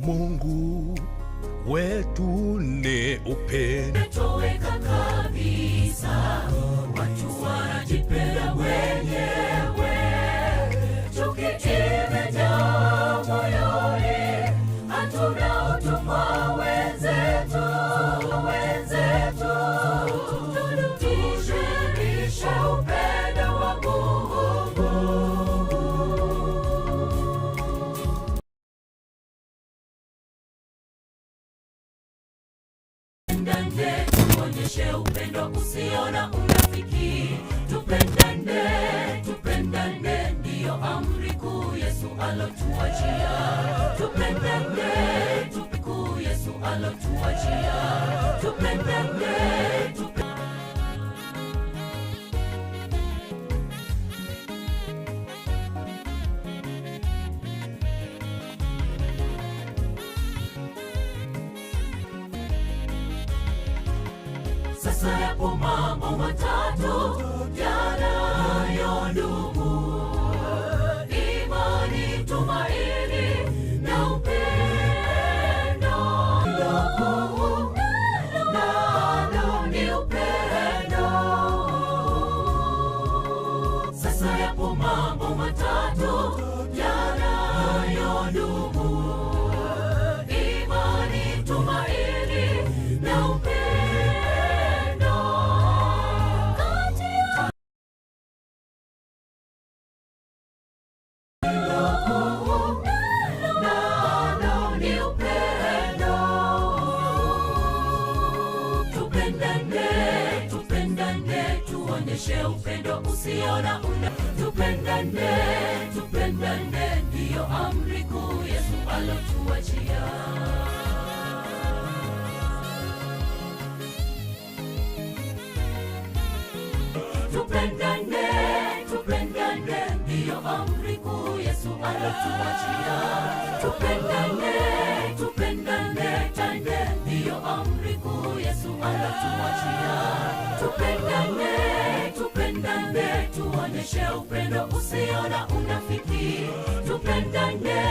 Mungu wetu ni upendo. Toweka kabisa, watu wanajipenda wenyewe, chuki imejaa moyoni, hatuna utumwa wenzetu, wenzetu. Turudishe upendo wa Mungu. Tupendane, tuonyeshe upendo usio na unafiki. Tupendane, tupendane, ndiyo amri kuu Yesu alotuachia. Tupendane, kuu Yesu alotuachia. Tupendane, Sasa yapo mambo matatu yanayodumu: imani, tumaini na upendo. Nalo ni upendo. Sasa yapo mambo matatu yanayodumu: imani, tumaini na upendo. Kati ya nalo ni upendo. Tupendane, tupendane, tuonyeshe upendo usio na una. Tupendane, tupendane, ndiyo amri kuu Yesu alotuachia. Tupendane, tupendane, ndiyo amri kuu Yesu alotuachia. Tupendane, tupendane, tande, ndiyo amri kuu Yesu alotuachia. Tupendane, tupendane, tuonyeshe upendo usio na unafiki. Tupendane.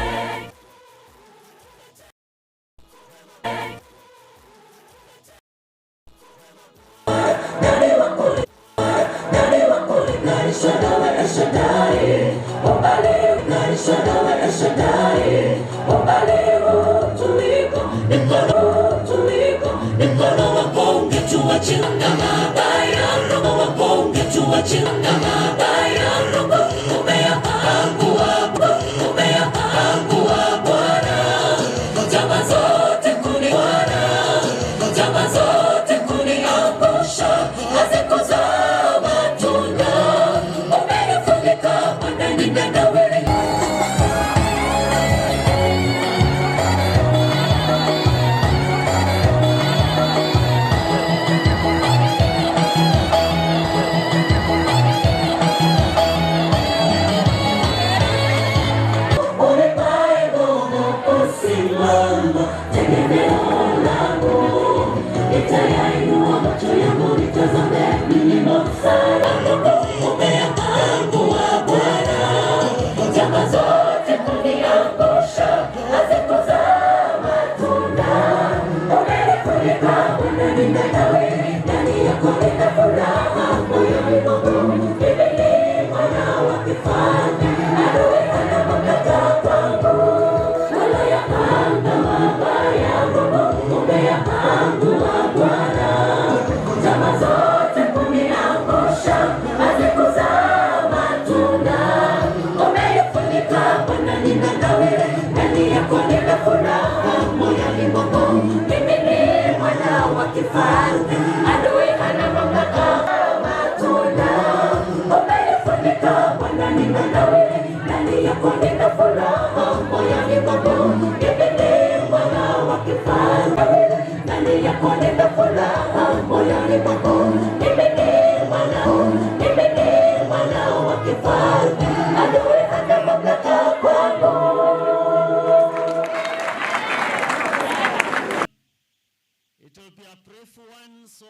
It will be a brief one, so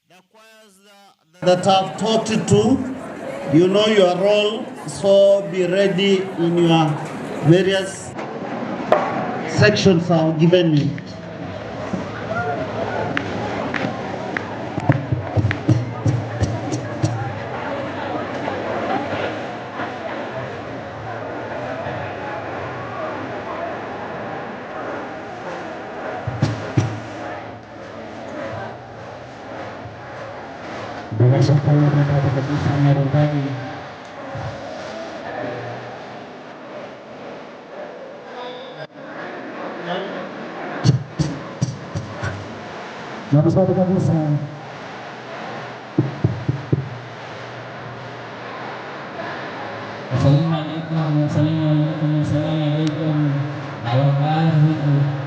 the choirs that have taught to, you know your role, so be ready in your Various sections are given me. Bila shaka hiyo ndio kabisa maridadi. Maridadi kabisa. Assalamu alaikum, assalamu alaikum, assalamu alaikum. Wabarakatuh.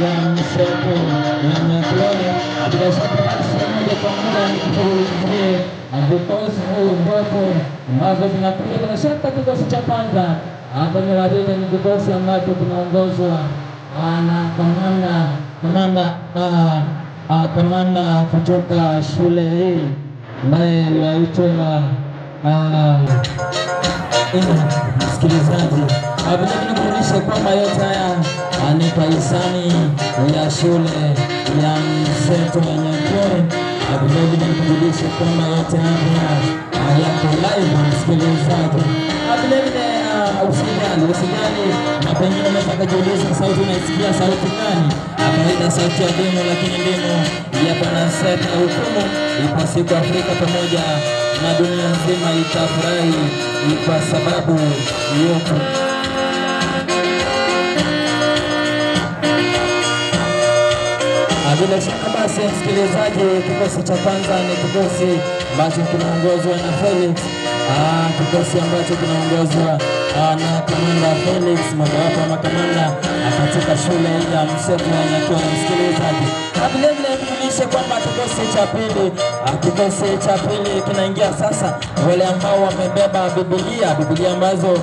Ya Mseto ya Nyakyole. Bila shaka basi moja kwa moja nikushughulikie vikosi vyote ambavyo vinakuja. Bila shaka kikosi cha kwanza hapa ni Warine, ni kikosi ambacho kinaongozwa na kamanda kutoka shule hii ambaye yaitwa msikilizaji. Vilevile nikujulishe kwamba yote haya ni kwa hisani ya shule ya Mseto ya Nyakyole. Vilevile nikujulishe kwamba yote haya yako live msikilizaji. Vilevile usijali, na pengine unaweza kujiuliza sauti unaisikia sauti gani? Kawaida sauti ya demo, lakini demo ya Bwana Seta hukumu ipo siku Afrika pamoja na dunia nzima itafurahi kwa sababu yote. Bila shaka basi msikilizaji, kikosi cha kwanza ni kikosi ambacho kinaongozwa na Felix. Kikosi ambacho kinaongozwa na kamanda Felix, mojawapo wa makamanda katika shule ya Mseto ya Nyakyole msikilizaji. Vile vile nikujulishe kwamba kikosi cha pili kinaingia sasa, wale ambao wamebeba Biblia ambazo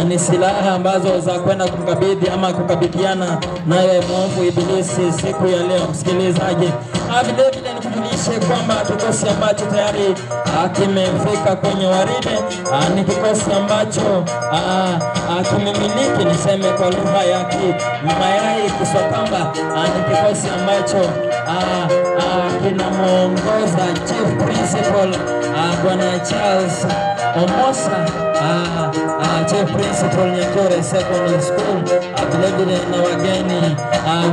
ni silaha ambazo za kwenda kumkabidhi ama kukabidhiana naye mwovu Ibilisi siku ya leo msikilizaji. Vile vile nikujulishe kwamba kikosi ambacho tayari kimefika kwenye waride ni kikosi ambacho kimemiliki, niseme kwa lugha ya Kimayai Kiswakamba, ni kikosi ambacho kinamuongoza Chief Principal Bwana Charles Omosa, Chief Principal Nyakyole Secondary School, vilevile na wageni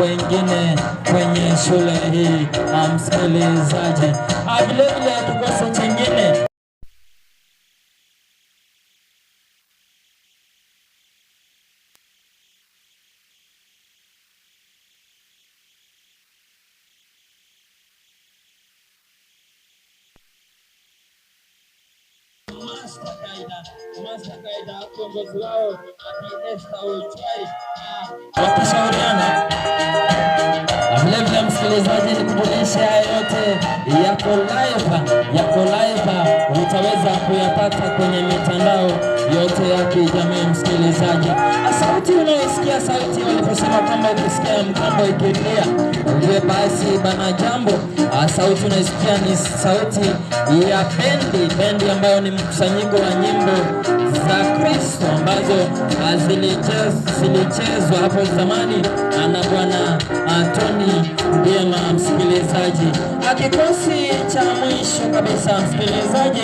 wengine kwenye shule hii msikilizaji. Vilevile kikosi chingine Master Kaida kiongozi wao Bi Esther Ochai wakishauriana. Vilevile msikilizaji, nikujulishe haya yote yako live, utaweza kuyapata kwenye mitandao yote ya kijamii msikilizaji. Sauti unayoisikia, sauti waliposema kwamba ukisikia mkambo ikilia ujue basi bana jambo. Sauti unaisikia ni sauti ya bendi ambayo ni mkusanyiko wa nyimbo za Kristo ambazo zilichezwa hapo zamani na Bwana Tony Ndiema msikilizaji. Kikosi cha mwisho kabisa msikilizaji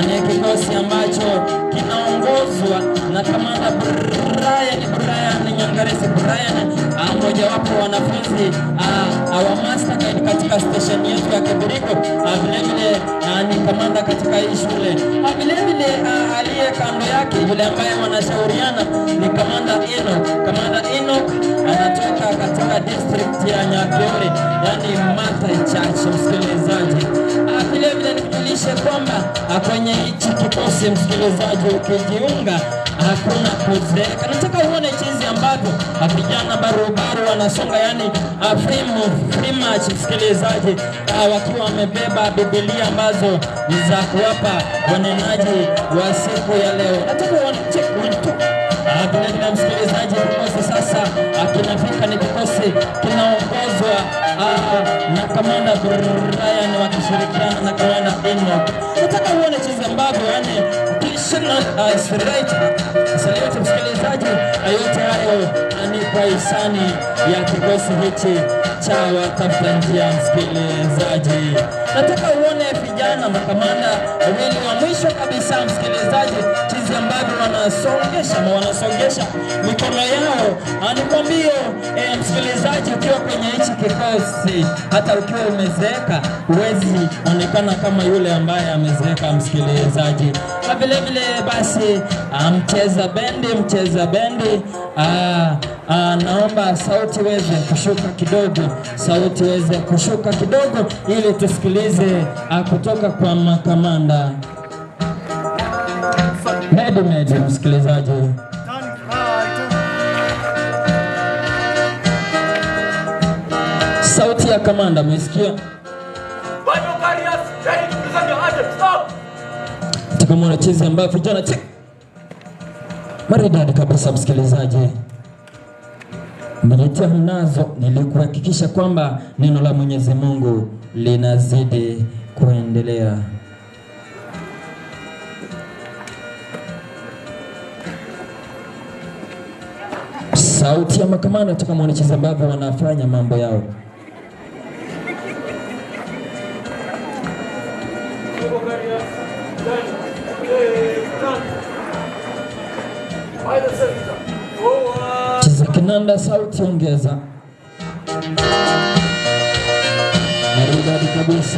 ni kikosi ambacho kinaongozwa na kamanda Brian Nyangaresi. Brian mmojawapo wanafunzi wa Master Guide katika station yetu ya Kibiriko, vilevile ni kamanda katika hii shule. Vilevile aliye kando yake yule ambaye wanashauriana ni kamanda Enoch. Kamanda Enoch anatoka katika district ya Nyakyole, yani Mathai Church msikilizaji. Vilevile nikujulishe kwamba Kwenye hichi kikosi msikilizaji, ukijiunga hakuna kuzeeka. Nataka uone jinsi ambavyo vijana barubaru wanasonga, yani free march msikilizaji, wakiwa wamebeba Biblia ambazo ni za kuwapa wanenaji wa siku ya leo. Nataka uone check 1 2. Vilevile msikilizaji, kikosi sasa kinafika, ni kikosi kinaongozwa na Kamanda Brian wakishirikiana na Kamanda Enoch. Nataka uone jinsi ambavyo yani right. Salute msikilizaji, yote hayo ni kwa hisani ya kikosi hichi cha watafuta njia msikilizaji. Nataka uone vijana makamanda wawili wa mwisho kabisa msikilizaji, jinsi ambavyo wanasongesha mikono yao. Nikwambie msikilizaji, ukiwa kwenye hichi kikosi, hata ukiwa umezeeka huwezi onekana kama yule ambaye amezeeka msikilizaji. Na vile vile basi mcheza bendi naomba sauti iweze kushuka kidogo, sauti iweze kushuka kidogo ili tusikilize kutoka kwa makamanda. Medi msikilizaji. Sauti ya kamanda umesikia? Tukamwona chizi ambayo vijana check. Maridadi kabisa msikilizaji. Mletea mnazo nilikuhakikisha kwamba neno la Mwenyezi Mungu linazidi kuendelea. Sauti ya makamanda tukamwona chizi ambavyo wanafanya mambo yao. Cheza kinanda, sauti ongeza. Maridadi kabisa.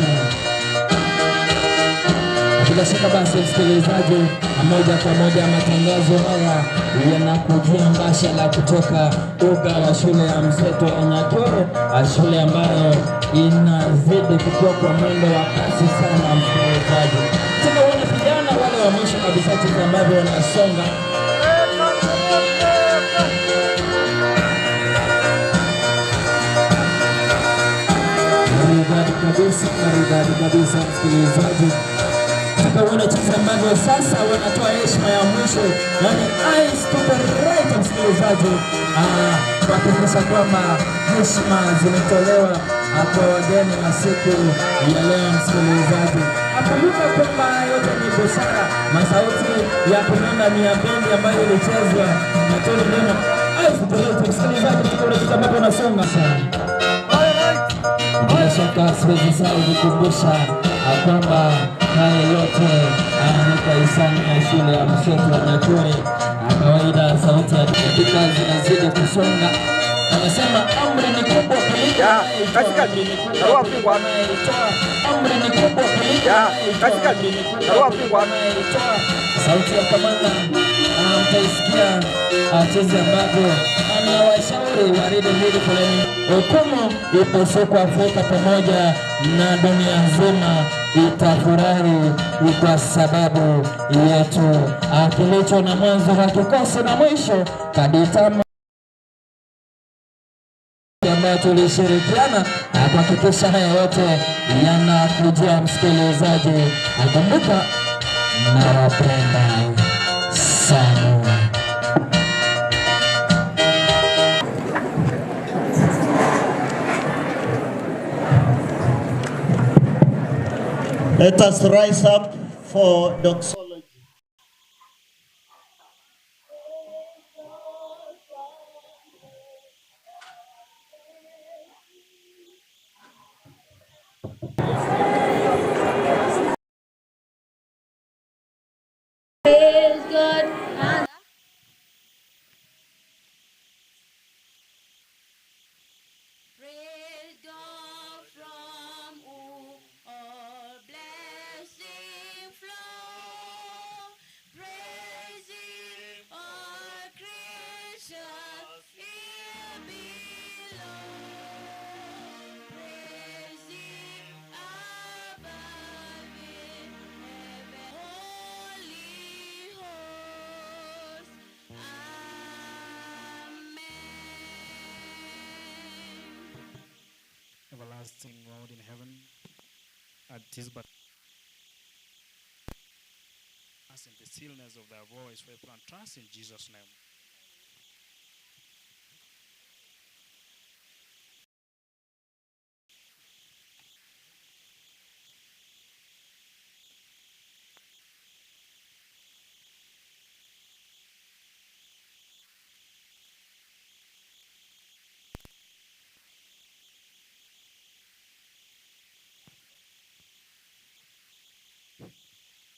Bila shaka basi msikilizaji, moja kwa moja matangazo haya yanakujia mbashara kutoka uga wa shule ya Mseto Nyakyoro, shule ambayo inazidi kukua kwa mwendo wa kasi sana msikilizaji. Tena uone vijana wale wa mwisho kabisa jinsi ambavyo wanasonga. Maridadi kabisa, maridadi kabisa msikilizaji. Tukaona jinsi ambavyo sasa wanatoa heshima ya mwisho, yani eyes to the right msikilizaji, kuhakikisha kwamba heshima zimetolewa kwa wageni wa siku ya leo msikilizaji. Akumbuka kwamba yote ni busara. Masauti ya kinanda ni ya bendi ambayo ilichezwa na Tony Lema. Eyes to the right msikilizaji, tukaona jinsi ambavyo wanasonga sana. Bila shaka siwezi sahau kukumbusha kwamba haya yote ni kwa hisani ya shule ya Mseto Nyakyoro. Kawaida sauti ya dakika zinazidi kusonga. Anasema amri ni kubwa kuliko amri ni kubwa kuliko sauti ya kamanda. Mtaisikia jinsi ambavyo anawashauri waridi hili foleni. Hukumu ipo siku Afrika pamoja na dunia nzima itafurahi kwa sababu yetu. Kilicho na mwanzo hakikosi na mwisho. Kaditama ambayo tulishirikiana kuhakikisha haya yote yanakujia msikilizaji. Kumbuka nawapenda sana. Let us rise up for doxology. Praise God and praise God from whom all blessings flow. Everlasting Lord in heaven, at this but us in the stillness of their voice, we plant trust in Jesus' name.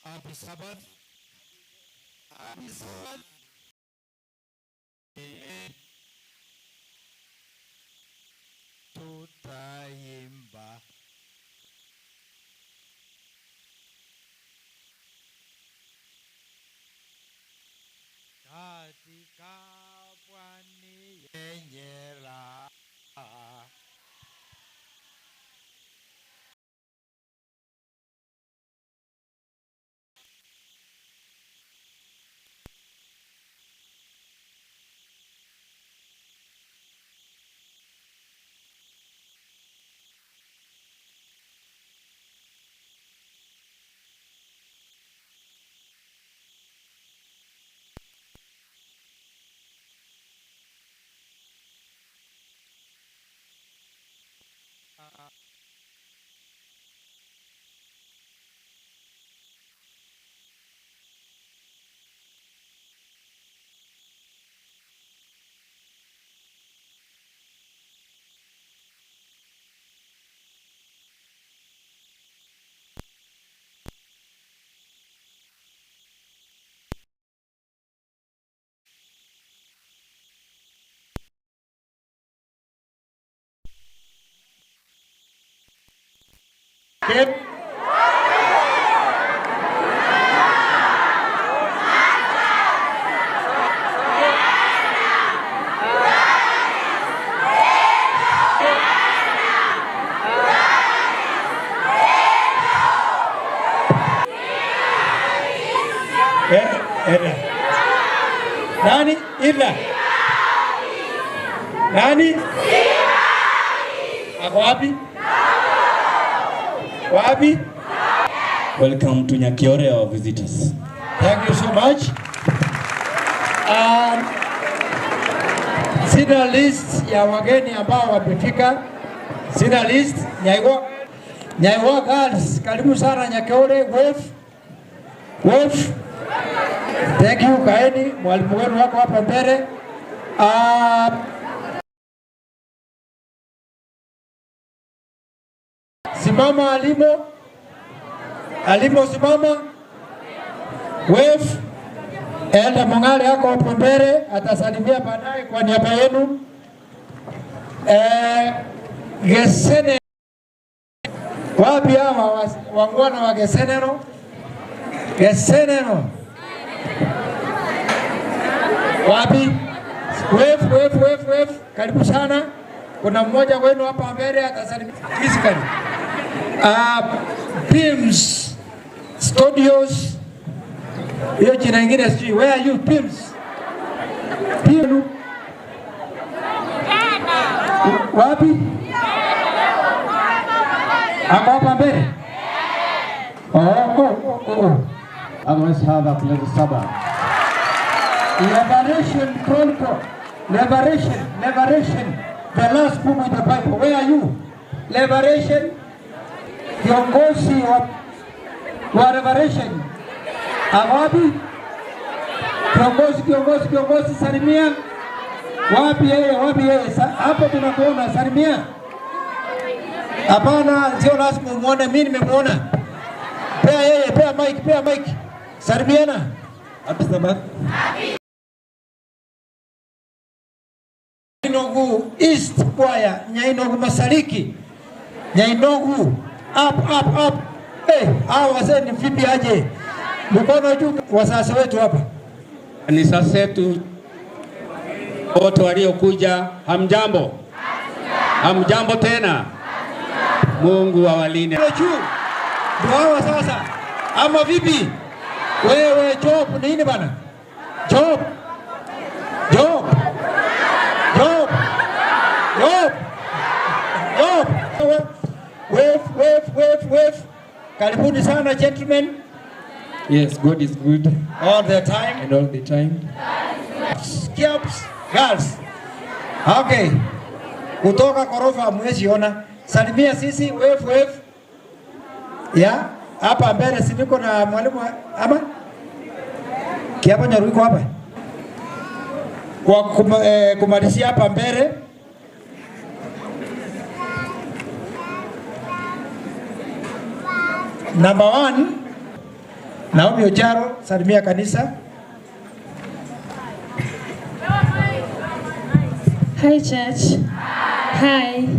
Happy Sabbath. Happy Sabbath. Tutaimba. Katika pwani yenye raha. Nani? Ila. Nani? Ako wapi? Wapi? Welcome to Nyakiore, our visitors. Thank you so much. Sina list ya wageni ambao wamefika. Sina list. Nyaiwa girls, karibu sana Nyakiore. Wave. Wave. Thank you, kaeni. Mwalimu wenu wako hapa mbele. Simama alimo. Alimo simama. Wave. Elda Mongale yako hapo mbele atasalimia baadaye kwa niaba yenu. Gesene. Wapi hawa wangwana wa Gesenero? Gesenero. Wapi? Wave, wave, wave, wave. Karibu sana. Kuna mmoja wenu hapa mbele atasalimia physically. Pims Studios. Hiyo jina ingine sijui. Where are you Pims? Pims. Wapi? Ako hapa mbele? Oh. Otherwise have a pleasant Sabbath. Liberation Chronicle. Liberation, liberation. The last book of the Bible. Where are you? Liberation. Kiongozi wa Liberation. Wapi? Kiongozi, kiongozi, kiongozi, salimia. Wapi yeye, wapi yeye? Hapo tunakuona, salimia. Hapana, sio lazima umuone, mimi nimemuona. Pea yeye, pea mic, pea mic. Salimiana. Happy Sabbath. Nyainogu East Choir, Nyainogu Mashariki. Nyainogu up up up. Hey, hawa wazee ni vipi aje? Mkono juu wasasi wetu hapa. Kanisa zetu wote waliokuja, hamjambo? Hamjambo tena. Mungu awalinde. Juu. Ndio hawa sasa. Ama vipi? Wewe Job nini bana? Job. Job. Job. Job. Job. Wave, wave. Karibuni sana gentlemen. Yes, God is good. All the time. And all the time. Kiaps, girls. Okay. Kutoka korofa mwezi ona. Salimia sisi, wave, wave. Ya, hapa mbele si niko na mwalimu ama? Kiapo Nyaru iko hapa. Kwa kumalizia hapa mbele. Number 1, Naomi Ocharo, salimia kanisa. Hi church. Hi. Hi.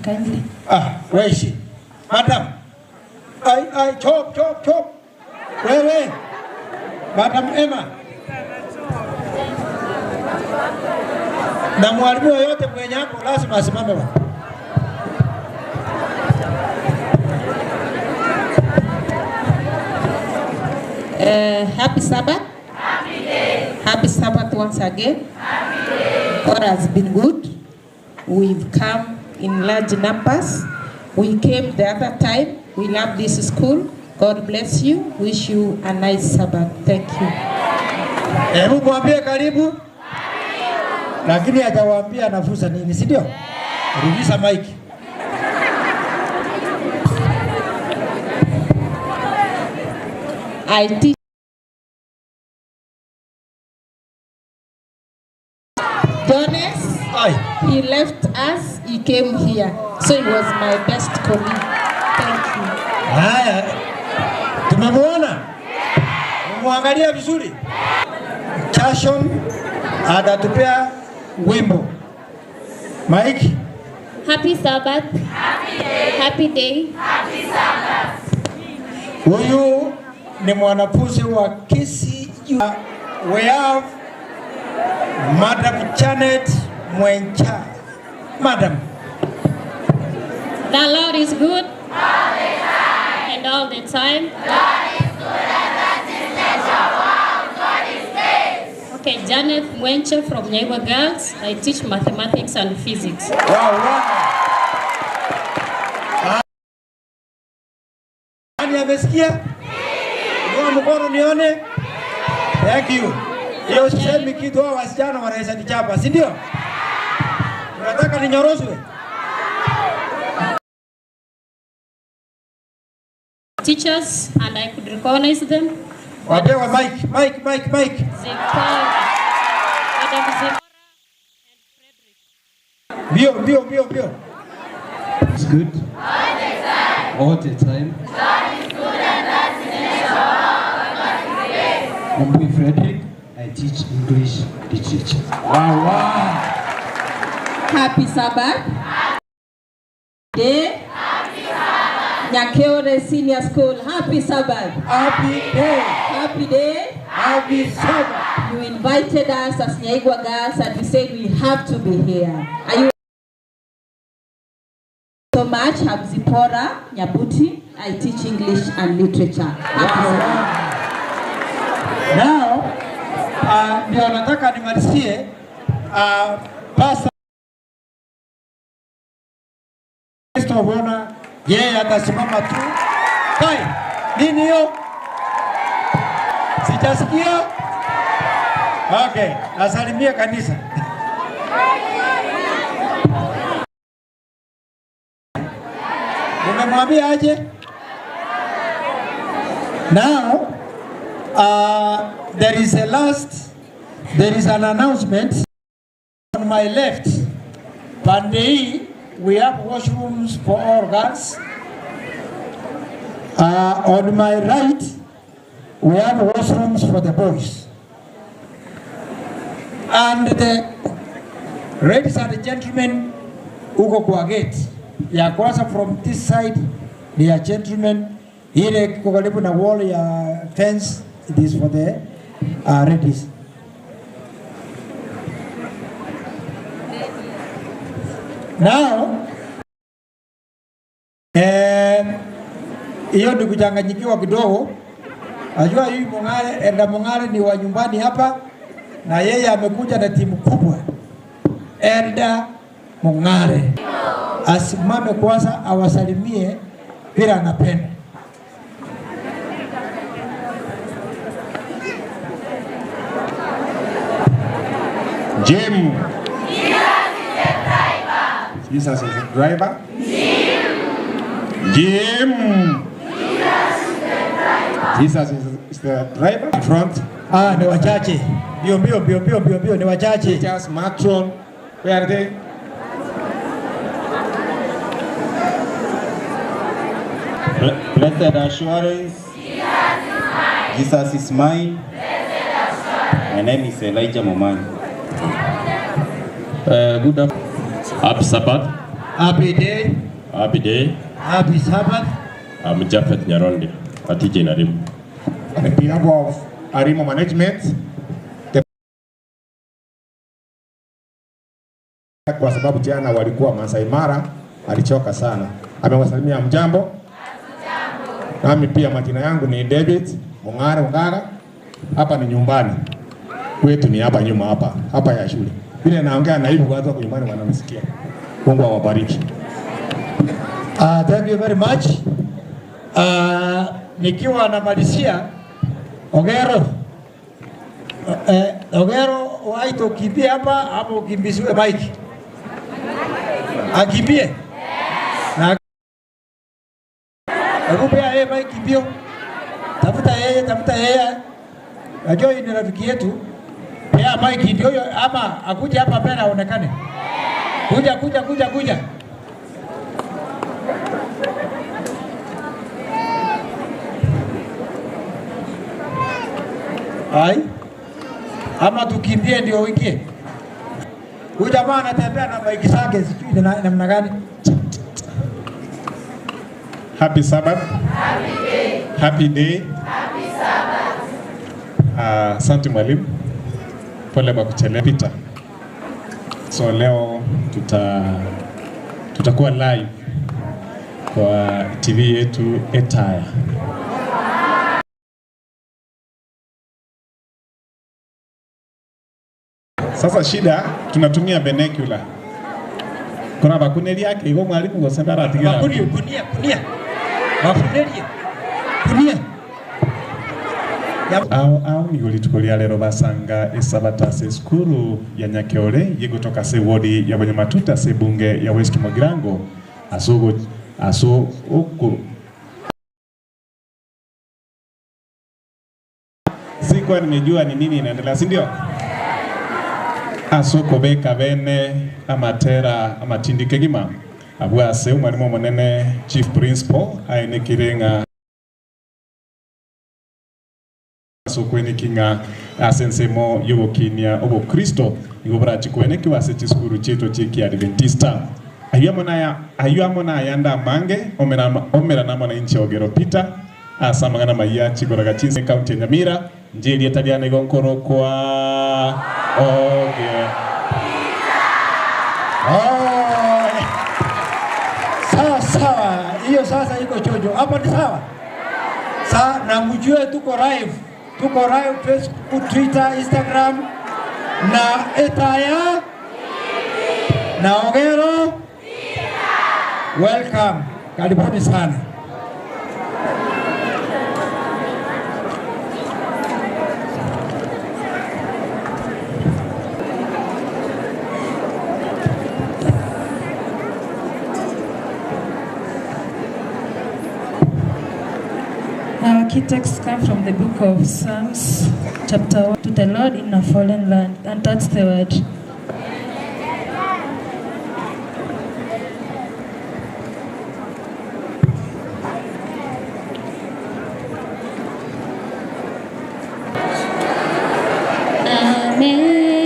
Kindly. Ah, where is she? Madam. I chop chop chop. Wewe. Madam Emma. Na mwalimu yoyote mwenye hapo lazima asimame bwana. Happy Sabbath. Happy day. Happy Sabbath once again. Happy day. God has been good. We've come in large numbers. We came the other time. We love this school. God bless you. Wish you a nice Sabbath. Thank you. Hebu mwambie karibu. Lakini atawaambia anafunza nini, si ndio? Rudisha mic. I teach Jonas. He left us, he came here. So he was my best colleague. Thank you. Haya. Tumemuona? Muangalia vizuri. Chashon atatupea wimbo. Mike. Happy Sabbath. Happy day. Happy day. Happy Sabbath. Huyu ni mwanafunzi wa KCU. We have Madam Janet Mwencha. Madam. The Lord is good. All the time. And all the time. God is good and that is nature. Wow, God is great. Okay, Janet Mwencha from Nyaigwa Girls. I teach mathematics and physics. Wow, wow. Nani amesikia? Inua mkono nione. Thank you. Hiyo sisemi kitu, hao wasichana wanaweza nichapa, si ndio? Unataka ninyoroshwe? Teachers, and I could recognize them. Wapewe mic, mic, mic, mic. Zipporah, Madam Zipporah and Frederick. Mbio, mbio, mbio, mbio. It's good. All the time. All the time. God is good and that is nature. Wow, God is great. Ombui Frederick, I teach English literature. Wow, wow. Happy Sabbath. Happy day. Happy Sabbath. Nyakeore Senior School. Happy Sabbath. Happy day. Happy day. Happy Sabbath. You invited us as Nyaigwa Girls and we said we have to be here. Are you so much? I'm Zipporah Nyabuti. I teach English and literature. Happy Sabbath. Now, ndio nataka nimalizie Pastor Kristo Bona, yeye atasimama tu. Kai, nini hiyo? Sijasikia? Okay, asalimie kanisa. Umemwambia aje? Now, there is there is an announcement on my left. Pande hii, we have washrooms for all girls. On my right, we have washrooms for the boys. And the ladies and gentlemen, uko kwa gate ya kwanza from this side, they are gentlemen. Ile iko karibu na wall ya fence, it is for the ladies. Now, hiyo ni kuchanganyikiwa kidogo. Najua huyu Mong'are, Enda Mong'are ni wa nyumbani hapa na yeye amekuja na timu kubwa. Elda Mung'are. Asimame kwanza awasalimie bila anapenda. Jim. Jesus is the driver. Jim. Jesus is the driver. In front. Ah, ni wachache. Mbio mbio mbio mbio mbio mbio ni wachache. Teachers, matron, where are they? Blessed assurance. Jesus is mine. My name is Elijah Momani. Good afternoon. Happy Sabbath. Happy day. Happy day. Happy Sabbath. I'm Japhet Nyaronde, a teacher in Arimo. On behalf of Arimo Management, kwa sababu jana walikuwa Masai Mara, alichoka sana. Amewasalimia mjambo. Nami pia majina yangu ni David Mung'are Ungara. Hapa ni nyumbani kwetu, ni hapa nyuma hapa, hapa ya shule. Vile naongea na hivi watu wako nyumbani wananisikia. Mungu awabariki. Thank you very much. Nikiwa namalizia Ogero. Ogero waito ukimbie hapa ama ukimbiziwe bike. Akimbie. Na Rupea yeye bike mbio. Tafuta yeye, tafuta yeye. Najua ni rafiki yetu. Pea bike ndio hiyo ama akuje hapa mbele aonekane. Kuja kuja kuja kuja. Ai. Ama tukimbie ndio uingie. Huyu jamaa anatembea na bike zake sijui namna gani. Happy Sabbath. Happy day. Happy day. Happy Sabbath. Asante mwalimu. Pole kwa kuchelewa Peter. So leo tutakuwa live kwa TV yetu Etaya. Sasa shida tunatumia vernacular. Kuna bakuneli yake iko mwalimu ngosendara atigira. Bakunia kunia kunia. Bakunelia. Kunia. Au ni lituko lya lero basanga esabata se skuru ya Nyakeore yegotoka se wodi ya Banyamatuta se bunge ya West Mogirango asogo aso uko sikuwa nimejua ni nini inaendelea, si ndio? Asoko beka bene amatera amatindike gima abwase umwalimu munene chief principal aine kirenga sokweni kinga asensemo yobokinia obo Kristo igobra chikwene kiwase chiskuru chetu cheki Adventista ayuamo na ayanda mange omera na mwana inchi Ogero Peter asamangana maya chigoraga chinse county ya Nyamira njeri etaliana igonkoro kwa Oge. Oh. Sawa sawa, hiyo sasa iko chojo. Hapo ni sawa. Sa na mjue tuko live. Tuko live Facebook, Twitter, Instagram na Etaya na Ogero. Welcome. Karibuni sana. Our key text comes from the book of Psalms, chapter 1, to the Lord in a fallen land, and that's the word.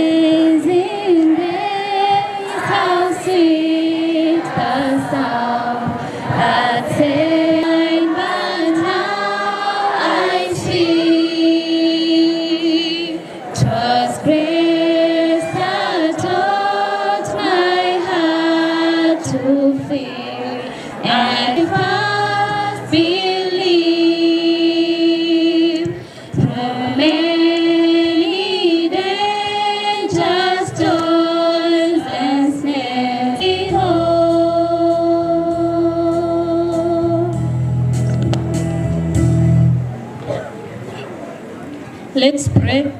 Amazing grace, how sweet the sound that saved, but now I see. 'Twas grace that taught my heart to fear, and first believe. Through many dangers, toils, and Let's pray.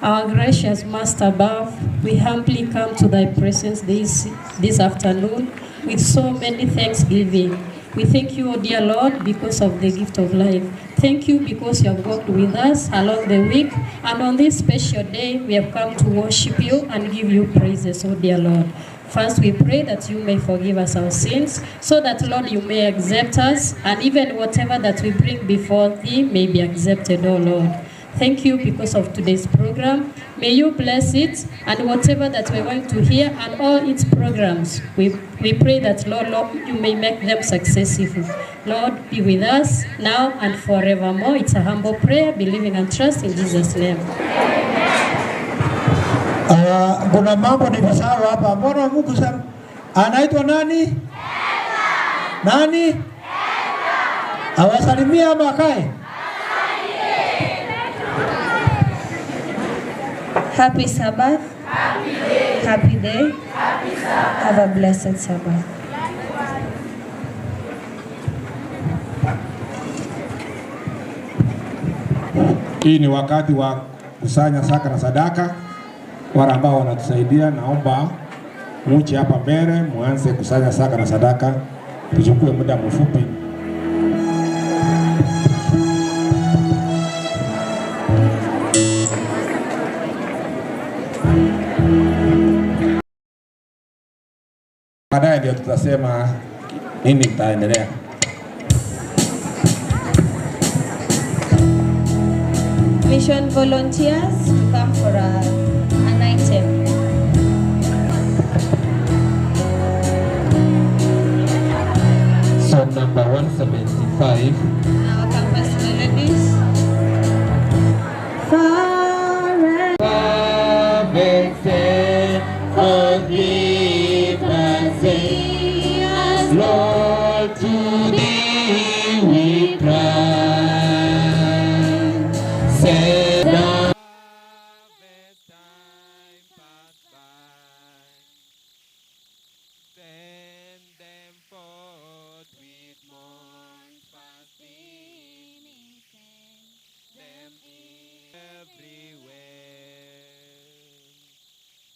Our gracious Master above, we humbly come to thy presence this afternoon with so many thanksgiving. We thank you, O dear Lord, because of the gift of life. Thank you because you have walked with us along the week, and on this special day, we have come to worship you and give you praises, O dear Lord. First, we pray that you may forgive us our sins, so that, Lord, you may accept us, and even whatever that we bring before thee may be accepted, O Lord. Thank you because of today's program. May you bless it, and whatever that we're going to hear and all its programs. We pray that, Lord, you may make them successful. Lord, be with us now and forevermore. It's a humble prayer, believing and trust in Jesus' name. Kuna mambo nimesahau hapa. Mbona Mungu anaitwa nani? Nani? Awasalimia ama akae? Happy Sabbath. Happy day. Happy day. Happy Sabbath. Have a blessed Sabbath. Hii ni wakati wa kusanya saka na sadaka. Wale ambao wanatusaidia, naomba muje hapa mbele muanze kusanya saka na sadaka. Tuchukue muda mfupi. Baadaye ndio tutasema nini kitaendelea. Mission volunteers to come for an item. Song number 175. Our campus melodies. Lord, to thee we cry. Send us time pass by. Send them forth with mournful singing. Send them everywhere.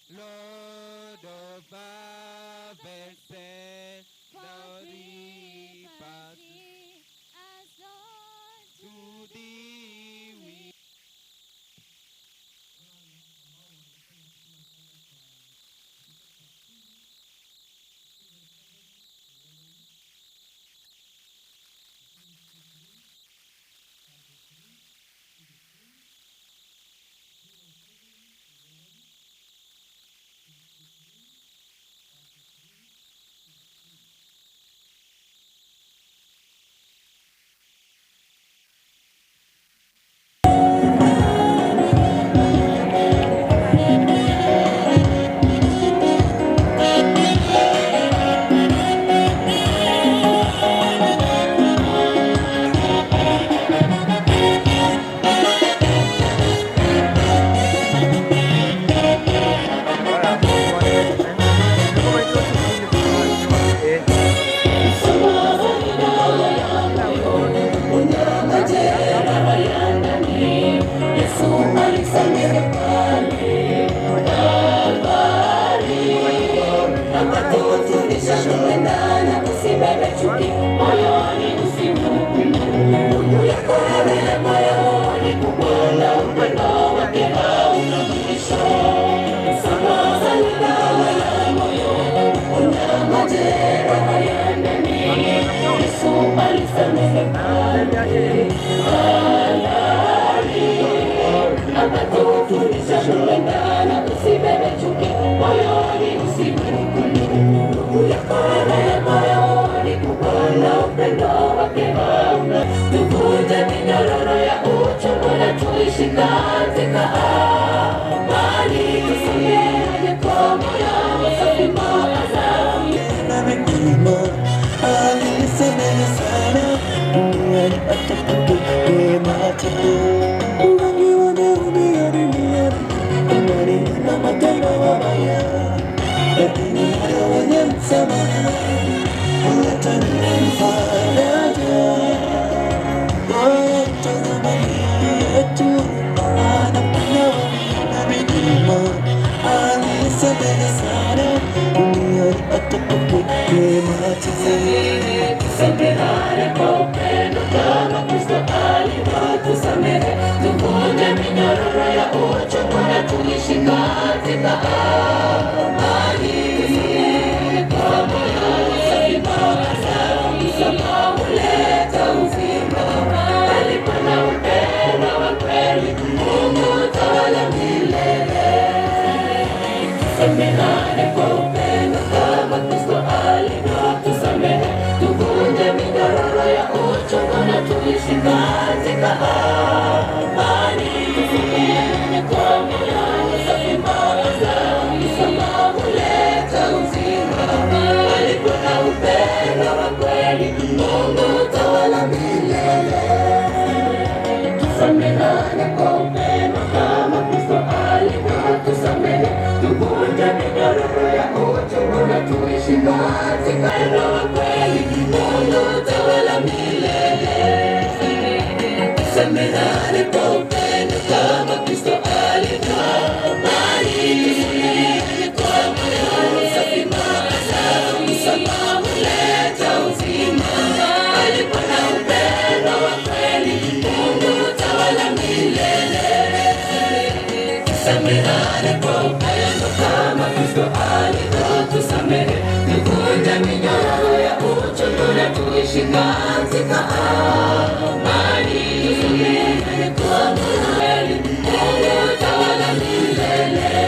Lord of harvest, send the reapers to thee we. Tusamehane kwa upendo kama Kristo alivyotusamehe. Tuvunje minyororo ya uchungu na tuishi katika amani. Kwa moyo safi, msamaha huleta uzima. Palipo na upendo wa kweli, Mungu tawala milele. Tusamehane kwa upendo kama Kristo alivyotusamehe. Tuvunje minyororo ya uchungu na tuishi katika amani. Tusamehane kwa moyo safi, msamaha huleta uzima. Palipo na upendo wa kweli, Mungu tawala milele. Tusamehane kwa upendo kama Kristo alivyotusamehe. Tuvunje minyororo ya uchungu na tuishi katika upendo wa kweli, Mungu tawala milele. Tusamehane kwa upendo kama Kristo alivyotusamehe. Tusamehane kwa moyo safi, msamaha huleta uzima. Palipo na upendo wa kweli, Mungu tawala milele. Tusamehane kwa upendo kama Kristo alivyotusamehe. Tuvunje minyororo ya uchungu na tuishi katika amani. Tusamehane kwa kweli, Mungu tawala milele.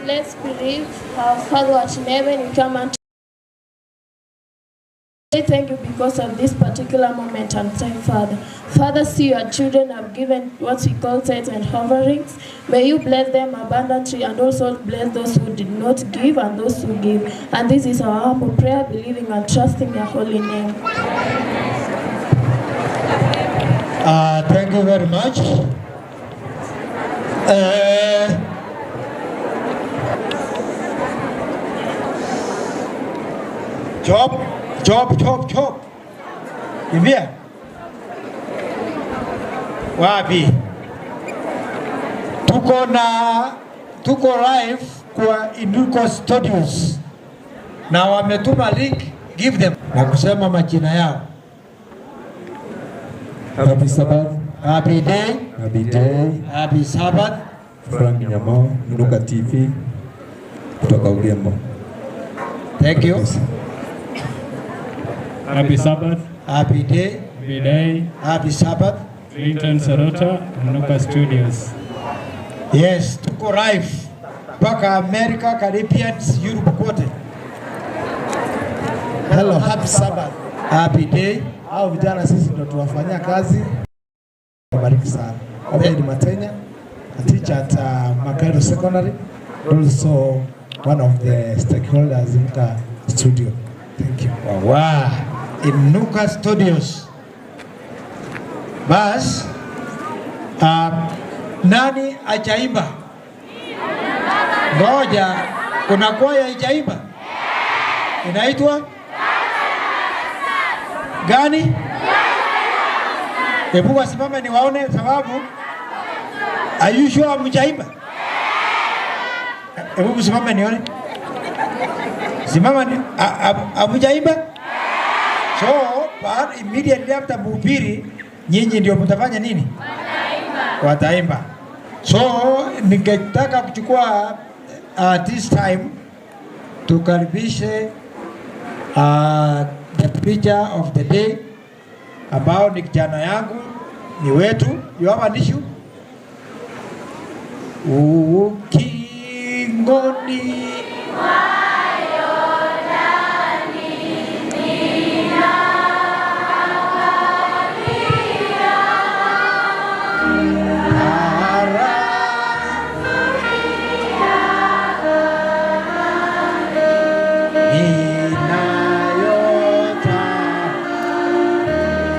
Let's believe our Father who art in heaven, you come and say thank you because of this particular moment and time, Father. Father, see your children have given what we call tithes and offerings. May you bless them abundantly and also bless those who did not give and those who give. And this is our humble prayer, believing and trusting your holy name. Thank you very much. Chop, chop, chop, chop. Kimbia. Wapi? Tuko live kwa Inuko Studios. Na wametuma link, give them. Na kusema majina yao. Happy Sabbath. Happy day. Happy day. Happy Sabbath. Frank Nyamo, Inuka TV kutoka Ugembo. Thank you. Happy Sabbath. Happy day. Happy day. Happy Sabbath. Clinton Sorota, Inuka Studios. Yes, tuko live mpaka America, Caribbean, Europe kote. Hello, happy Sabbath. Happy day. Hao vijana sisi ndio tuwafanyia kazi. Bariki sana. Obed Matenya, a teacher at Makairo Secondary, also one of the stakeholders in Inuka Studio. Thank you. Wow. Inuka Studios. Bas, nani achaimba? Ngoja, kuna kwaya ichaimba? Inaitwa gani? Hebu wasimame niwaone, sababu are you sure mchaimba? Hebu msimame nione. Simama ni hamjaimba? So, but immediately after mhubiri, nyinyi ndio mtafanya nini? Wataimba. So, ningetaka kuchukua this time tukaribishe the preacher of the day ambao ni kijana yangu, ni wetu. You have an issue? Ukingoni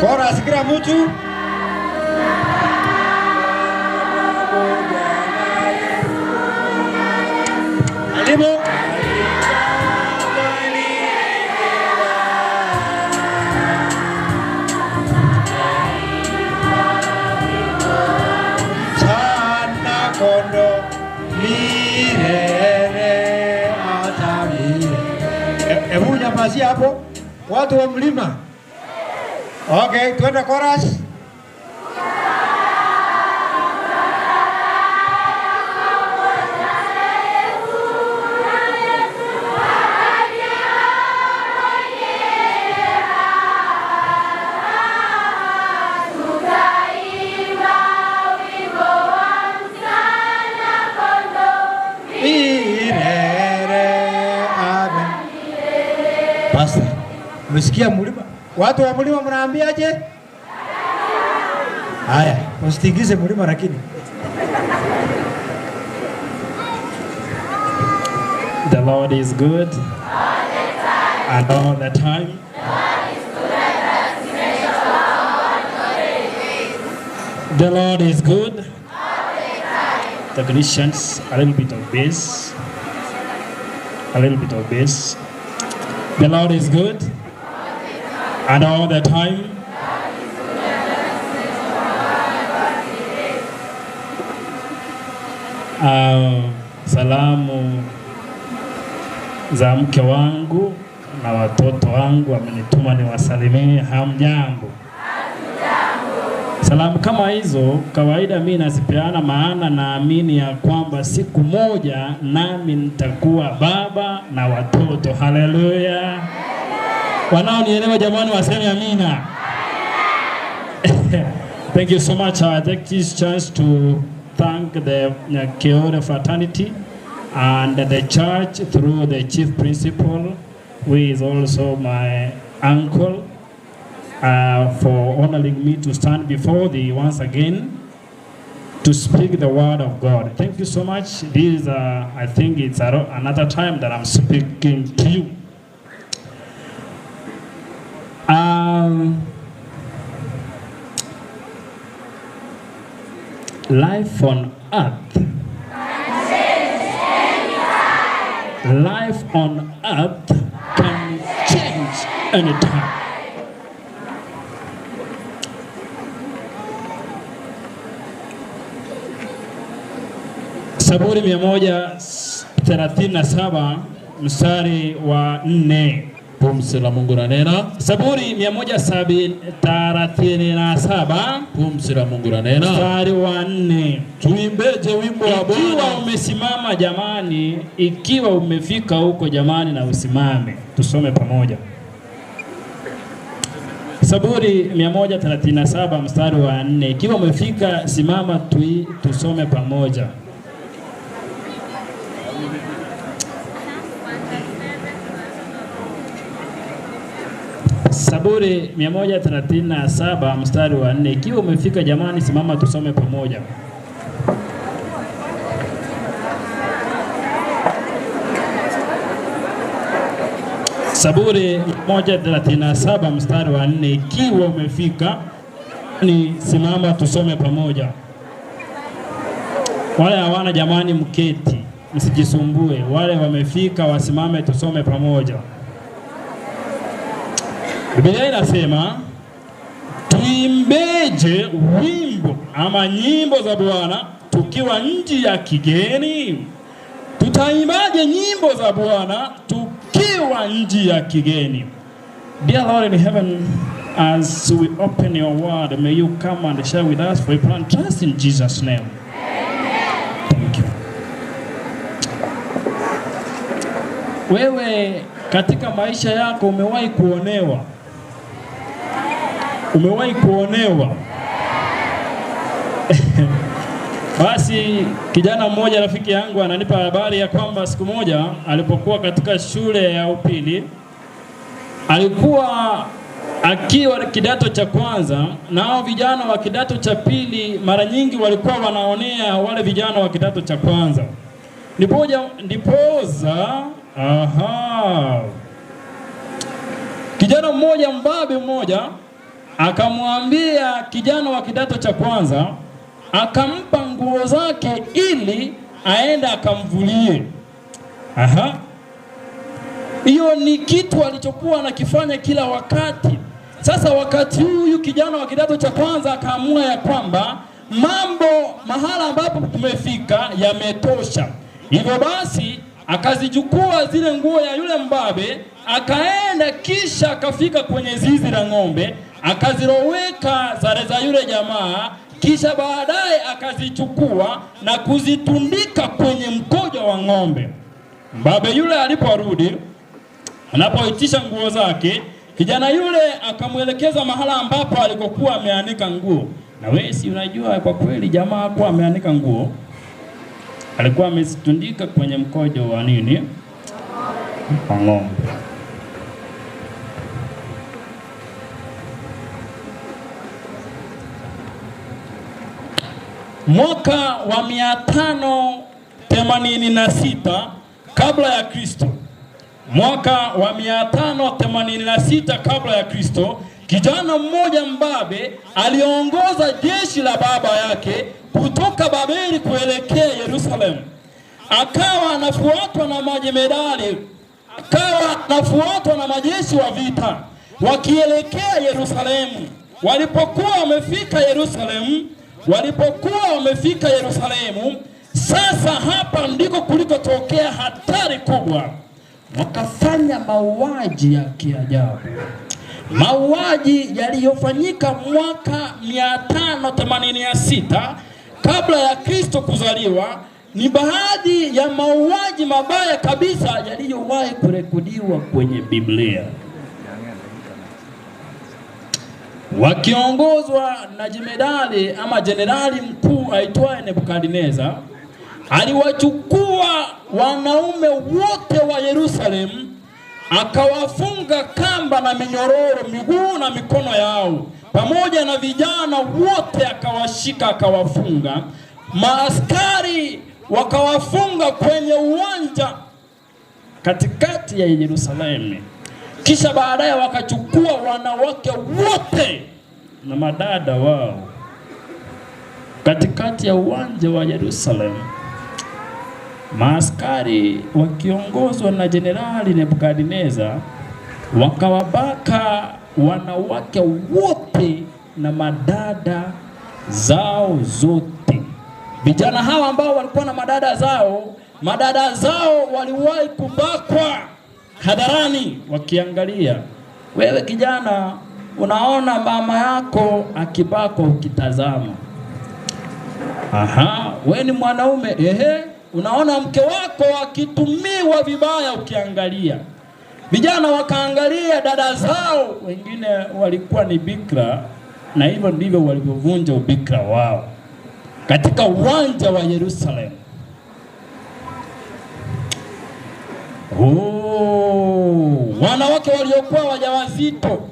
Chorus, kila mtu. Karibu. Tunyamazie hapo. Watu wa mlima. Okay, tuende chorus. Umesikia mlima? Watu wa mlima mnaambiaje? Haya, usitingize mlima lakini. The Lord is good and all the time. The Lord is good. Technicians, a little bit of bass. A little bit of bass. The Lord is good and all the time. Salamu za mke wangu na watoto wangu wamenituma niwasalimie. Hamjambo? Salamu kama hizo kawaida mimi nazipeana, maana naamini ya kwamba siku moja nami nitakuwa baba na watoto. Haleluya! Wanaonielewa jamani waseme amina. Thank you so much. I take this chance to thank the Nyakeore fraternity and the church through the chief principal, who is also my uncle, for honoring me to stand before thee once again to speak the word of God. Thank you so much. This is, I think it's another time that I'm speaking to you. Life on earth. Life on earth can change anytime. Zaburi 137 mstari wa 4. Pumzi la Mungu lanena. Zaburi 137 Pumzi la Mungu lanena. Mstari wa 4. Tuimbeje wimbo wa Bwana. Ikiwa umesimama jamani, ikiwa umefika huko jamani, na usimame. Tusome pamoja. Zaburi 137 mstari wa 4. Ikiwa umefika simama, tusome pamoja. Zaburi 137 mstari wa 4. Ikiwa umefika jamani, simama tusome pamoja. Zaburi 137 mstari wa 4. Ikiwa umefika ni simama tusome pamoja. Wale hawana jamani, mketi, msijisumbue. Wale wamefika wasimame tusome pamoja. Biblia inasema tuimbeje wimbo ama nyimbo za Bwana tukiwa nchi ya kigeni? Tutaimbaje nyimbo za Bwana tukiwa nchi ya kigeni? Dear Lord in heaven, as we open your word, may you come and share with us, for we pray and trust in Jesus' name. Thank you. Wewe katika maisha yako umewahi kuonewa? Umewahi kuonewa? Basi kijana mmoja rafiki yangu ananipa habari ya kwamba siku moja alipokuwa katika shule ya upili, alikuwa akiwa kidato cha kwanza, na hao vijana wa kidato cha pili mara nyingi walikuwa wanaonea wale vijana wa kidato cha kwanza. Ndipoza kijana mmoja mbabe mmoja akamwambia kijana wa kidato cha kwanza, akampa nguo zake ili aende akamvulie. Hiyo ni kitu alichokuwa anakifanya kila wakati. Sasa wakati huyu kijana wa kidato cha kwanza akaamua ya kwamba mambo mahala ambapo tumefika yametosha. Hivyo basi akazichukua zile nguo ya yule mbabe, akaenda kisha akafika kwenye zizi la ng'ombe, akaziloweka sare za yule jamaa, kisha baadaye akazichukua na kuzitundika kwenye mkojo wa ng'ombe. Mbabe yule aliporudi, anapoitisha nguo zake, kijana yule akamwelekeza mahala ambapo alikokuwa ameanika nguo. Na wewe si unajua kwa kweli jamaa hakuwa ameanika nguo, alikuwa amezitundika kwenye mkojo wa nini? Wa ng'ombe. Mwaka wa 586 kabla ya Kristo, mwaka wa 586 kabla ya Kristo, kijana mmoja mbabe aliongoza jeshi la baba yake kutoka Babeli kuelekea Yerusalemu. Akawa anafuatwa na majemedali, akawa anafuatwa na majeshi wa vita wakielekea Yerusalemu. Walipokuwa wamefika Yerusalemu, sasa hapa ndiko kulikotokea hatari kubwa. Wakafanya mauaji ya kiajabu, mauaji yaliyofanyika mwaka 586 kabla ya Kristo kuzaliwa ni baadhi ya mauaji mabaya kabisa yaliyowahi kurekodiwa kwenye Biblia. Wakiongozwa na jemedali ama jenerali mkuu aitwaye Nebukadneza, aliwachukua wanaume wote wa Yerusalemu, akawafunga kamba na minyororo miguu na mikono yao, pamoja na vijana wote akawashika akawafunga. Maaskari wakawafunga kwenye uwanja katikati ya Yerusalemu. Kisha baadaye wakachukua wanawake wote na madada wao katikati ya uwanja wa Yerusalemu. Maaskari wakiongozwa na jenerali Nebukadneza wakawabaka wanawake wote na madada zao zote. Vijana hawa ambao walikuwa na madada zao waliwahi kubakwa hadharani wakiangalia. Wewe kijana unaona mama yako akibakwa ukitazama. Aha, wewe ni mwanaume, ehe, unaona mke wako akitumiwa vibaya ukiangalia. Vijana wakaangalia dada zao, wengine walikuwa ni bikra, na hivyo ndivyo walivyovunja ubikra wao katika uwanja wa Yerusalemu. Oh, wanawake waliokuwa wajawazito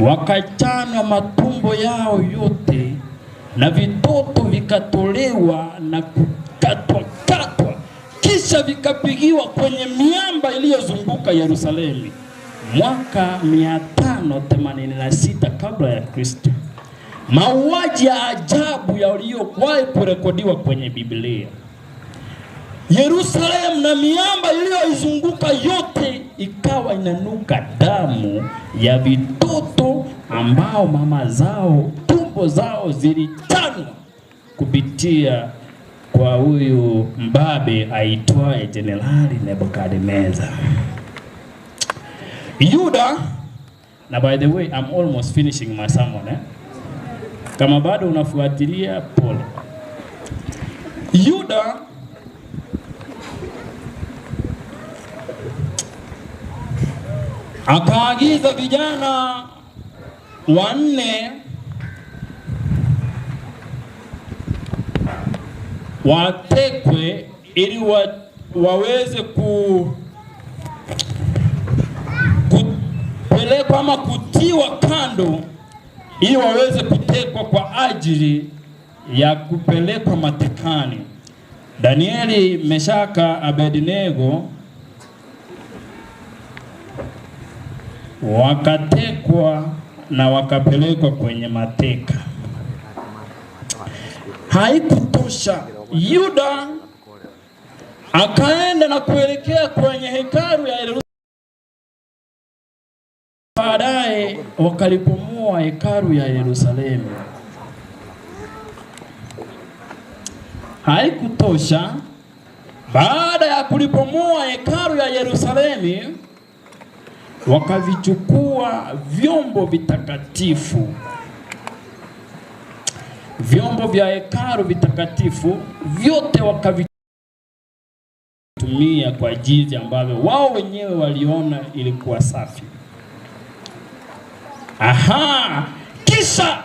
wakachanwa matumbo yao yote na vitoto vikatolewa na kukatwa katwa, kisha vikapigiwa kwenye miamba iliyozunguka Yerusalemu mwaka 586 kabla ya Kristo. Mauaji ya ajabu yaliyowahi kurekodiwa kwenye Biblia. Yerusalemu na miamba iliyoizunguka yote ikawa inanuka damu ya vitoto ambao mama zao tumbo zao zilichanwa kupitia kwa huyu mbabe aitwaye Jenerali Nebukadneza. Yuda, na by the way I'm almost finishing my sermon, eh? Kama bado unafuatilia pole. Yuda akaagiza vijana wanne watekwe ili waweze kupelekwa ama kutiwa kando, ili waweze kutekwa kwa ajili ya kupelekwa matekani. Danieli, Meshaka, Abednego wakatekwa na wakapelekwa kwenye mateka. Haikutosha, Yuda akaenda na kuelekea kwenye hekalu ya Yerusalemu. Baadaye wakalibomoa hekalu ya Yerusalemu. Haikutosha, Baada ya kulibomoa hekalu ya Yerusalemu, wakavichukua vyombo vitakatifu, vyombo vya hekalu vitakatifu vyote wakavitumia kwa jinsi ambavyo wao wenyewe waliona ilikuwa safi. Aha, kisha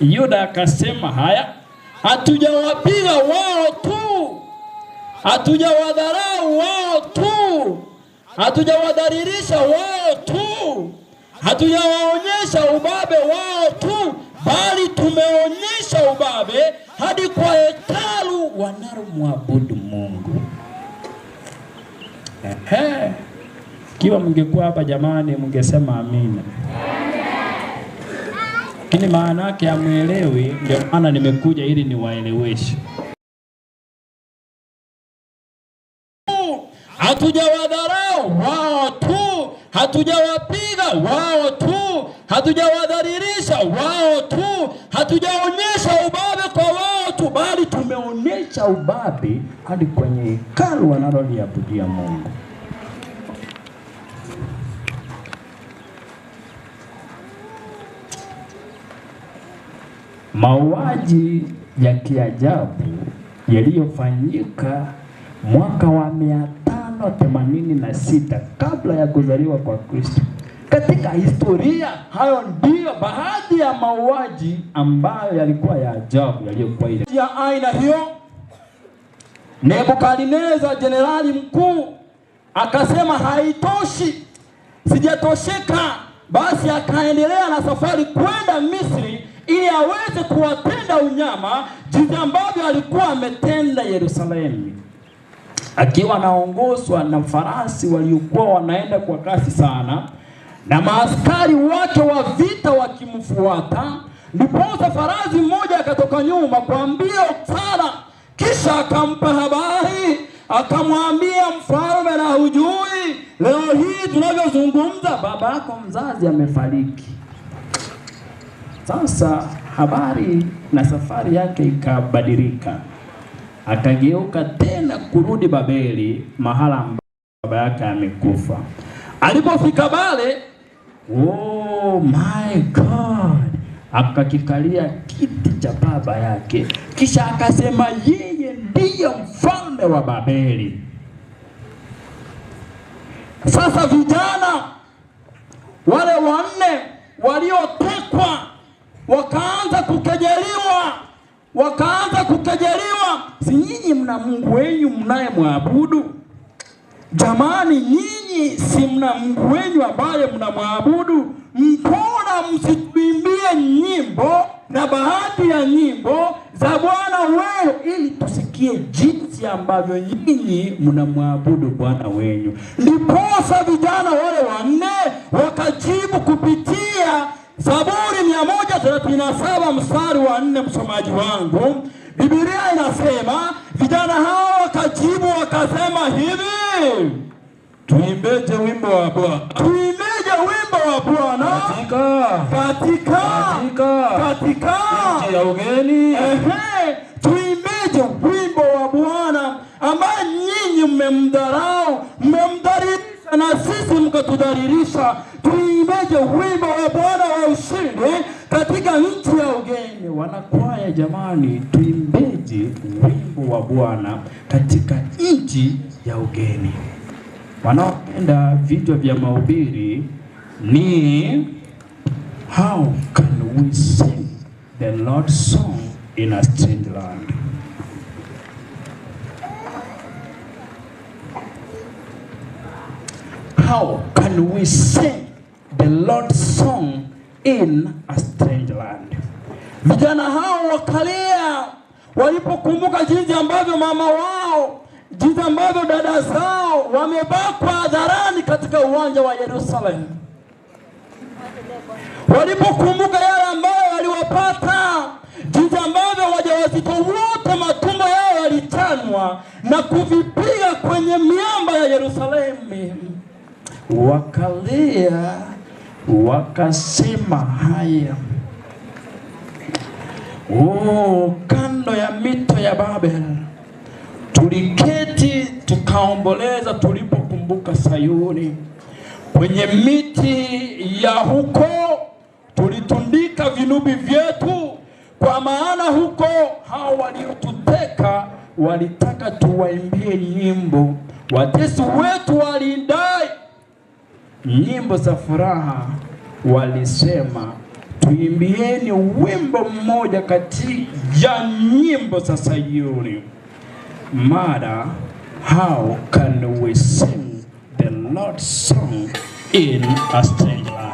Yuda akasema, haya, hatujawapiga wao tu, hatujawadharau wao tu, hatujawadhalilisha wao tu, hatujawaonyesha ubabe wao tu, bali tumeonyesha ubabe hadi kwa hekalu wanalomwabudu Mungu. Ehe, kiwa mngekuwa hapa jamani, mngesema amina. Lakini maana yake hamuelewi, ndio maana nimekuja ili niwaeleweshe. Hatujawadharau wao tu, hatujawapiga wao tu, hatujawadhalilisha wao tu, hatujaonyesha ubabe kwa wao tu, bali tumeonyesha ubabe hadi kwenye hekalu wanaloliabudia Mungu. Mauaji ya kiajabu yaliyofanyika mwaka wa 586 kabla ya kuzaliwa kwa Kristo. Katika historia, hayo ndiyo baadhi ya mauaji ambayo yalikuwa ya ajabu yaliyokuwa ile ya aina hiyo. Nebukadneza jenerali mkuu akasema haitoshi, sijatosheka. Basi akaendelea na safari kwenda Misri ili aweze kuwatenda unyama jinsi ambavyo alikuwa ametenda Yerusalemu, akiwa anaongozwa na farasi waliokuwa wanaenda kwa kasi sana na maaskari wake wa vita wakimfuata. Ndiposa farasi mmoja akatoka nyuma kwa mbio sana, kisha akampa habari, akamwambia mfalme, na hujui leo hii tunavyozungumza baba yako mzazi amefariki. Sasa habari na safari yake ikabadilika, akageuka tena kurudi Babeli, mahala ambapo baba yake amekufa. Alipofika pale, oh my God, akakikalia kiti cha baba yake, kisha akasema yeye ndiye mfalme wa Babeli. Sasa vijana wale wanne waliotekwa wakaanza kukejeliwa, wakaanza kukejeliwa. Si nyinyi mna Mungu wenyu mnayemwabudu? Jamani, nyinyi si mna Mungu wenyu ambaye mnamwabudu? Mbona msituimbie nyimbo na baadhi ya nyimbo za Bwana wenu ili tusikie jinsi ambavyo nyinyi mnamwabudu Bwana wenyu? Ndiposa vijana wale wanne wakajibu kupitia Zaburi 137 mstari wa 4. Msomaji wangu, Biblia inasema vijana hao wakajibu wakasema hivi, tuimbeje wimbo wa Bwana, tuimbeje wimbo wa Bwana katika nchi ya ugeni. Ehe, tuimbeje wimbo wa Bwana ambaye nyinyi mmemdharau, mmemdhalilisha na sisi mkatudhalilisha. Tuimbeje wimbo wa Bwana wa ushindi katika nchi ya ugeni. Wanakwaya jamani, tuimbeje wimbo wa Bwana katika nchi ya ugeni. Wanaopenda vichwa vya mahubiri ni how can we sing the Lord's song in a strange land. How can we sing the Lord's song in a strange land? Vijana hao wakalia walipokumbuka jinsi ambavyo mama wao, jinsi ambavyo dada zao wamebakwa hadharani katika uwanja wa Yerusalemu. Walipokumbuka yale ambayo waliwapata, jinsi ambavyo wajawazito wote matumbo yao yalichanwa na kuvipiga kwenye miamba ya Yerusalemu, wakalia wakasema haya, oh, kando ya mito ya Babel Tuliketi tukaomboleza tulipokumbuka Sayuni. Kwenye miti ya huko tulitundika vinubi vyetu, kwa maana huko hao waliotuteka walitaka tuwaimbie nyimbo. Watesi wetu walidai nyimbo za furaha, walisema tuimbieni wimbo mmoja kati ya nyimbo za Sayuni. Mara, how can we sing the Lord's song in a strange land?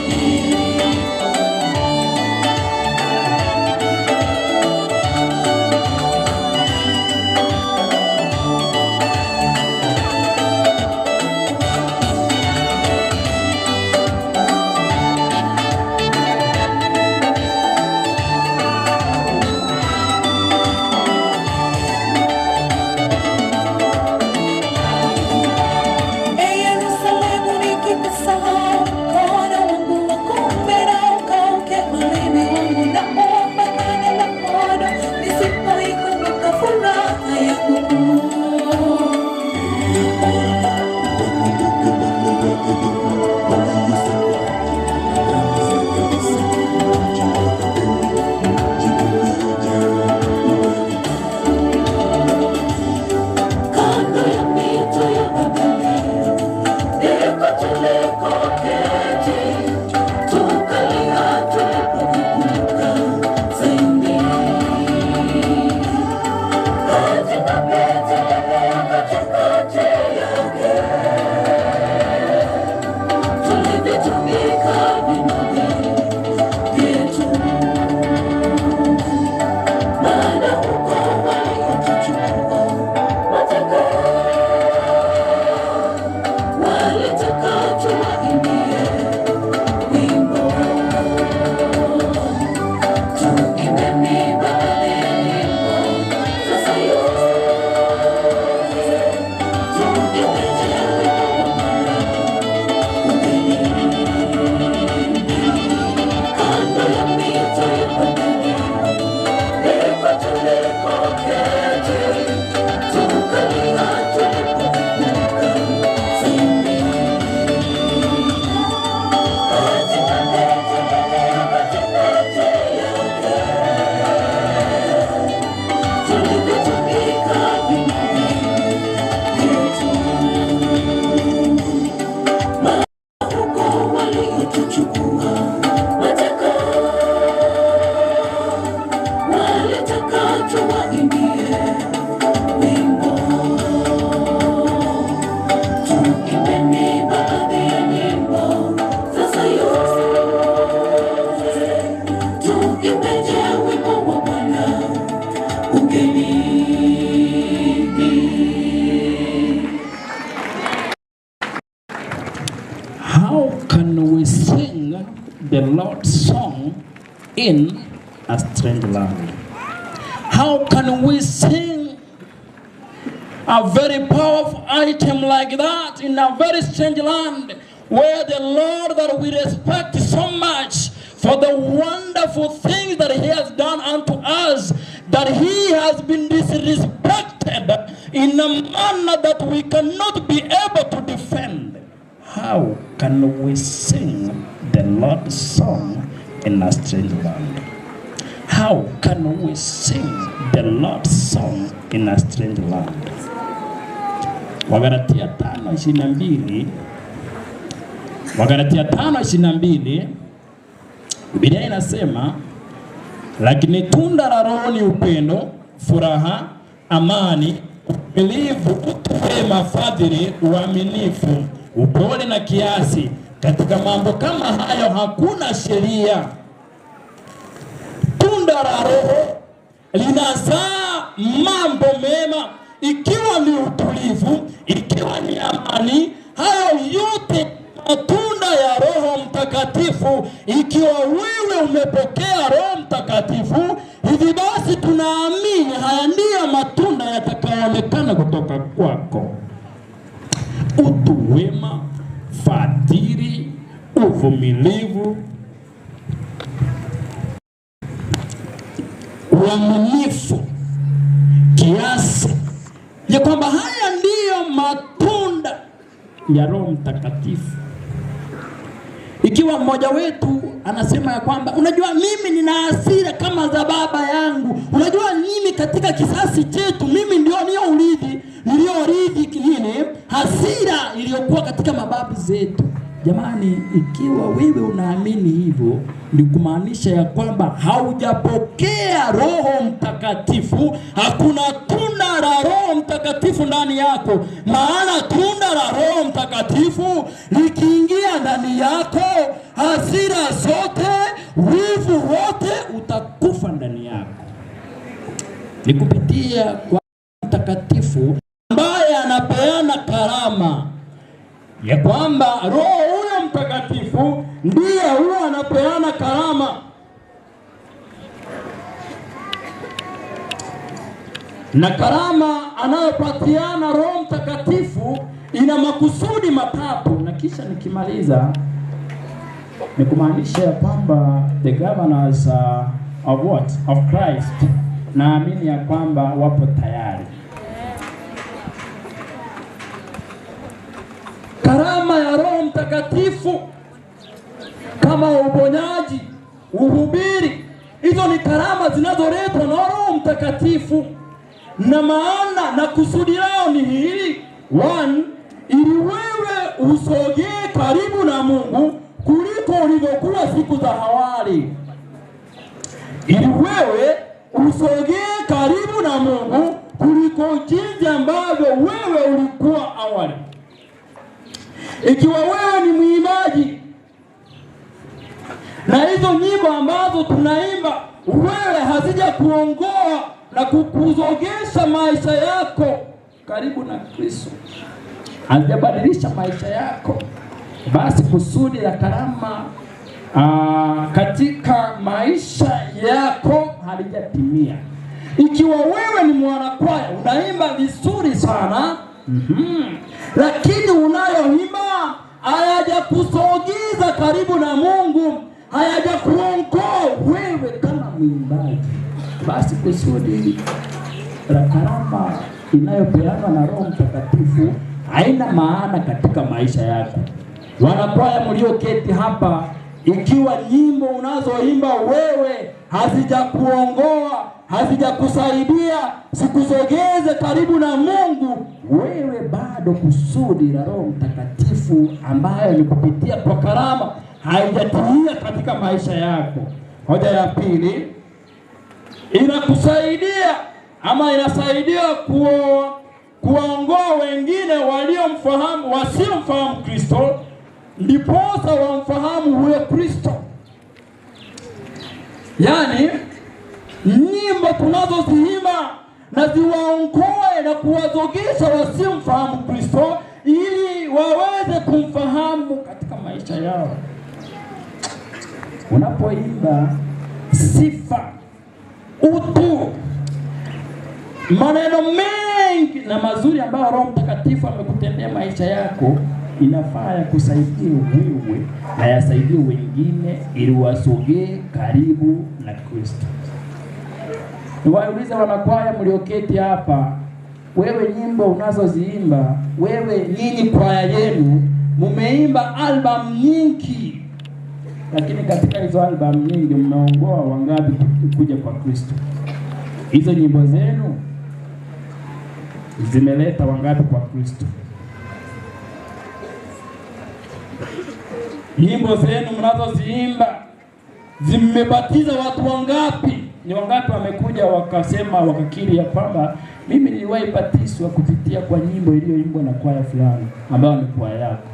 Thank you. How can we sing the Lord's song in a strange land? How can we sing a very powerful item like that in a very strange land where the Lord that we respect so much for the wonderful things that he has done unto us, that he has been disrespected in a manner that we cannot be able to defend? How can we sing the Lord's song in a strange land? How can we sing the Lord's song in a strange land? Wagalatia 5:22, Wagalatia 5:22, Biblia inasema, lakini tunda la Roho ni upendo, furaha, amani, uvumilivu, utu wema, fadhili, uaminifu, upole na kiasi. Katika mambo kama hayo hakuna sheria. Tunda la Roho linazaa mambo mema, ikiwa ni utulivu, ikiwa ni amani. Hayo yote matunda ya Roho Mtakatifu. Ikiwa wewe umepokea Roho Mtakatifu, hivi basi tunaamini haya ndiyo matunda yatakayoonekana kutoka kwako: utu wema, fadhili, uvumilivu, uaminifu, kiasi. Ya kwamba haya ndiyo matunda ya Roho Mtakatifu. Ikiwa mmoja wetu anasema ya kwamba unajua mimi nina hasira kama za baba yangu, unajua mimi katika kisasi chetu mimi ndio niliorithi nini hasira iliyokuwa katika mababu zetu. Jamani, ikiwa wewe unaamini hivyo, ni kumaanisha ya kwamba haujapokea Roho Mtakatifu. Hakuna tunda la Roho Mtakatifu ndani yako. Maana tunda la Roho Mtakatifu likiingia ndani yako, hasira zote, wivu wote utakufa ndani yako. Ni kupitia kwa Mtakatifu ambaye anapeana karama, ya kwamba Roho huyo Mtakatifu ndiye huwa anapeana karama. Na karama anayopatiana Roho Mtakatifu ina makusudi matatu. Na kisha nikimaliza ni kumaanisha ya kwamba the governors of what? Of Christ, naamini ya kwamba wapo tayari. Karama ya Roho Mtakatifu kama uponyaji, uhubiri, hizo ni karama zinazoletwa na Roho Mtakatifu. Na maana na kusudi lao ni hili: one, ili wewe usogee karibu na Mungu kuliko ulivyokuwa siku za awali. Ili wewe usogee karibu na Mungu kuliko jinsi ambavyo wewe ulikuwa awali. Ikiwa wewe ni mwimbaji na hizo nyimbo ambazo tunaimba wewe hazija kuongoa na kukuzogesha maisha yako karibu na Kristo, hazijabadilisha maisha yako, basi kusudi la karama katika maisha yako halijatimia. Ikiwa wewe ni mwanakwaya unaimba vizuri sana, lakini unayoimba hayajakusogeza karibu na Mungu, hayajakuongoa wewe kama mwimbaji, basi kusudi la karama inayopeanwa na Roho Mtakatifu haina maana katika maisha yako. Wanakwaya mlioketi hapa, ikiwa nyimbo unazoimba wewe hazijakuongoa, hazijakusaidia, sikusogeze karibu na Mungu, wewe bado kusudi la Roho Mtakatifu ambayo ni kupitia kwa karama haijatimia katika maisha yako. Hoja ya pili, inakusaidia ama inasaidia kuwaongoa wengine waliomfahamu, wasiomfahamu Kristo, ndiposa wamfahamu huyo Kristo. Yani nyimbo tunazoziimba na ziwaongoe na kuwazogesha wasiomfahamu Kristo ili waweze kumfahamu katika maisha yao. Unapoimba sifa, utu, maneno mengi na mazuri ambayo Roho Mtakatifu amekutendea maisha yako, inafaa yakusaidie wewe na yasaidie wengine ili wasogee karibu na Kristo. Niwaulize wanakwaya mlioketi hapa, wewe nyimbo unazoziimba, wewe nyinyi kwaya yenu mumeimba album nyingi, lakini katika hizo album nyingi mmeongoa wangapi kuja kwa Kristo? Hizo nyimbo zenu zimeleta wangapi kwa Kristo? Nyimbo zenu mnazoziimba zimebatiza watu wangapi? Ni wangapi wamekuja wakasema, wakakiri ya kwamba mimi niliwahi batizwa kupitia kwa nyimbo iliyoimbwa na kwaya fulani ambayo ni kwaya yako?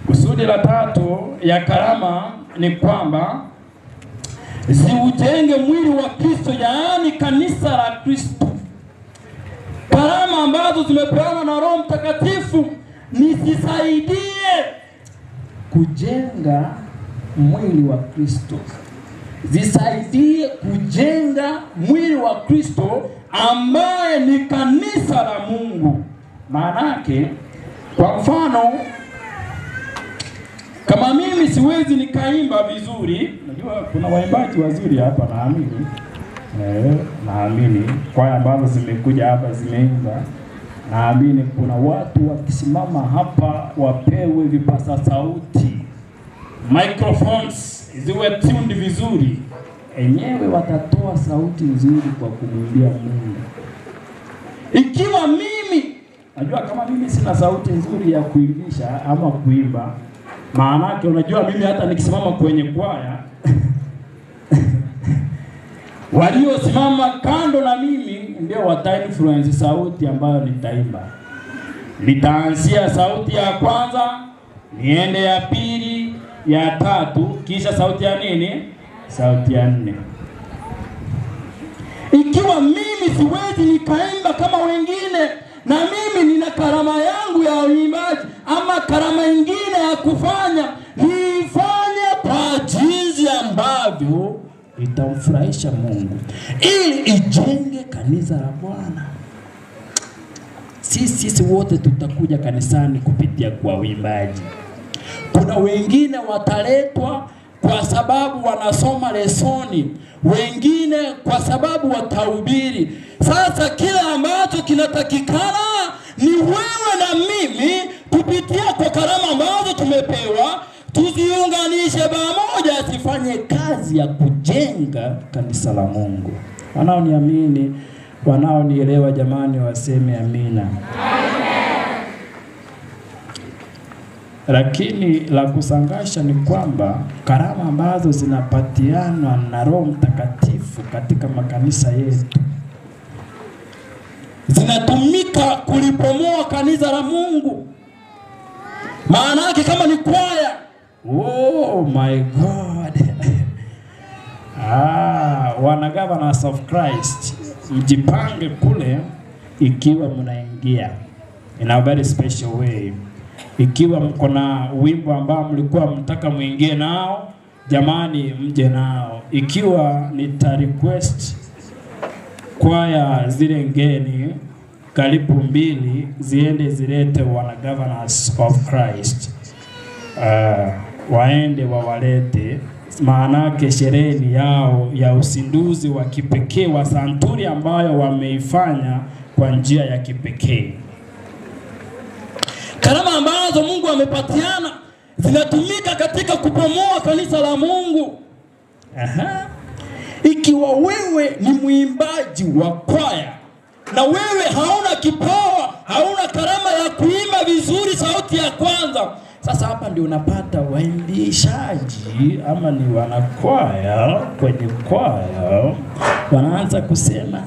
Kusudi la tatu ya karama ni kwamba ziujenge mwili wa Kristo, yaani kanisa la Kristo. Karama ambazo zimepeanwa na Roho Mtakatifu ni zisaidie kujenga mwili wa Kristo, zisaidie kujenga mwili wa Kristo ambaye ni kanisa la Mungu. Maanake, kwa mfano, kama mimi siwezi nikaimba vizuri, najua kuna waimbaji wazuri hapa, naamini naamini kwaya ambazo zimekuja hapa zimeimba, naamini kuna watu wakisimama hapa wapewe vipasa sauti, microphones ziwe tuned vizuri, enyewe watatoa sauti nzuri kwa kumwimbia Mungu. Ikiwa mimi najua kama mimi sina sauti nzuri ya kuimbisha ama kuimba, maanake unajua mimi hata nikisimama kwenye kwaya waliosimama kando na mimi ndio wata influence sauti ambayo nitaimba. Nitaanzia sauti ya kwanza, niende ya pili, ya tatu, kisha sauti ya nini? Sauti ya nne. Ikiwa mimi siwezi nikaimba kama wengine, na mimi nina karama yangu ya uimbaji ama karama ingine ya kufanya, niifanye kwa jinsi ambavyo itamfurahisha Mungu, ili ijenge kanisa la Bwana. Sisi wote tutakuja kanisani kupitia kwa uimbaji. Kuna wengine wataletwa kwa sababu wanasoma lesoni, wengine kwa sababu watahubiri. Sasa kila ambacho kinatakikana ni wewe na mimi kupitia kwa karama ambazo tumepewa, tuziunganishe pamoja, zifanye kazi ya kujenga kanisa la Mungu. Wanaoniamini, wanaonielewa, jamani, waseme amina. Lakini la kusangasha ni kwamba karama ambazo zinapatianwa na Roho Mtakatifu katika makanisa yetu zinatumika kulipomoa kanisa la Mungu. Maana yake kama ni kwaya, oh my God. Wana Governors of Christ, mjipange kule ikiwa mnaingia in a very special way. Ikiwa mko na wimbo ambao mlikuwa mtaka muingie nao, jamani mje nao. Ikiwa nita request kwaya zile ngeni karibu 2 ziende zilete wana Governors of Christ, waende wawalete. Maanake sherehe yao ya usinduzi wa kipekee wa santuri ambayo wameifanya kwa njia ya kipekee. Karama ambazo Mungu amepatiana zinatumika katika kubomoa kanisa la Mungu. Aha. Ikiwa wewe ni mwimbaji wa kwaya na wewe hauna kipawa, hauna karama ya kuimba vizuri sauti ya kwanza, sasa hapa ndio unapata waimbishaji ama ni wanakwaya kwenye kwaya wanaanza kusema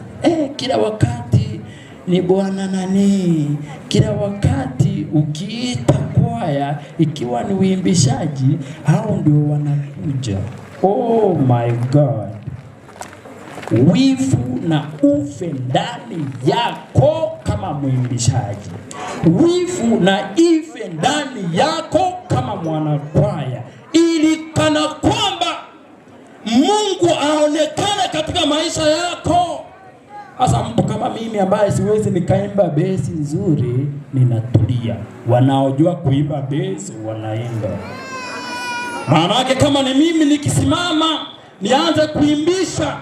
kila wakati ni bwana nani, kila wakati ukiita kwaya ikiwa ni uimbishaji, hao ndio wanakuja. Oh my God. Wivu na ufe ndani yako kama mwimbishaji, wivu na ife ndani yako kama mwanakwaya, ili kana kwamba Mungu aonekane katika maisha yako. Sasa mtu kama mimi ambaye siwezi nikaimba besi nzuri, ninatulia. Wanaojua kuimba besi wanaimba. Maana yake kama ni mimi nikisimama nianze kuimbisha,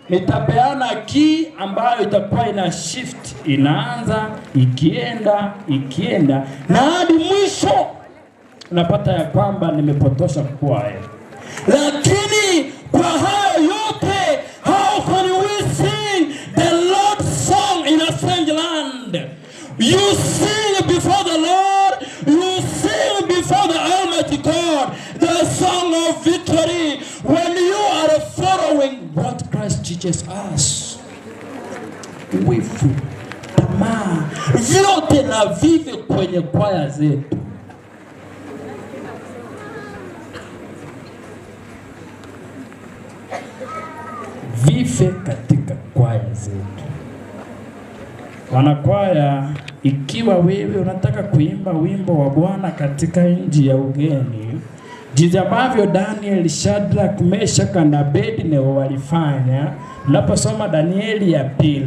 nitapeana key ambayo itakuwa ina shift, inaanza ikienda ikienda na hadi mwisho napata ya kwamba nimepotosha kwaya. Lakini kwa hayo yote, how can we sing the Lord's song in a strange land? You sing before the Lord, you sing before the Almighty God, the song of victory, when you are following what Christ teaches us. Wivu, tamaa, vyote na vive kwenye kwaya zetu. Vife katika kwaya zetu. Wanakwaya, ikiwa wewe unataka kuimba wimbo wa Bwana katika nchi ya ugeni, jinsi ambavyo Daniel, Shadrach, Meshach na Abednego walifanya, unaposoma Danieli ya 2,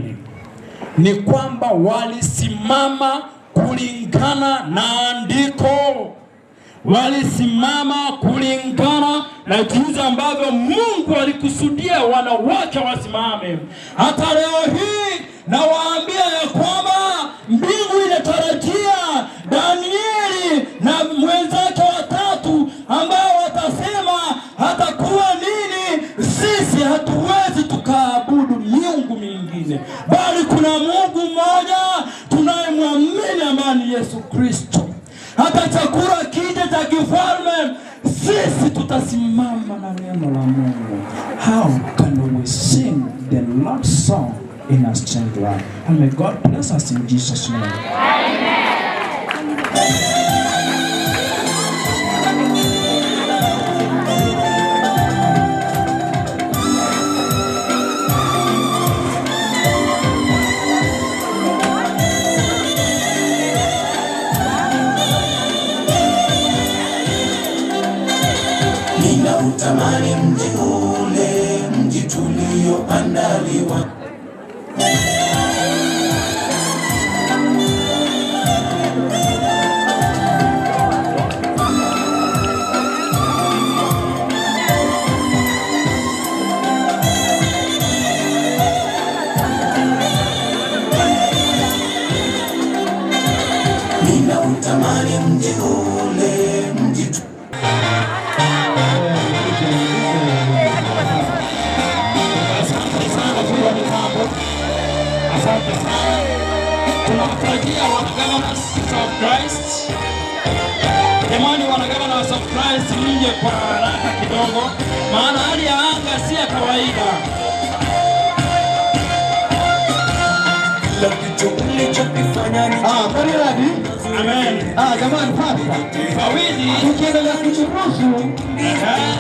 ni kwamba walisimama kulingana na andiko. Walisimama kulingana na jinsi ambavyo Mungu alikusudia wanawake wasimame. Hata leo hii nawaambia ya kwamba mbingu inatarajia Danieli na mwenzake watatu ambao watasema hatakuwa nini, sisi hatuwezi tukaabudu miungu mingine, bali kuna Mungu mmoja tunayemwamini ambaye ni Yesu Kristo. Hata chakula kije cha kifalme, sisi tutasimama na neno la Mungu. How can we sing the Lord's song in a strange land? And may God bless us in Jesus' name. Amen. Ninautamani mji ule, mji tulioandaliwa. Ninautamani mji ule, mji Asante sana. Tunawatarajia wana Governors of Christ. Jamani, wana Governors of Christ, mje kwa haraka kidogo, maana hali ya anga si ya kawaida. Amen. Jamani, pasta. Fawidi. Tukiendelea kuchuruzu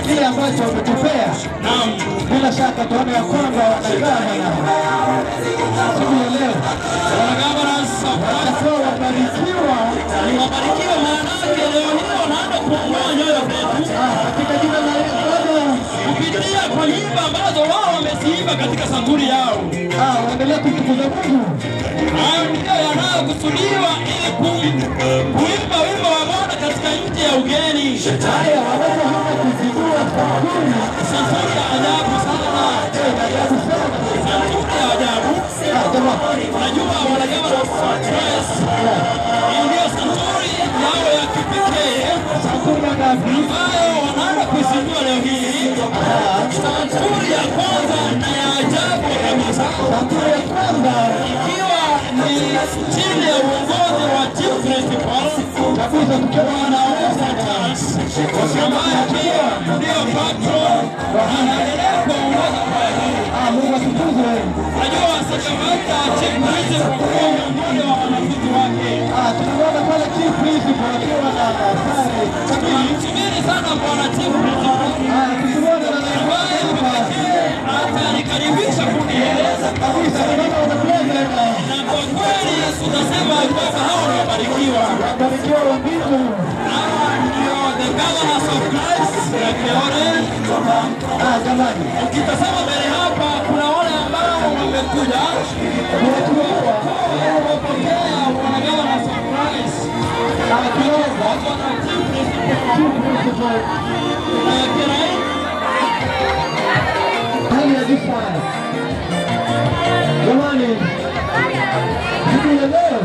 kile ambacho wametupea, bila shaka tuone ya kwamba wanagavana siku ya leo watakuwa wabarikiwa, ni wabarikiwa. Maanake leo hii wanaanza kuongoa nyoyo zetu katika jina la Yesu kupitia kwa nyimbo ambazo wao wameziimba katika santuri yao. Waendelee kumtukuza Mungu. Hayo ndiyo yanayokusudiwa ili kuimba wimbo wa Bwana katika nchi ya ugeni. Haya, wanapoanza kuzindua santuri, santuri ya ajabu sana, santuri ya ajabu. Unajua wanajama wa Christ ndio santuri yao ya kipekee ambayo wanaanza kuizindua leo hii. Santuri ya kwanza na ya ajabu kabisa, santuri ya kwanza ikiwa ni chini ya uongozi wa Chief Principal Bwana Musa Charles, ambaye pia ndio patron anaendelea kuongoza kwaya hii. Mungu atukuzwe. Najua si kawaida Chief Principal kuwa miongoni wa wanafunzi wake. Tunaona pale Chief Principal akiwa na sare. Tunamsubiri sana Bwana Chief Principal ambaye pekee atalikaribisha kundi Wabarikiwa. Wabarikiwa wa mbingu. Hawa ndio the governors of Christ Nyakeore. Jamani. Ukitazama mbele hapa kuna wale ambao wamekuja wamepokea wana governors of Christ. Wakiongozwa na chief principal Kirai. Hali ya juu sana. Jamani, siku ya leo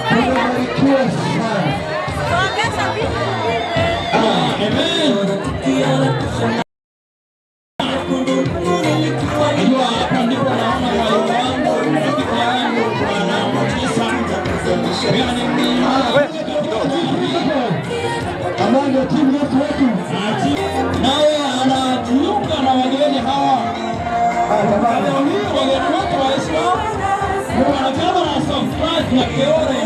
tumebarikiwa sana. Amen. Najua hapa ndipo naona mwalimu wangu, rafiki yangu, Bwana Mutisa. Ambaye ndio timu yetu wetu. Naye anajiunga na wageni hawa. Leo hii wageni wetu wa Islam wana governors of Christ Nyakeore.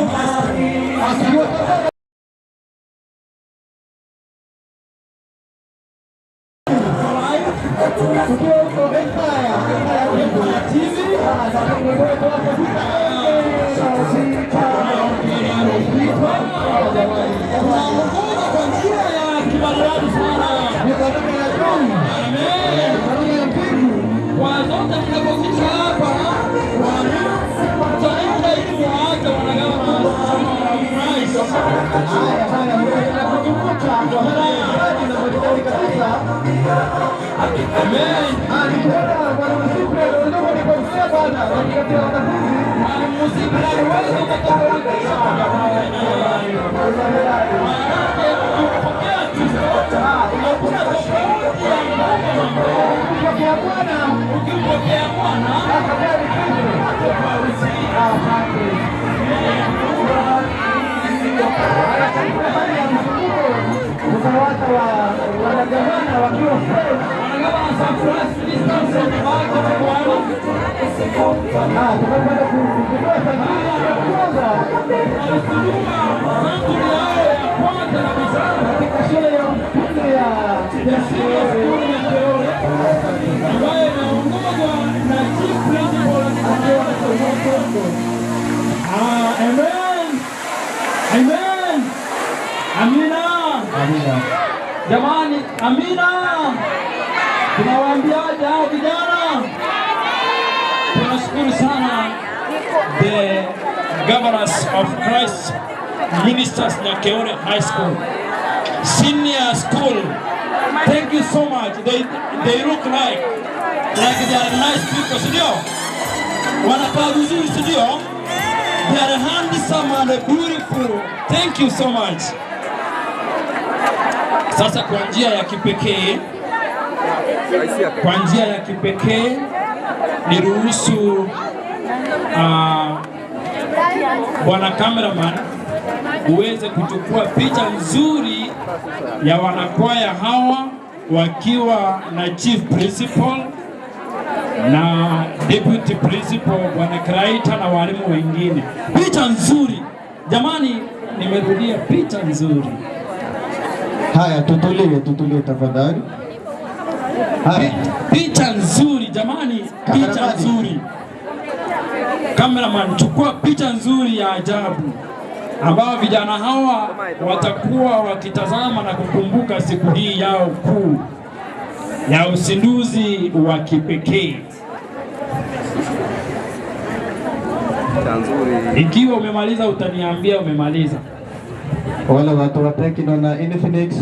Tunaongoza kwa njia ya kimaridadi sana. Amen. Kwa zote mnapofika hapa, mtaenda ili muache wanagama Christ. Amen. Ukimpokea Bwana Utawata wa wanagavana wakiwa fresh. Tumepata kuzindua sajili ya kwanza katika shule ya upili ya Nyakeore ambayo inaongozwa na Chief Principal. Amen. Amen. Amina. Amina. Jamani, amina. Tunawaambiaje hao vijana? Tunashukuru sana the governors of Christ Ministers Nyakeore High School, Senior School. Thank you so much. They look like they are nice people, si ndio? Wanakaa vizuri, si ndio? They are handsome and beautiful. Thank you so much. Sasa kwa njia ya kipekee, kwa njia ya kipekee niruhusu bwana cameraman uweze kuchukua picha nzuri ya wanakwaya hawa wakiwa na chief principal na deputy principal bwana Kraita na walimu wengine. Picha nzuri jamani, nimerudia picha nzuri. Haya, tutulie, tutulie tafadhali. Haya, picha nzuri jamani, picha nzuri. Cameraman, chukua picha nzuri ya ajabu ambao vijana hawa watakuwa wakitazama na kukumbuka siku hii yao kuu ya uzinduzi wa kipekee. Ikiwa umemaliza utaniambia umemaliza. Wale watu wa Tecno na Infinix,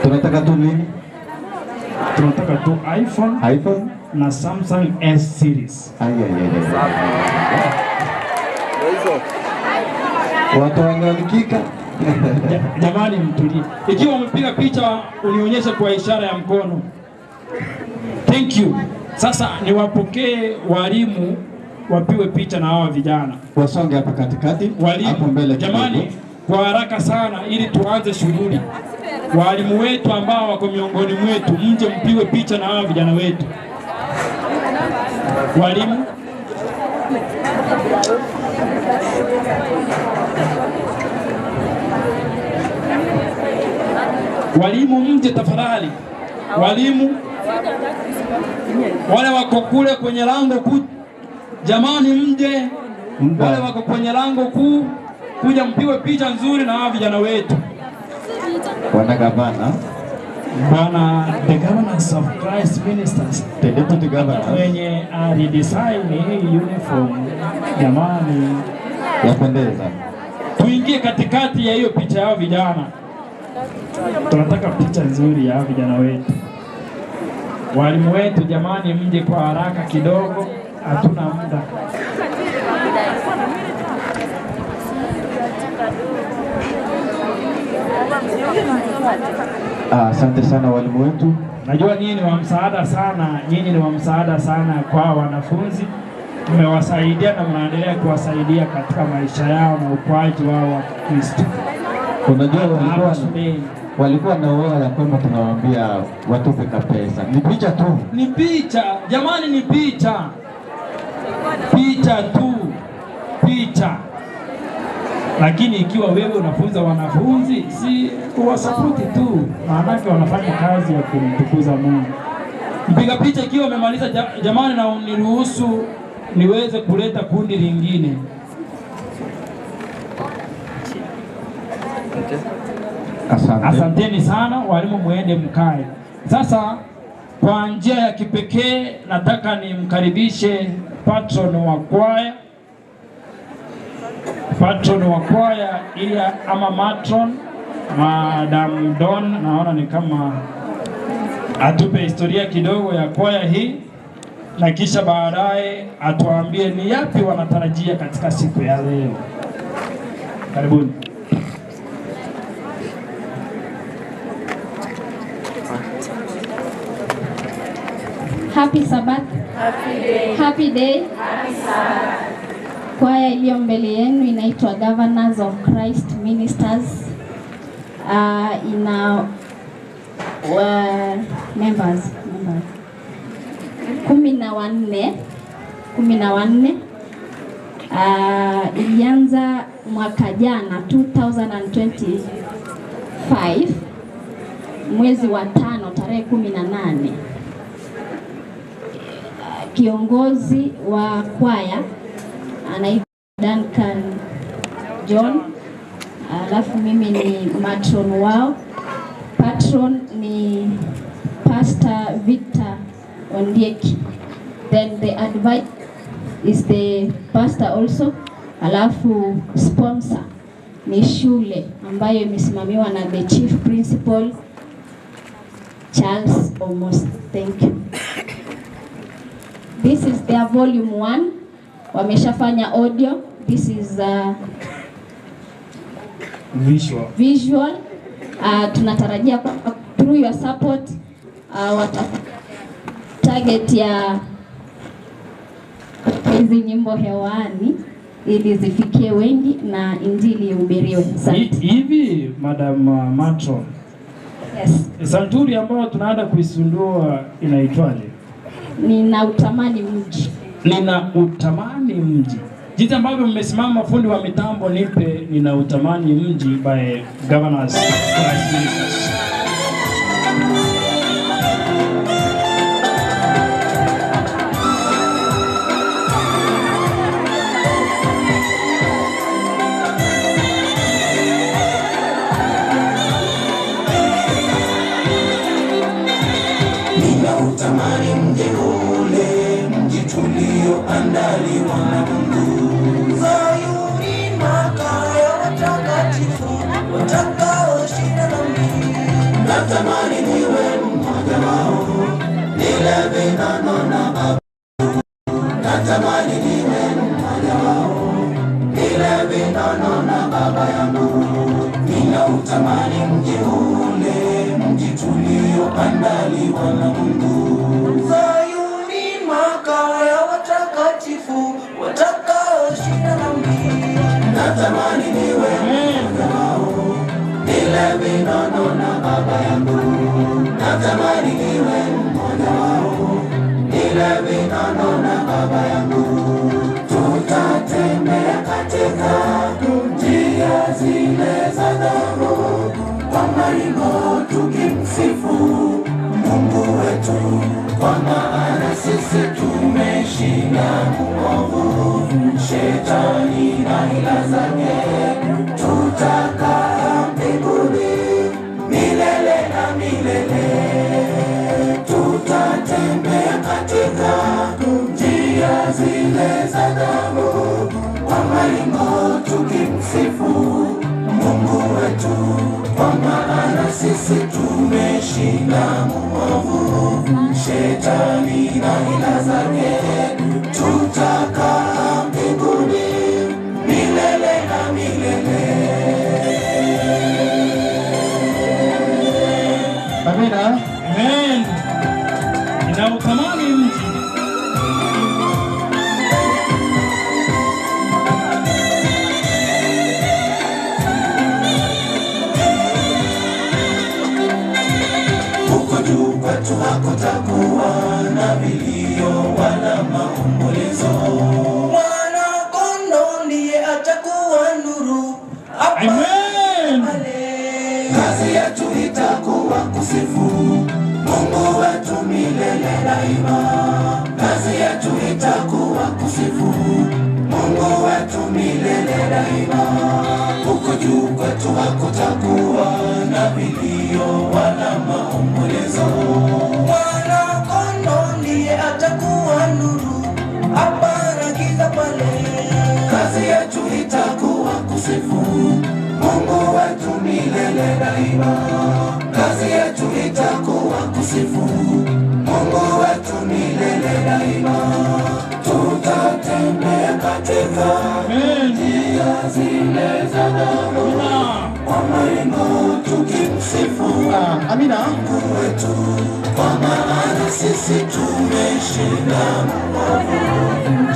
tunataka tu nini? Tunataka tu iPhone, na Samsung S series. Watu wanalikika. Jamani, mtulie. Ikiwa umepiga picha unionyeshe kwa ishara ya mkono. Thank you. Sasa niwapokee walimu wapiwe picha na hawa vijana. Wasonge hapa katikati, walimu hapo mbele kidogo. Jamani, kwa haraka sana ili tuanze shughuli. Walimu wetu ambao wako miongoni mwetu, mje mpiwe picha na hawa vijana wetu. Walimu Walimu mje tafadhali. Walimu wale wako kule kwenye lango kuu, jamani mje. Wale wako kwenye lango kuu, kuja mpigwe picha nzuri na hawa vijana wetu. Bwana Gavana. Bwana, the governors of Christ Ministers. The deputy governor. Mwenye alidesign hii uniform, jamani, yapendeza. Tuingie katikati ya hiyo picha yao vijana. Tunataka picha nzuri ya vijana wetu. Walimu wetu jamani, mje kwa haraka kidogo, hatuna muda. Asante sana walimu wetu. Najua nyinyi ni wa msaada sana, nyinyi ni wa msaada sana kwa wanafunzi. Mmewasaidia na mnaendelea kuwasaidia katika maisha yao na ukuaji wao wa Kristo. Unajua walikuwa na uoga ya kwamba tunawaambia watupe pesa. Ni picha tu. Ni picha, jamani, ni picha. Picha tu. Picha. Lakini ikiwa wewe unafunza wanafunzi, si kuwasapoti tu, maanake wanafanya kazi ya kumtukuza Mungu. Mpiga picha ikiwa umemaliza, jamani, na uniruhusu niweze kuleta kundi lingine. Asante. Asanteni sana walimu, muende mkae. Sasa kwa njia ya kipekee nataka nimkaribishe patron wa kwaya. Patron wa kwaya ili ama matron Madam Don, naona ni kama atupe historia kidogo ya kwaya hii na kisha baadaye atuambie ni yapi wanatarajia katika siku ya leo. Karibuni. Happy Sabbath. Happy day. Happy day. Happy Sabbath. Kwaya iliyo mbele yenu inaitwa Governors of Christ Ministers. Ina members 14, 14. Ilianza mwaka jana 2025 mwezi wa 5 tarehe 18. Kiongozi wa kwaya anaitwa Duncan John, alafu mimi ni matron wao. Patron ni Pastor Victor Ondieki. Then the advice is the pastor also. Alafu sponsor ni shule ambayo imesimamiwa na the chief principal Charles Omos. Thank you. This is their volume 1. Wameshafanya audio. This is visual. Visual. Tunatarajia through your support target ya hizi nyimbo hewani ili zifikie wengi na injili ihubiriwe. Hivi Madam Matron. Yes. Santuri ambayo tunaenda kuisundua inaitwaje? Ninautamani mji. Ninautamani mji. Jinsi ambavyo mmesimama fundi wa mitambo, nipe Ninautamani mji by Governors Christ Ministers. Ninautamani mji ule, mji tulioandaliwa na Mungu. Zayuni makao ya watakatifu, watakaoshinda dhambi. Natamani niwe mmoja wao, nile vinono na Baba. Natamani niwe mmoja wao, nile vinono na Baba yangu. Ninautamani mji ule, mji tulioandaliwa na Mungu. Zayuni makao ya watakatifu, watakaoshinda dhambi. Natamani niwe mmoja wao, nile vinono na Baba yangu. Natamani niwe mmoja wao, nile vinono na Baba yangu. Tutatembea katika njia zile za dhahabu, kwa maringo tukimsifu Mungu wetu, kwa maana sisi tumeshinda muovu. shetani na hila zake, tutakaa mbinguni milele na milele. Tutatembea katika njia zile za damu, kwa maringo tukimsifu Mungu wetu, kwa maana sisi tumeshinda muovu, shetani na hila zake, tutakaa mbinguni milele na milele. Amina. Amen. Ninautamani mji. Huko juu kwetu hakutakuwa na vilio wala maombolezo. Mwana kondoo ndiye atakuwa nuru. Amen. Kazi yetu itakuwa kusifu Mungu wetu milele daima. Kazi yetu itakuwa kusifu Mungu wetu milele daima. Huko juu kwetu hakutakuwa na vilio wala maombolezo. Mwana kondoo ndiye atakuwa nuru, hapana giza pale. Kazi yetu itakuwa kusifu Mungu wetu milele daima. Kazi yetu itakuwa kusifu Mungu wetu milele daima. Tutatembea katika njia zile za damu, kwa maringo tukimsifu Amina Mungu wetu, kwa maana sisi tumeshinda muovu,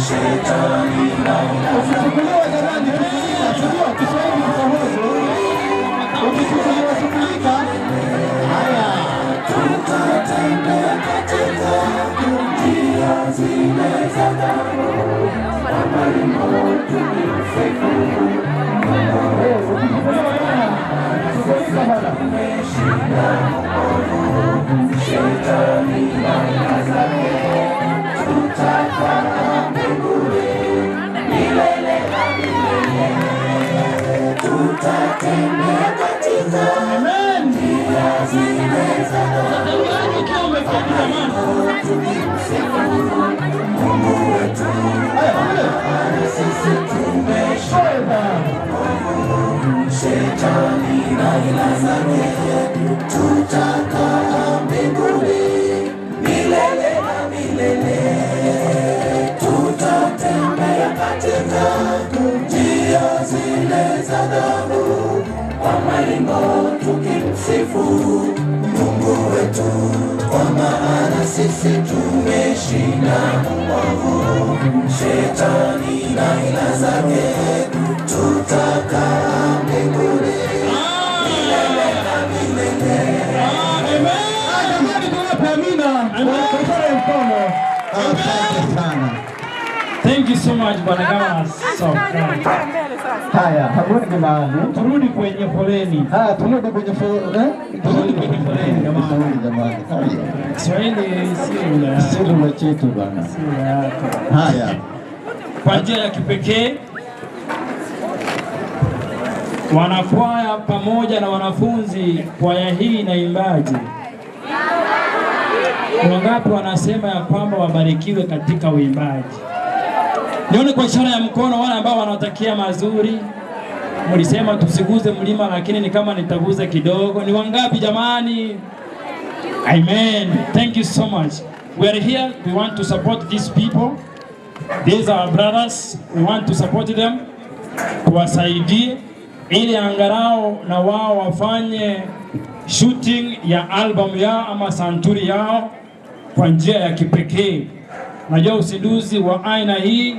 shetani na Usichukuliwe jamani, tulia, Kiswahili kitahozo. Ukichukuliwa chukulika. Haya. Tutatembea katika njia zile za damu, kwa maringo tukimsifu Mungu wetu, sisi tumeshinda muovu, shetani na hila zake, tutakaa mbinguni milele na milele. Tutatembea katika njia zile za damu, tukimsifu Mungu wetu, maana sisi tumeshinda muovu, shetani na hila zake, tutakaa mbinguni milele na milele. Tutatembea katika njia zile za damu, kwa maringo tukimsifu Mungu wetu, kwa maana sisi tumeshinda muovu, shetani na hila zake, tutakaa mbinguni milele na milele. Jamani, tuwape amina. Kwa mkono. Asante sana. Thank you so much Bwana Gamas. Haya, hamrudi mahali. Turudi kwenye foleni. Haya, turudi kwenye foleni. Turudi kwenye foleni jamani. Jamani. Haya. Kiswahili sio lugha yako. Sio lugha chetu bwana. Sio lugha yako. Haya. Kwa njia ya kipekee wanakwaya pamoja na wanafunzi, kwaya hii inaimbaje? Wangapi wanasema ya kwamba wabarikiwe katika uimbaji? Nione kwa ishara ya mkono wale ambao wanatakia mazuri. Mlisema tusiguze mlima, lakini ni kama nitaguza kidogo. Ni wangapi jamani? Amen. Thank you so much. We are here, we want to support these people. These are our brothers. We want to support them. Tuwasaidie ili angalau na wao wafanye shooting ya album yao ama santuri yao kwa njia ya kipekee. Najua uzinduzi wa aina hii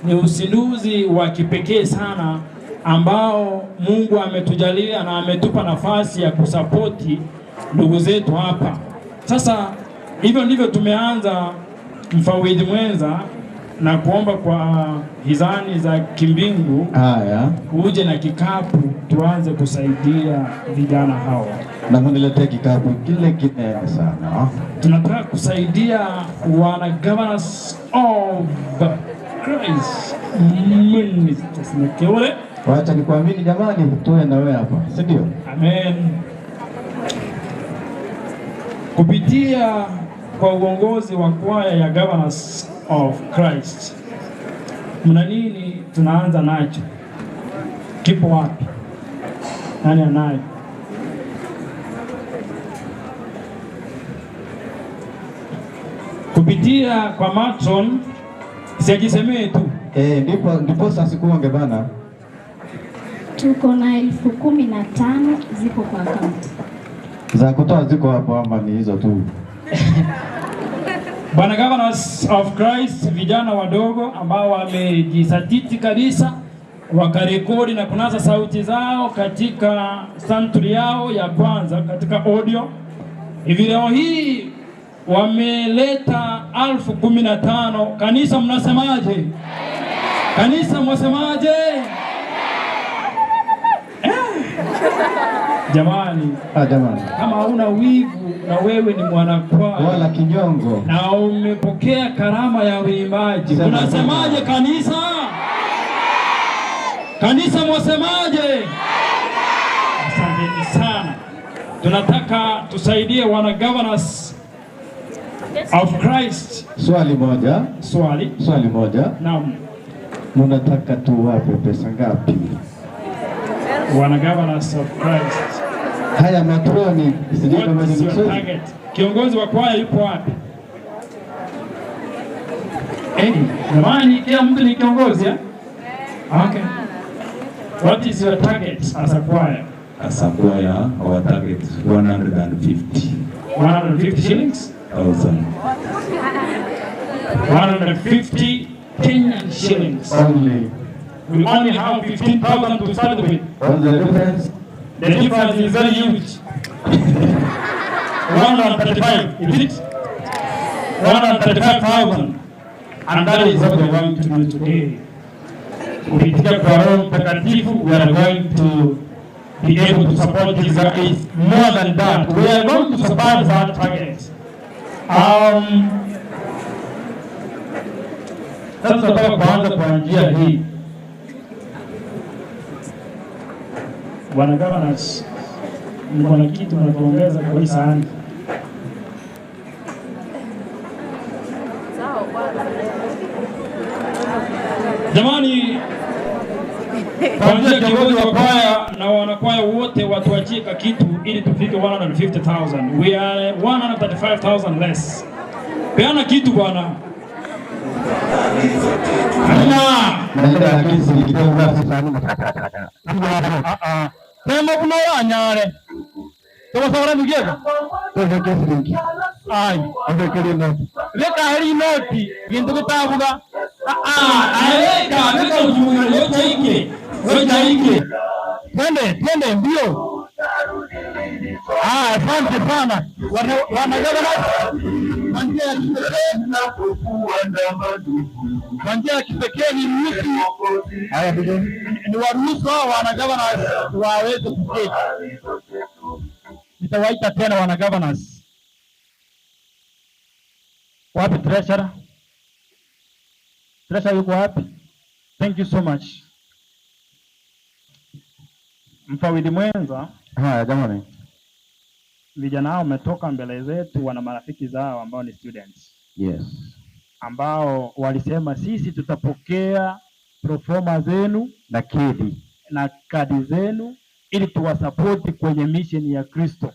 ni uzinduzi wa kipekee sana ambao Mungu ametujalia na ametupa nafasi ya kusapoti ndugu zetu hapa. Sasa hivyo ndivyo tumeanza mfawidhi mwenza na kuomba kwa hizani za kimbingu. Haya, uje na kikapu tuanze kusaidia vijana hawa. Na muniletee kikapu kile kinene sana. Tunataka kusaidia wana governors of Christ Ministers Nyakeore. Wacha nikuamini jamani, tuwe na wewe hapa, si ndio? Amen. Kupitia kwa uongozi wa kwaya ya Governors of Christ, mna nini tunaanza nacho? Kipo wapi? Nani anayo? Kupitia kwa matron, siajisemee tu. Ndipo sasa sikuonge bana. Tuko na 15,000 ziko kwa account. Za kutoa ziko hapo ama ni hizo tu? Bwana Governors of Christ, vijana wadogo ambao wamejisatiti kabisa wakarekodi na kunasa sauti zao katika santuri yao ya kwanza katika audio. Hivi leo hii wameleta 15,000. Kanisa mnasemaje? Kanisa mnasemaje? Jamani, jamani, kama hauna wivu na wewe ni mwanakwaya wala kinyongo na umepokea karama ya uimbaji, unasemaje kanisa? Kanisa mwasemaje? Asanteni sana. Tunataka tusaidie wana Governors of Christ. Swali moja. Swali moja. Naam. Mnataka tuwape pesa ngapi? Wana Governors of Christ. Haya matroni, sijui kama ni mzuri. Kiongozi wa kwaya yupo wapi? Jamani, kila mtu ni kiongozi eh? Okay. What is your target as a choir? As a choir, our target is 150. 150 shillings? 1,000. 150 Kenyan shillings. Only. We only have 15,000 to start with. What's the difference? The difference is very huge. 135, is it? 135,000. And that is what we are going to do today. Kupitia kwa Roho Mtakatifu, we are going to be able to support these guys more than that. We are going to surpass that target. Sasa tunataka kuanza kwa njia hii. Bwana Governors, mko na kitu mnatuongeza kwa hii sahani. Jamani, kuanzia kiongozi wa kwaya na wanakwaya wote watuachie kitu ili tufike 150,000. We are 135,000 less. Peana kitu bwana. Tembo kuno anyare. Toba mugega. Ai, leka heri noti, gintu kitabuga. Aleka, leka ujimunga, locha ike. Twende mbio. Asante sana. Wana kwa njia ya kipekee ni ruhusu. Ni waruhusu hao wana governors waweze kuketi. Nitawaita tena wana governors. Wapi treasurer? Treasurer yuko wapi? Thank you so much. Mfawidhi mwenza. Haya jamani. Vijana hao wametoka mbele zetu, wana marafiki zao ambao ni students. Yes. Ambao walisema sisi tutapokea proforma zenu na kadi na kadi zenu ili tuwasapoti kwenye mission ya Kristo.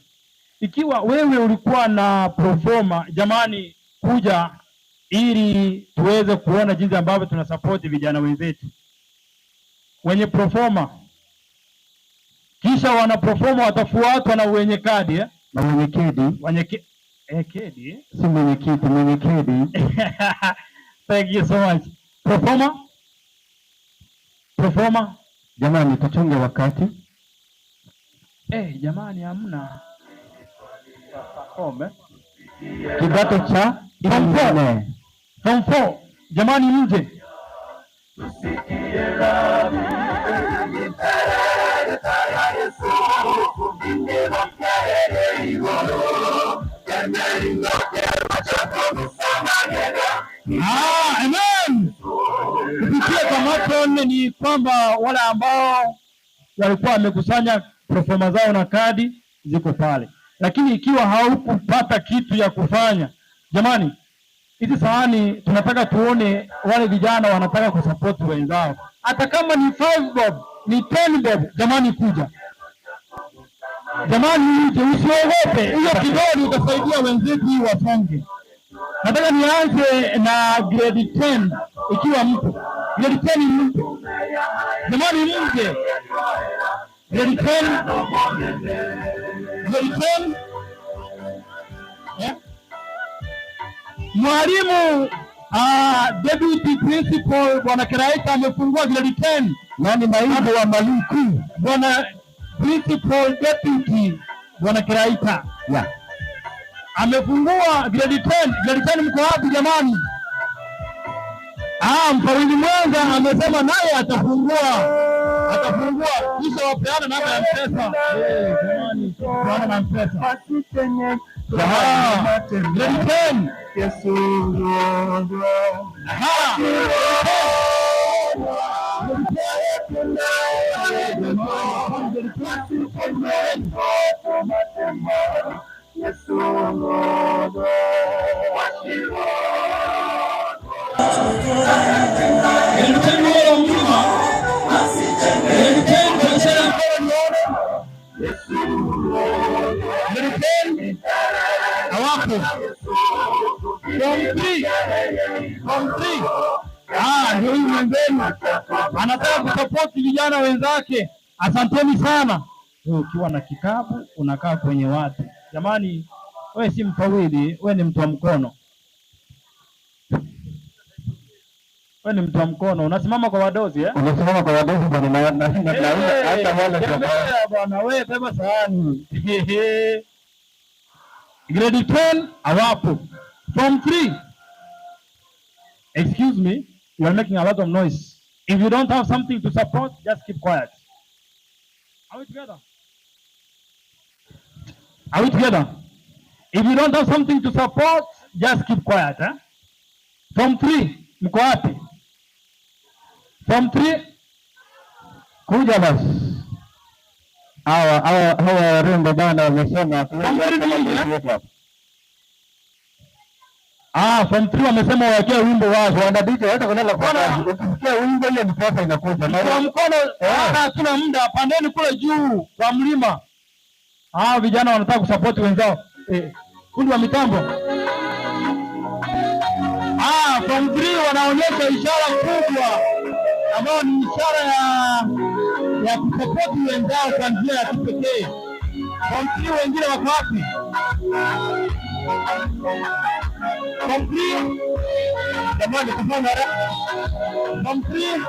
Ikiwa wewe ulikuwa na proforma, jamani, kuja ili tuweze kuona jinsi ambavyo tunasapoti vijana wenzetu wenye proforma. Kisha wana proforma watafuatwa na wenye kadi eh? Na wenye kedi. Wenye kedi? Si mwenye kiti, mwenye kedi. Thank you so much. Proforma? Proforma? Jamani, tuchunge wakati. Jamani, hamna. Kidato cha Form 4. Form 4. Jamani, mje. Amen. kwamba wale ambao walikuwa wamekusanya proforma zao na kadi ziko pale, lakini ikiwa haukupata kitu ya kufanya, jamani, hizi sahani tunataka tuone wale vijana wanataka kusupport wenzao, hata kama ni 5 bob ni 10 bob, jamani, kuja jamani, uje, usiogope, hiyo kidogo utasaidia wenzetu hii wasonge. Nataka nianze na grade 10 ikiwa mpo. Grade 10 mpo. Jamani mje. Grade 10. Grade 10. Yeah. Mwalimu deputy principal Bwana Keraita amefungua grade 10. Nani naibu wa mwalimu? Bwana principal deputy Bwana Keraita. Yeah. Amefungua grade 10. Grade 10 mko wapi jamani? Mfawidhi mwenza amesema naye atafungua. Atafungua kisha wapeana namba ya M-Pesa. Jamani, peana na M-Pesa. Grade 10. Yesu. Ndio huyu mwenzenu anataka kusapoti vijana wenzake. Asanteni sana. Wewe ukiwa na kikapu unakaa kwenye watu. Jamani, wewe si mfawidhi, wewe ni mtu wa mkono. Wewe ni mtu wa mkono, unasimama kwa wadozi eh? Unasimama kwa wadozi bwana, na hata wale bwana, wewe beba sahani. Grade 10 hawapo. Form 3. Excuse me, you are making a lot of noise. If you don't have something to support, just keep quiet. Are we together? Are we together? If you don't have something to support, just keep quiet. Eh? Form 3, mko wapi? Form 3, kuja basi. Hawa warembo bana wamesema. Form 3 wamesema waekee wimbo wao. Wanabidi hata kulala kwa kazi. Ukisikia wimbo ile ni pesa inakuja. Kwa mkono hatuna muda, pandeni kule juu kwa mlima. Vijana wanataka kusupport wenzao. Kundi wa mitambo. Form 3 wanaonyesha ishara kubwa ambayo ni ishara ya kusupport wenzao kwa njia ya kipekee. Form 3 wengine wako wapi? Form 3 jamani, kufanya Form 3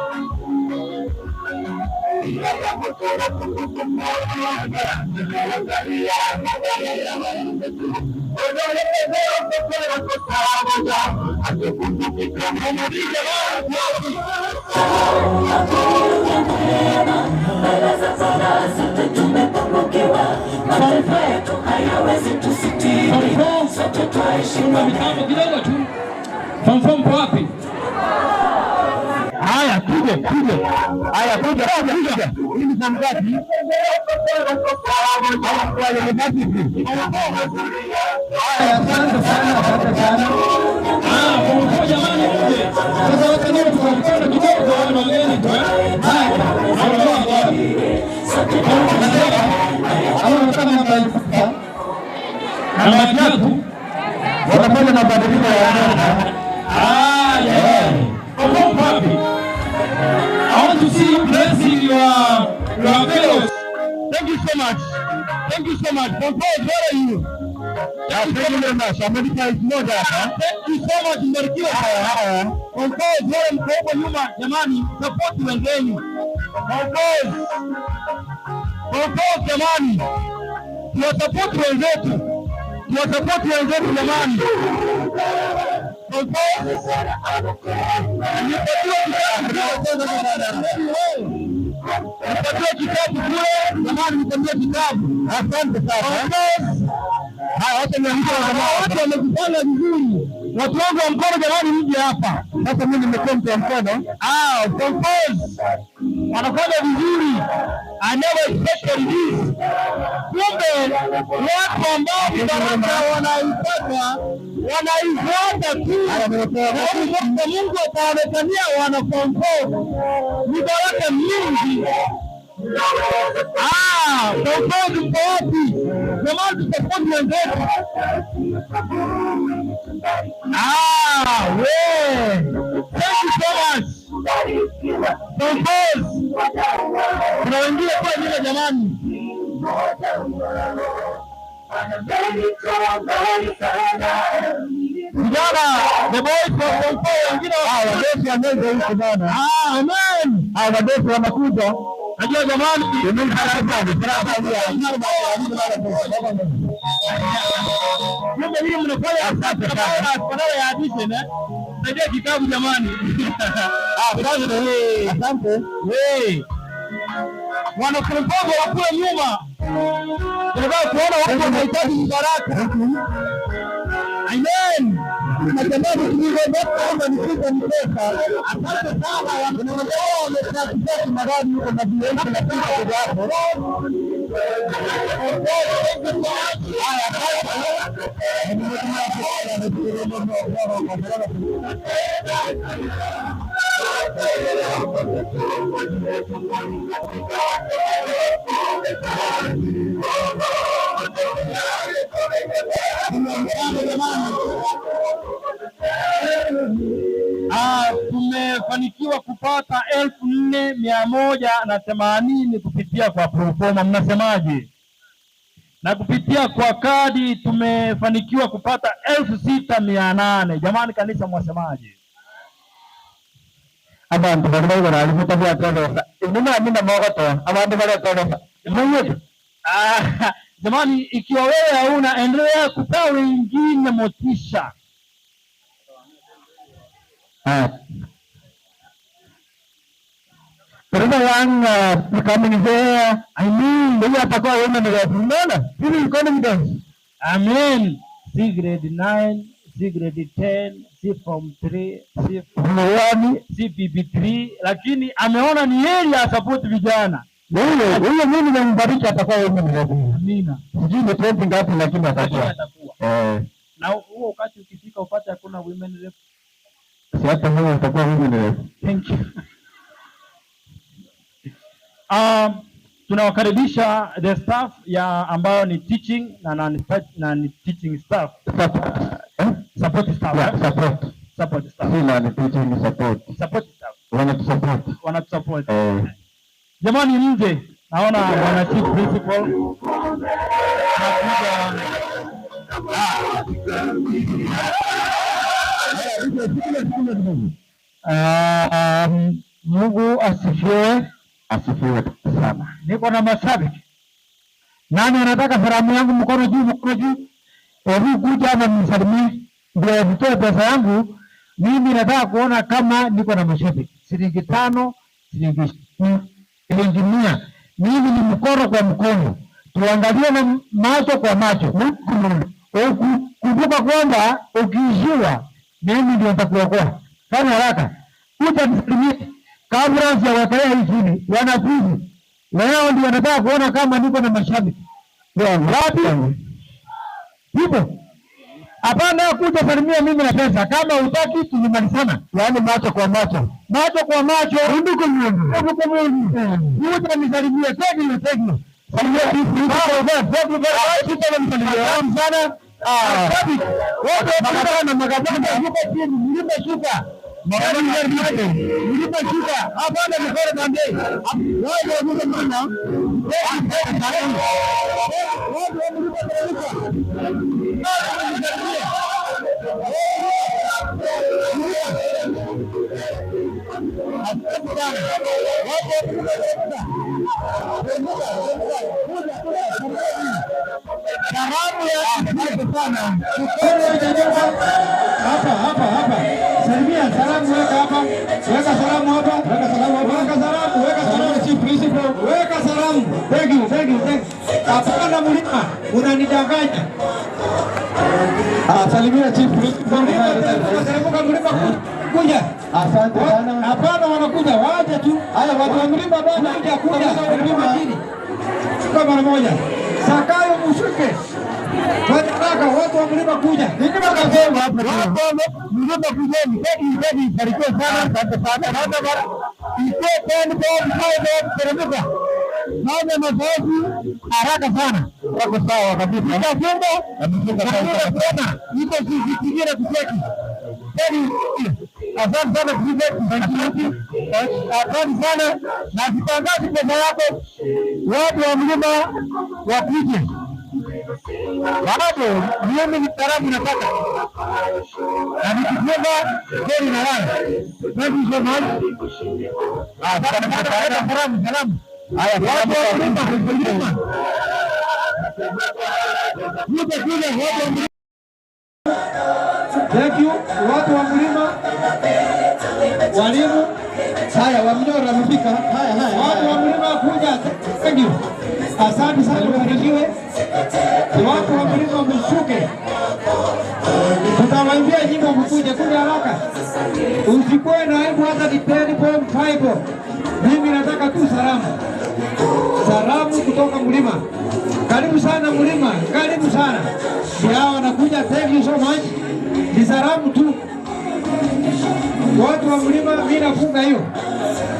Kidogo tu. Form 4 mko wapi? Haya, kuja. Haya, kuja. Hii ni form ngapi? Haya, asante sana, asante sana. Form 4 jamani, mje. Sasa wacha ndio tukamkona kidogo wale wageni tu. Haya, namba 3 wanafanya mabadiliko ya namba. Yeah. Papi. I want to see you blessing your fellows. Thank you so much. Thank you so much. Form 4, where are you? Thank you very much. Thank you so much. Mbarikiwe. Form 4, wale mko huko nyuma, jamani, support wenzenu. Form 4 jamani. Tuwasupport wenzetu. Tuwasupport wenzetu jamani. Form 4 nipatiwe kitabu kule jamani, nipatiwe kitabu. Asante sana. Haya, wote wamekufanya vizuri. Watu wangu wa mkono jamani, mje hapa. Sasa mimi nimekuwa mtu wa mkono. Form 4. Wanafanya vizuri. I never expected this. Kumbe watu ambao baraka wanaipata wanaifuata tu. Na Mungu ataonekania wana form 4. Ni baraka mingi. Ah, form 4 mko wapi? Jamani, tusupport wenzetu. Ah, we. Thank you so much. Form 4. Kuna wengine kwa nyuma jamani. Vijana, the boys from form 4 wengine Wadosi wameza huko bana. Ah, amen. Ah, wadosi wanakuja. Najua jamani. Kumbe hii mnafanya badala ya addition eh? Najua kitabu jamani. Ah, asante. Asante. Wewe. Wana form 4 wa kule nyuma. Tunataka kuona watu wanahitaji baraka. Amen. Natembea tukizungumza ni ni pesa. Asante sana wanaona wametupatia magari huko na viwanja na kila hapo. Tumefanikiwa kupata 4,180 kupitia kwa proforma, mnasemaje? Na kupitia kwa kadi tumefanikiwa kupata 6,800. Jamani kanisa, mwasemaje? Abantu bari baralifuta bya tolosa. Inuma amina mogoto, abantu bari tolosa. Mwenyewe. Ah, jamani, ikiwa wewe hauna, endelea kupea wengine motisha. Pero yang coming here, I mean, they are atakuwa women rep. Unaona? Hivi confidence. Amen. C grade 9, C grade 10, C form 3, C form 1, C PP3, lakini ameona ni heri asupport vijana. Huyo mimi nimembariki atakuwa women rep. Amina. Sijui ni 20 ngapi lakini atakuwa. Eh. Na huo wakati ukifika upate hakuna women rep. Si hata wewe utakuwa women rep. Thank you. Tunawakaribisha the staff ya ambayo ni teaching na ni teaching staff. Support staff. Yeah, support. Support staff. Si na teaching support. Support staff. Wanatusupport. Wanatusupport. Jamani mje, naona bwana chief principal anakuja. Mungu asifiwe. Asifiwe sana. Niko na mashabiki. Nani anataka salamu yangu? Mkono juu, mkono juu. Hebu kuja na mnisalimie ndio nitoe pesa yangu. Mimi nataka kuona kama niko na mashabiki. Shilingi 5, shilingi 20, shilingi 100. Mimi ni mkono kwa mkono. Tuangalie na macho kwa macho. Kumbuka kwamba ukiishiwa mimi ndio nitakuokoa. Fanya haraka. Kuja nisalimie. Kabla sijawakalea hii chini, wanafunzi leo ndio wanataka kuona kama niko na mashabiki. Wapi? Yupo? Hapana kuja salimia mimi na pesa. Kama hutaki tumemalizana. Yaani macho kwa macho. Macho kwa macho. Ndugu Mungu. Ndugu Mungu. Kuja nisalimie. Thank you, thank you. Salimia sana. Mashabiki. Wote wanataka na magazeti yuko chini, mlima shuka. Mlima shuka. Hapana mikono pande. Wao wa mlima. Wao wa mlima shuka. Hapa hapa hapa. Salimia salamu, weka hapa. Weka salamu hapa. Weka salamu hapa. Weka salamu, weka salamu chief principal. Weka salamu. Thank you, thank you, thank you. Hapana mlima, unanidanganya. Ah, salimia chief principal. Mlima, mlima kuja. Asante sana. Hapana, wanakuja waje tu. Haya, watu wa mlima bana, kuja kuja mlima chini. Kwa mara moja. Sakayo mushuke. Haraka watu wa mlima kuja. Nini wakasema hapa? Mlima kujeni. Begi barikiwe sana. Asante sana. Naona bana. Iko peni peni peni teremka. Naona mazoezi haraka sana. Wako sawa kabisa. Nitafunga. Amefunga sana. Niko CCTV na kucheki. Begi asante sana kwa asante sana na sitangazi pesa yako. Watu wa mlima wakuje. Bado mimi ni tarabu nataka. Na nikifunga gari na lala. Thank you so much. Asante sana. Salamu salamu. Haya, watu wa mlima. Kuja kuja watu wa mlima. Thank you watu wa mlima. Walimu. Haya, wa Mnyora wamefika. Haya haya. Watu wa mlima kuja. Thank you. Asante sana, ubarikiwe. Watu wa mlima mshuke. Tutawaambia nyimbo mkuje kuja haraka. Usikuwe na aibu hata ni 10.5. Mimi nataka tu salamu. Salamu kutoka mlima. Karibu sana mlima, karibu sana. Hao wanakuja, thank you so much. Ni salamu tu. Watu wa mlima, mimi nafunga hiyo.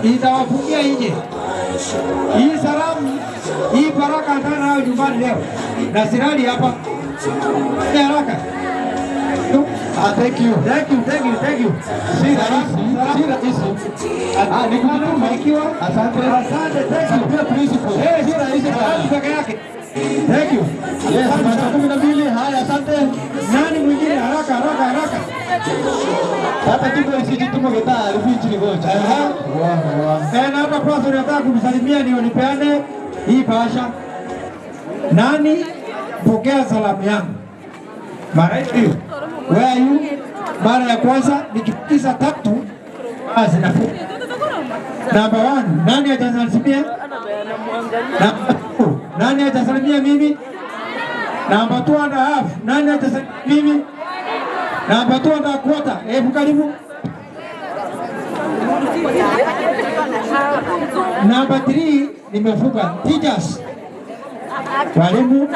Itawafungia nje. Hii salamu, hii baraka nataka nayo nyumbani leo. Na silali hapa. Haraka. Thank you. Thank you, thank you, thank you. Si rahisi, si rahisi. Nikujituma ikiwa. Asante. Asante, thank you. Pia principal. Si rahisi bwana. Peke yake. Thank you. Yes, masaa 12. Haya, asante. Nani mwingine? Haraka, haraka, haraka. Hata tuko isijitumo getaa, rufi gocha. Na hapa kwanza nataka kumsalimia ndio nipeane hii bahasha. Nani pokea salamu yangu? Mara hiyo. Where are you? Mara ya kwanza nikipiza tatu basi nafunga. Number 1, nani hajasalimia? Number 2, nani hajasalimia mimi? Number 2.5, nani hajasalimia mimi? Number 2.25, hebu karibu. Number 3 nimefunga. Teachers. Walimu.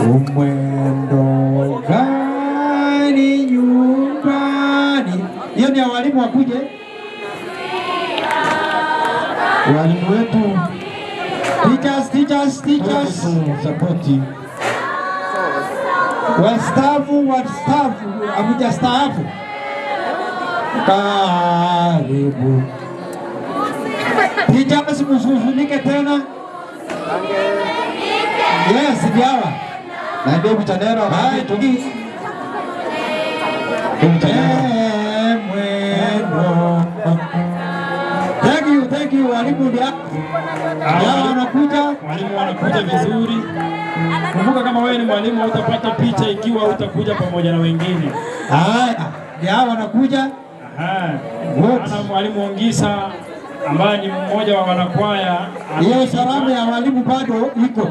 Umwendo gani nyumbani? Hiyo ni ya walimu wakuje. Walimu wetu. Teachers, teachers, teachers. Support. Wastaafu, wastaafu, hamjastaafu. Karibu. Teachers, msihufunike tena. Yes, ndiawa. Na ndio mchanero kitu. Mwendo. Thank you, thank you walimu ndio. Wanakuja, walimu wanakuja vizuri. Kumbuka kama wewe ni mwalimu utapata picha ikiwa utakuja pamoja na wengine. Haya, ndio wanakuja. Ana mwalimu Ongisa ambaye ni mmoja wa wanakwaya. Hiyo salamu ya walimu bado iko.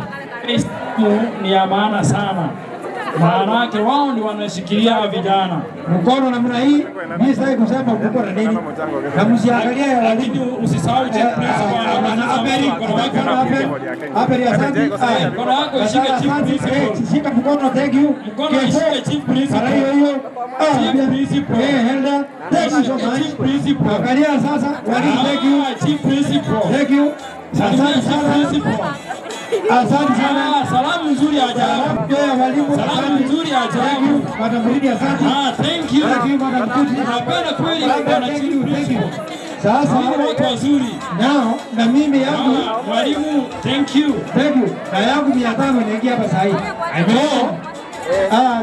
Ni ya maana sana. Maana yake wao ndio wanashikilia vijana. Mkono namna hii, mimi sasa kusema mkono na nini? Na msiangalie ya walimu. Usisahau chief principal. Aberi, Aberi asante. Mkono wako ishike chief principal. Shika mkono, thank you. Mkono ishike chief principal. Hiyo hiyo. Chief principal. Helda. Thank you so much. Chief principal. Angalia sasa, walimu, thank you. Chief principal. Thank you. Asante sana. Asante sana. Salamu nzuri ya ajabu. Walimu, salamu nzuri ya ajabu. Madam Lydia, asante. Thank you. Thank you Madam Kuti. Napenda kweli bwana chief principal. Sasa watu wazuri. Nao na mimi yangu mwalimu, thank you. Thank you. Na yangu 500 inaingia hapa sasa hivi.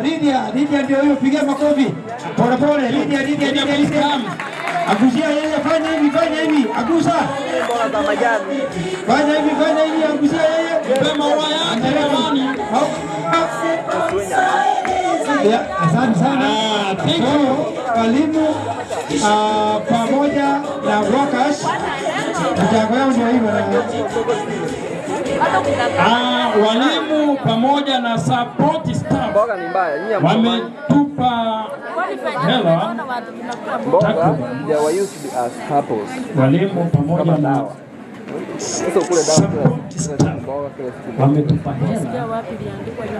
Lydia, Lydia ndio hiyo, pigia makofi. Pole pole, Lydia, Lydia, Lydia, Lydia. Agusia yeye, fanya hivi, fanya hivi, agusa. Fanya hivi, fanya hivi, agusia yeye. Mpe maua yake jamani. Asante sana. Thank you. Walimu pamoja na workers Mchango yao ndio hivyo. Walimu pamoja na support staff wametupa hela takriban, walimu pamoja na support staff wametupa hela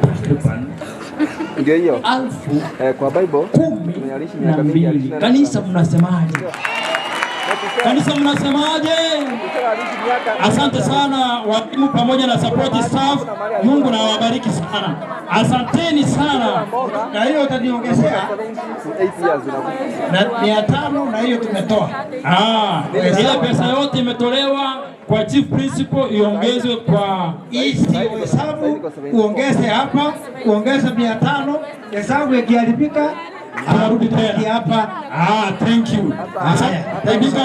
takriban 12,000. Kanisa mnasemaje? Kanisa mnasemaje? Asante sana walimu pamoja na support staff. Mungu na wabariki sana. Asanteni sana. Na hiyo utaniongezea na 500 na hiyo tumetoa. Ile pesa yote imetolewa kwa chief principal iongezwe kwa hizi hesabu, uongeze hapa, uongeze 500, hesabu ikiharibika tunarudi tena hapa. Thank you. Asante.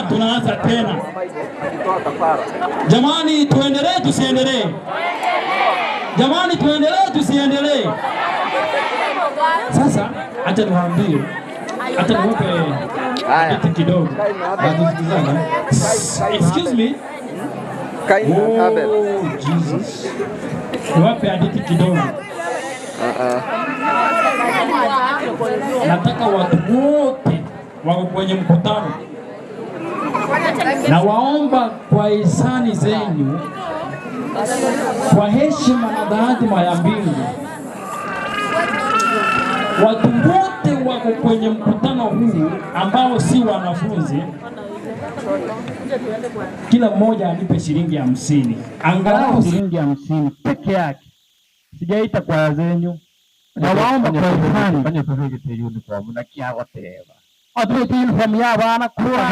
Tunaanza tena. Jamani, tuendelee tusiendelee? Jamani, tuendelee tusiendelee? Sasa acha niwaambie, acha niwape kitu kidogo. Excuse me. Oh, Jesus. Niwape hadithi kidogo. Nataka watu wote wako kwenye mkutano, na waomba kwa hisani zenyu, kwa heshima na taadhima ya mbingu, watu wote wako kwenye mkutano huu ambao si wanafunzi, kila mmoja anipe shilingi 50, angalau shilingi 50 peke yake. Sijaita kwa zenyu. Na waomba kwa hisani. Fanya sasa uniform na kiago teba. Atupe uniform ya bana kura.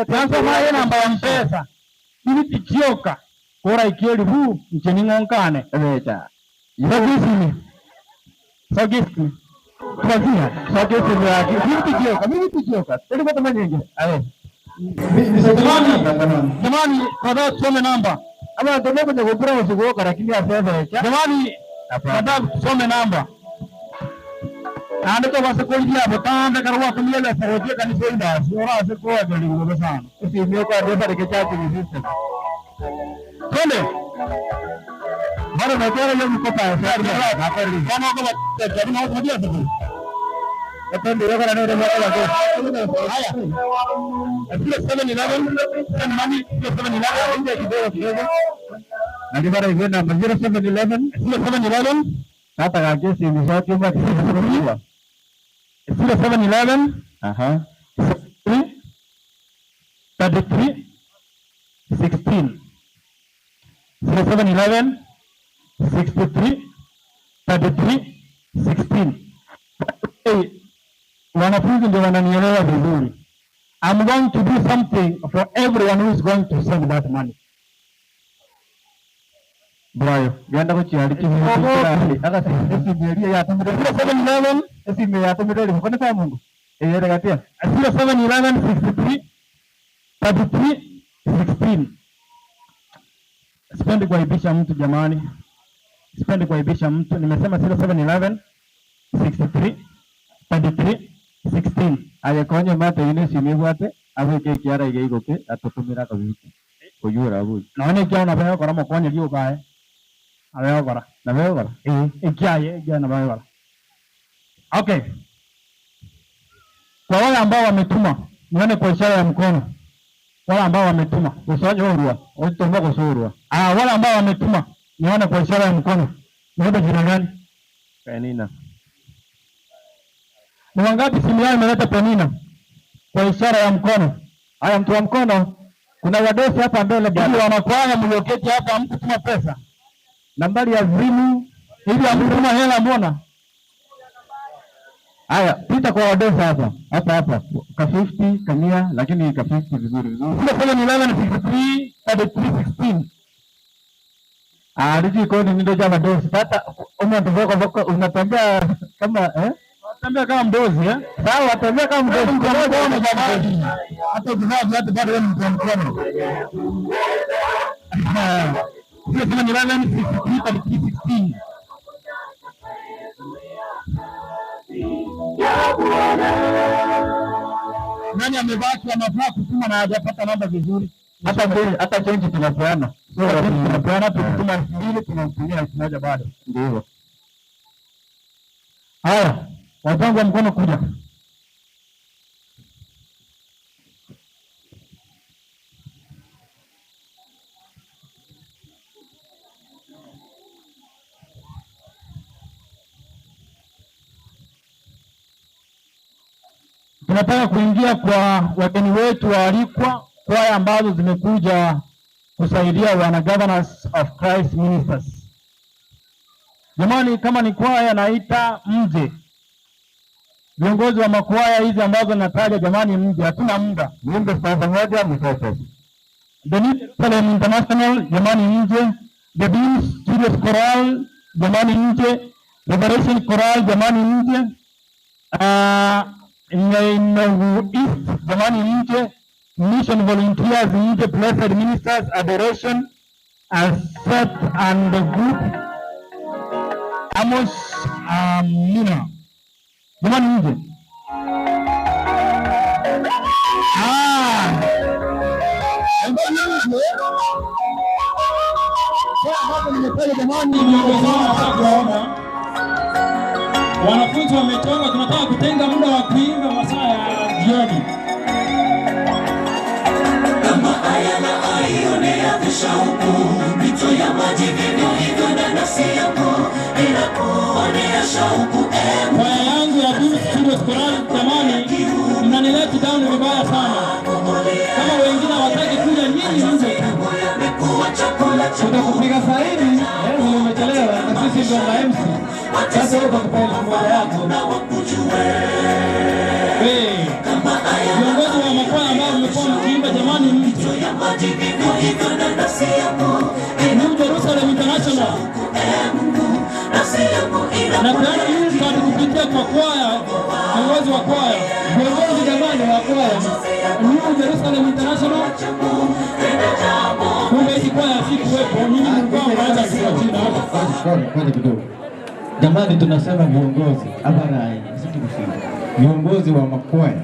Sasa maana namba ya Mpesa. Ili tikioka. Kora ikieli huu nchini ngonkane. Ebecha. Sogisi. Sogisi. Twazia. Sogisi yake. Mimi tikioka, mimi tikioka. Ili kwa kama nyingi. Awe. Jamani, kadhaa tusome namba. Ama ndio kwenye kupura usigoka lakini afedha. Jamani, kadhaa tusome namba. Andiko basekolija botanda karwa kumiyela saroje kanisa inda. Sora asekoa galigo sana. Usimioka ndio pale kichachi ni system. Twende. Bado nataka leo mkopa. Kama kwa kama kwa sasa. Napenda roho na ndio ndio. Haya. 0711 send money 0711 nje kidogo kidogo. Na ndio bado namba 0711 0711 hata kagesi ni zote mbaki 0711 aha 3 33 16 0711 63 33 16. Hey, wanafunzi ndio wananielewa vizuri. I'm going to do something for everyone who is going to send that money. Brayo, genda kuchiali chimwe aka esimelia ya tumire 0711 esime ya tumire liko kwa Mungu. Eh rekatia 0711 63 33 16. Sipendi kuaibisha mtu jamani. Sipendi kuaibisha mtu. Nimesema 0711 63 33 16. Aye konye mate ine simibwate abe kiara igeigoke atutumira kabiki. Kuyura bu. Naone kia na bayo kora mokonye liyo kae. Abeyo kora. Na bayo kora. Eh, ikia ye ikia na bayo kora. Okay. Kwa wale ambao wametuma, nione kwa ishara ya mkono. Wale ambao wametuma, usonyorwa, utoma kusurwa. Wale ambao wametuma, nione kwa ishara ya mkono. Nione jina gani? Penina. Ni wangapi simu yao imeleta Penina? Kwa ishara ya mkono. Haya, mtu wa mkono. Kuna wadosi hapa mbele bwana. Wanakwaya mlioketi hapa mkutuma pesa. Nambari ya simu ili amtuma hela mbona? Haya, pita kwa wadosi hapa. Hapa hapa. Ka 50, ka 100, lakini ka 50 vizuri vizuri. 711 63 33 16. Ah, liji koni ndio jama dosi. Tata unatembea unatembea kama Tembea kama mdozi eh? Sawa, tembea kama mdozi. Mkono jamani. Hata ukivaa viatu bado wewe mtu mkono. 711 63 33 16. Nani amebaki anafaa kutuma na hajapata namba vizuri? Hata change tunapeana. Sio tunapeana, tukituma 2000 tunamtumia 1000 bado. Ndio. Haya, wazangu wa mkono kuja. Tunataka kuingia kwa wageni wetu waalikwa, kwaya ambazo zimekuja kusaidia wana Governors of Christ Ministers. Jamani, kama ni kwaya naita mje. Viongozi wa makwaya hizi ambazo nataja, jamani mje, hatuna muda. Mwimbe stanza moja mtoto. The New Jerusalem International, jamani mje. The Beam Studios Choral, jamani mje. Liberation Choral, jamani mje. Nyainogu East, jamani mje. Mission Volunteers mje. Blessed Ministers, Adoration, Set and the Group, Amos Amina, jamani mje. Wanafunzi wametoka, tunataka kutenga muda wa kuimba masaa ya jioni. Kama aya na aionea shauku, mito ya maji vivyo hivyo na nafsi yangu inakuonea shauku. Kwaya yangu ya Beam Studios Choral, jamani, mnanileta down vibaya sana. Kama wengine hawataki kuja, nyinyi mje tu. Tutakupiga saini, wewe umechelewa na sisi ndio na MC. Sasa wewe utakupa 1000 yako. Viongozi wa makwaya ambao mmekuwa mkiimba, jamani mje. New Jerusalem International. Na peana new card kupitia kwa kwaya, viongozi wa kwaya. Viongozi jamani wa kwaya. New Jerusalem International. Kumbe hii kwaya sikuwepo, nyinyi mlikuwa mnaanza kufuatilia hapa. Ngoja kidogo. Jamani, tunasema viongozi hapa na viongozi wa makwaya.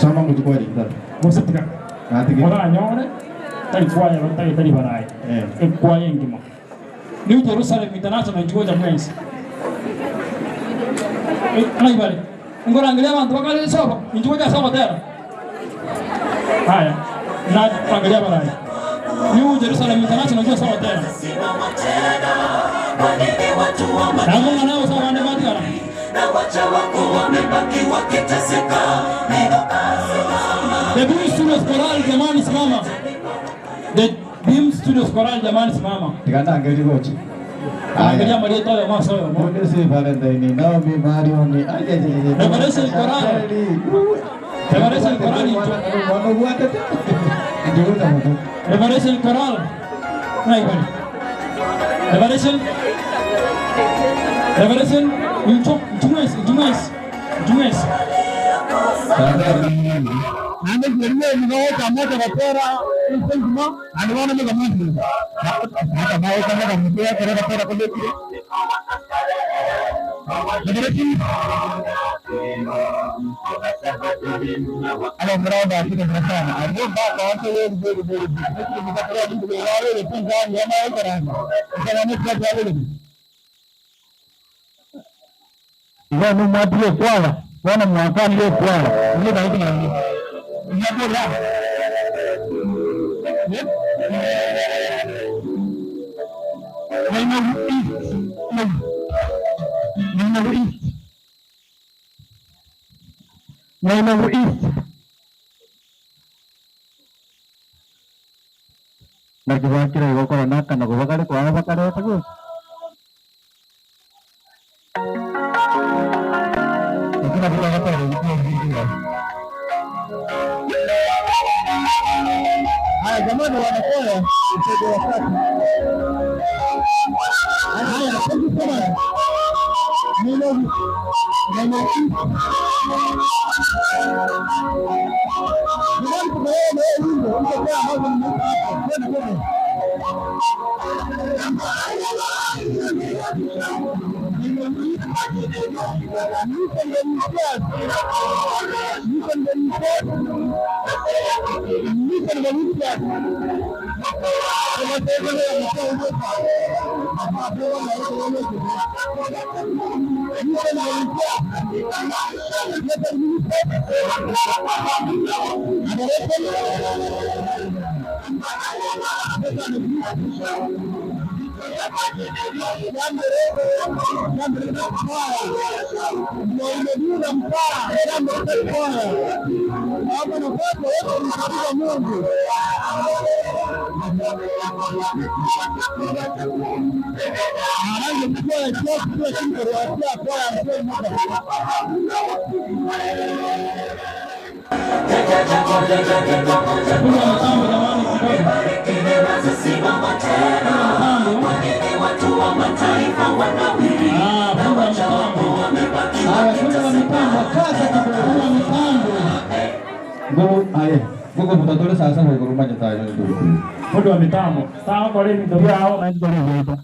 Soma mchukua daktari. Mositika. Mora nyore tali kwaya tali tali barai. Kwaya ngima. New Jerusalem International njoja mwenzi. Ai bale. Ngora angalia bantu bakali soba. Njoja soba tena. Haya. Na angalia barai. New Jerusalem International njoja soba tena. Na munga nao sawa ndio batikana. Na wacha wako wamebaki wakiteseka. The Beam Studios Choral, jamani simama. The Beam Studios Choral, jamani simama. Tikana angalia gochi. Angalia Maria toyo maso yo. Mbona si Valentine Naomi Marioni aje. Revelation Choral. Revelation Choral. Revelation Choral. Nai bali. Revelation. Revelation. Mchumwes, mchumwes. Mchumwes. Nande ndio ninaota moto kapera msema anaona mimi kama mimi hata naye kama kama kera kapera kule Ala mraba afika sana aliomba kwa watu wengi very very Wana mwatile kwala wana mwakani kwala ndio ndio ndio Nairobi East. Nakibakira igokora naka nako bakare kwa bakare tago. Kuna bila hata ndio. Haya jamani wanakoya mchezo wa tatu. Haya thank you so much. Nairobi. Nairobi. Jamani kuna yeye wimbo mtu kwa hapo ni kwenda kwenda. Fundi wa mitambo sawa kwa lini ndio yao na ndio leo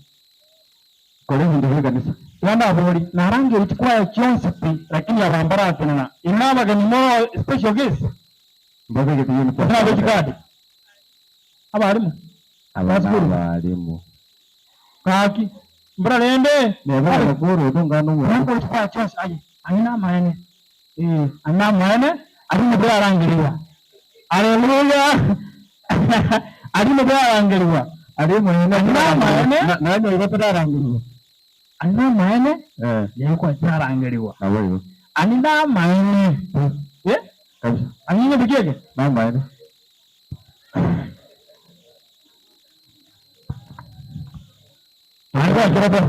kore hindu kanisa wanda bori na rangi ichukua chonsi lakini abambara tena inaba gani mo special guest mbaga ke tiyo kwa sababu kadi abarimu abarimu kaki mbra lende ne kuru tungano ngo ichukua chonsi aje anina maene anina maene ari mbra rangiriwa haleluya ari mbra rangiriwa ari mwene anina maene na nyo iko rangiriwa anina maene yako tarangiriwa awo anina maene kabisa anina bigege na maene Hapo kidogo.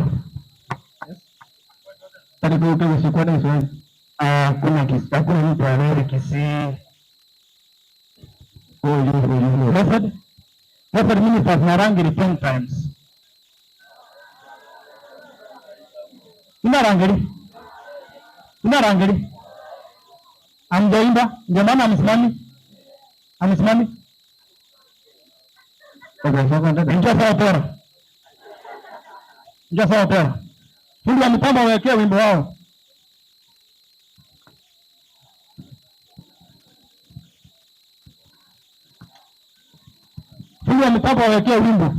Tani kwa usiku na Kiswahili. Hakuna Kisii, hakuna mtu anaye Kisii. Method Method ministers narangiri 10 times. Inarangiri. Inarangiri. Amjaimba, ndio maana amesimami. Amesimami. Okay, sasa ndio sawa tena. Ndio sawa tena. Fundi wa mitambo wawekee wimbo wao. Fundi wa mitambo wawekee wimbo.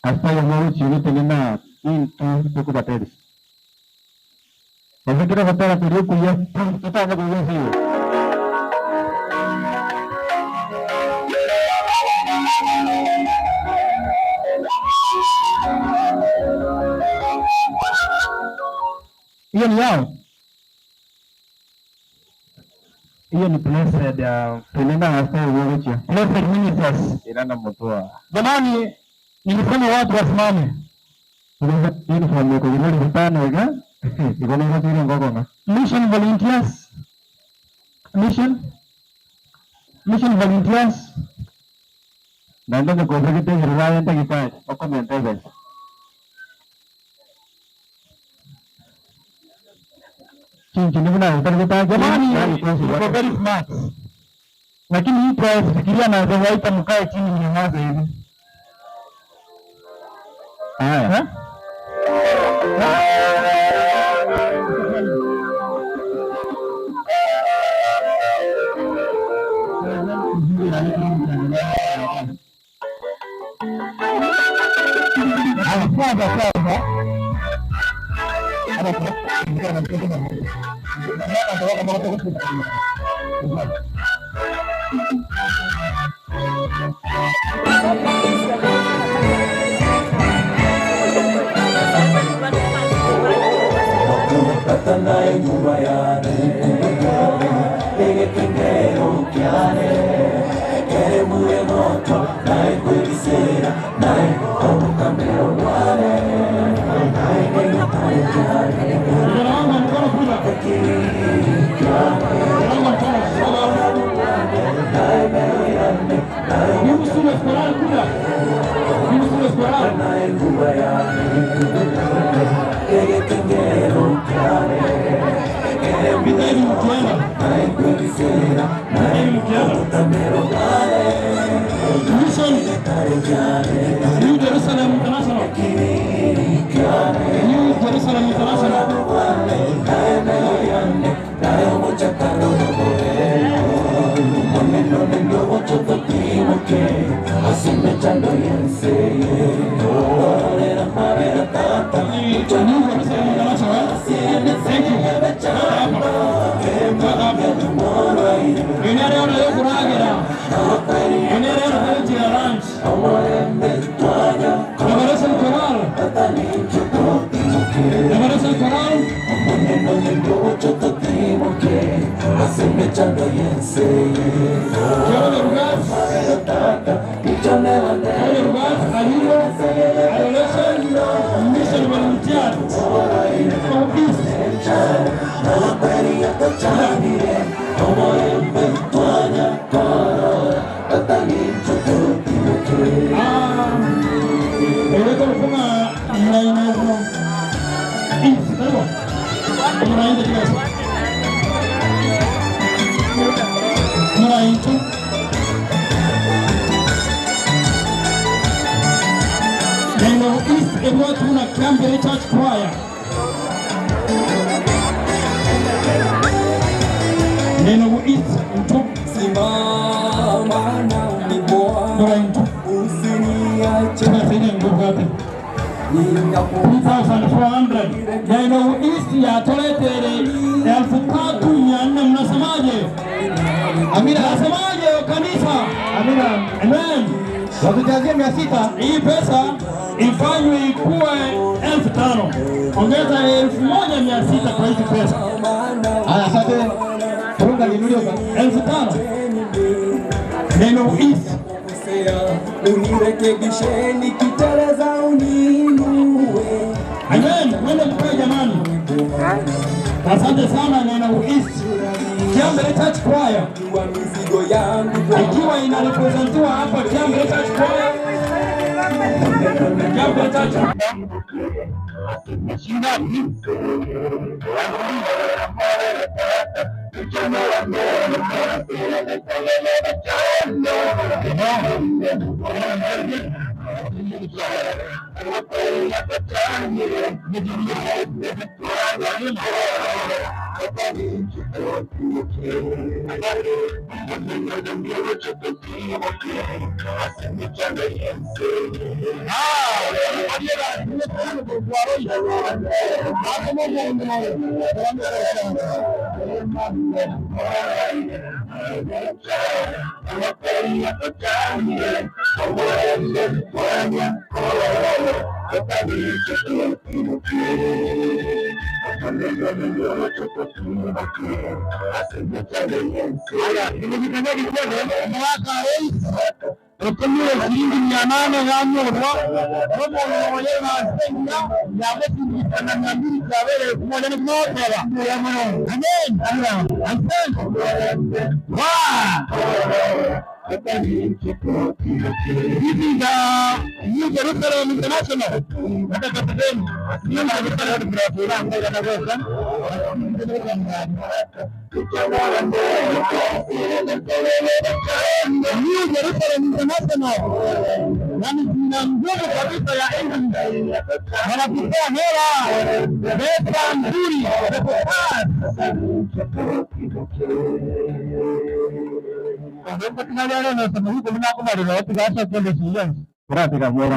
Hasta yo no chini tenena into tuko bateris. Sasa kira batara kuriyo kuya tutanga kuya sio. Hiyo ni yao. Hiyo ni blessed tenena hasta uwezo. Blessed ministers. Irana motoa. Jamani nilisema watu wasimame. Uniform yako ni vitano ga. Iko na watu ngoko na. Mission volunteers. Mission volunteers. Nando ni kosa kite hirwa enta kipa oko mente guys. Chini kuna utarikuta jamani iko very smart. Lakini hii price fikiria na waita mkae chini mnyamaze hivi. Haya. Mission.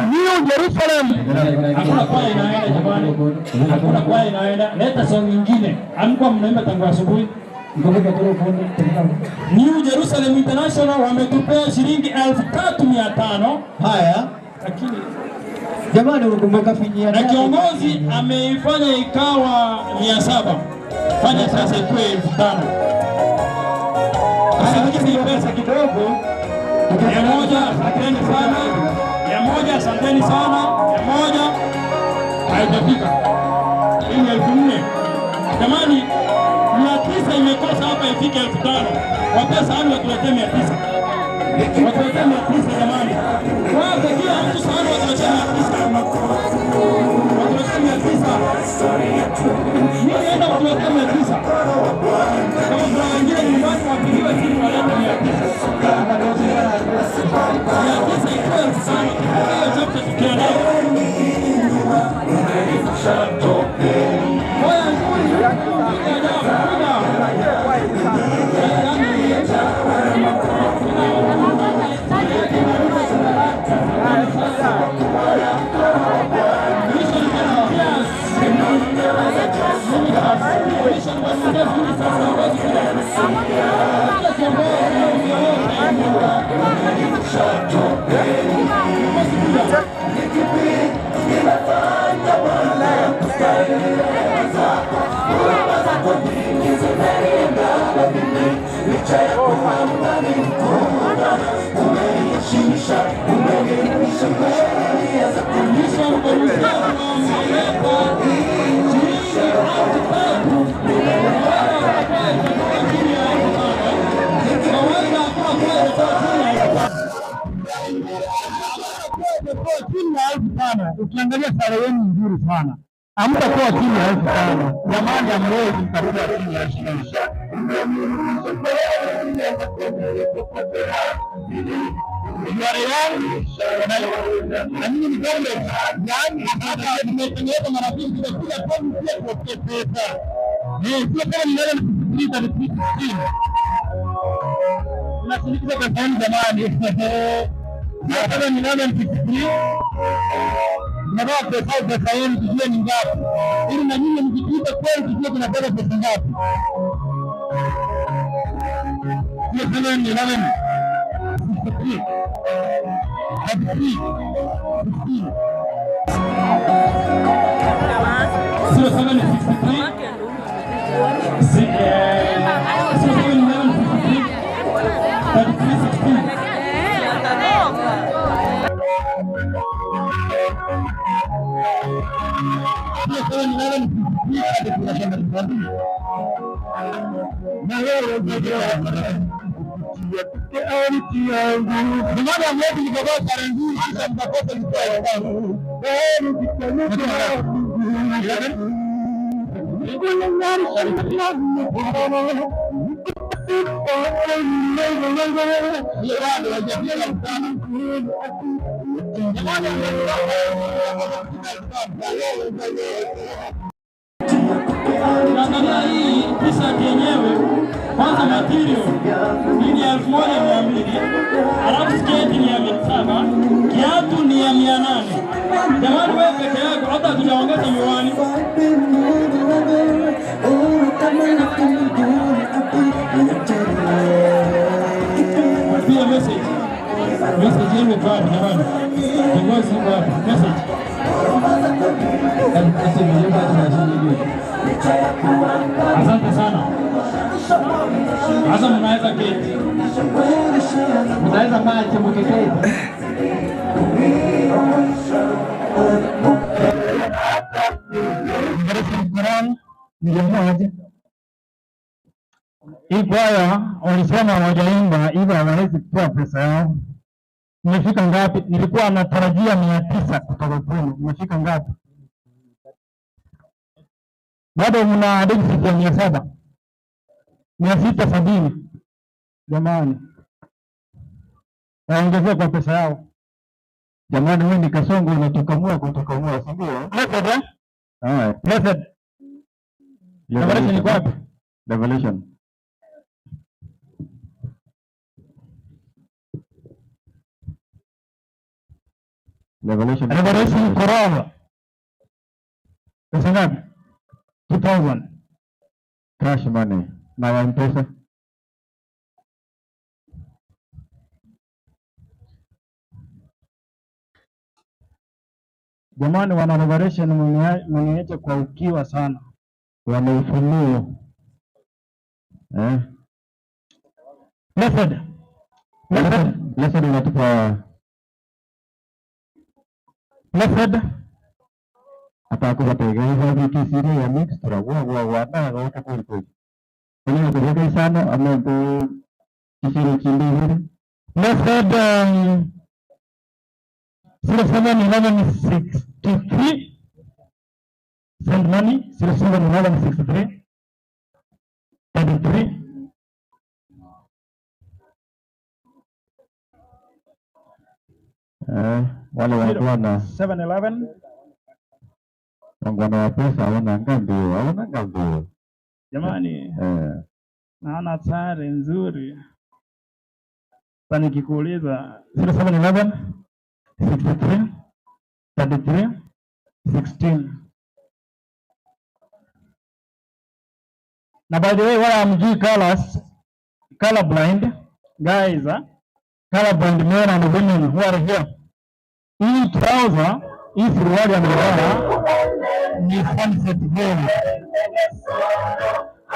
New Jerusalem. Hakuna kwaya inaenda jamani. Hakuna kwaya inaenda. Leta song nyingine. Amkuwa mnaimba tangu asubuhi. New Jerusalem International wametupea shilingi 3,500. Haya. Lakini jamani unakumbuka finyia. Na kiongozi ameifanya ikawa 700. Fanya sasa ikuwe 5,000. Sasa pesa kidogo. 100, asanteni sana. 100, asanteni sana. 100 haijafika. Hii ni 4,000. Jamani, 900 imekosa hapa ifike 5,000. Wapea sahani watuletee 900. Watuletee 900 jamani. Wape kila mtu sahani watuletee 900. Watuletee 900. Mimi naenda watuletee 900. Kama kuna wengine nyumbani wapigiwe simu walete 900. 900 ikiwa 5,000. Hiyo chapter tukiwa nayo. Chini ya 5,000. Ukiangalia sare yenu nzuri sana, hamtakuwa chini ya 5,000. Jamani, hamwezi mtakuwa chini ya 5,000. Na nyinyi ni kombe, yaani hapa tumetengeneza marafiki tunapiga kombe pia kuwapia pesa. Eh, sio kama ni nani kusikiliza ni sitini. Tunasikiliza kwa nani jamani? Sio kama ni nani kusikiliza. Tunataka pesa pesa yenu tujue ni ngapi. Ili na nyinyi mkipita kweli tujue tunapata pesa ngapi. Sio kama ni nani 63 33 16 0763 0711 63 33 Ukiangalia hii t-shirt yenyewe kwanza material hii ni 1200, alafu sketi ni ya 700, kiatu ni ya 800. Jamani wewe peke yako hata hatujaongeza miwani. Pia message. Message yenu iko wapi jamani? Viongozi iko wapi? Message. Asante sana. Sasa mnaweza keti. Mnaweza maji mkiketi. Niliamua aje? Hii kwaya walisema hawajaimba hivyo hawawezi kutoa pesa yao. Nimefika ngapi? Nilikuwa natarajia 900 kutoka kwenu. Nimefika ngapi? Bado mna deficit ya 700. 670. Jamani, waongezee kwa pesa yao. Jamani, wewe ni kasongo unatukamua kutukamua, si ndio? Blessed, eh? Haya. Blessed. Revelation iko wapi? Revelation. Revelation. Revelation Corona. Pesa ngapi? 2000. Cash money. Na ya M-Pesa. Jamani, wana Revelation mniache kwa ukiwa sana. Wana ufunuo. Eh? Blessed. Blessed. Blessed unatupa Blessed. Atakubategeza bikisire ya mixtura wa wa wa na goka kweli kweli. Kwa hiyo sana ama kisire chindi. Blessed 071163 send money 071163 33 Wale wangwana 711 wangwana wa pesa hawana ngambio, hawana ngambio. Jamani, naona sare nzuri. Sasa nikikuuliza 0711 63 33 16. Na by the way, wala hamjui colors, color blind guys, color blind men and women who are here. Hii trouser, hii suruali amevaa ni sunset gold.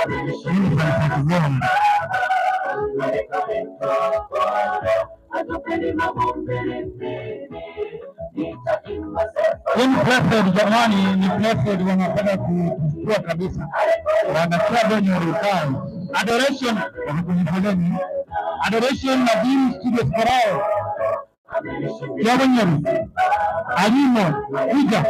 Hii ni sunset gold. Ni blessed jamani, ni blessed wanapenda kuchukua kabisa. Wanachukua venye rukani. Adoration wanakujifoleni. Adoration na Dean Studios Korao. Yabonyeru. Alimo kuja.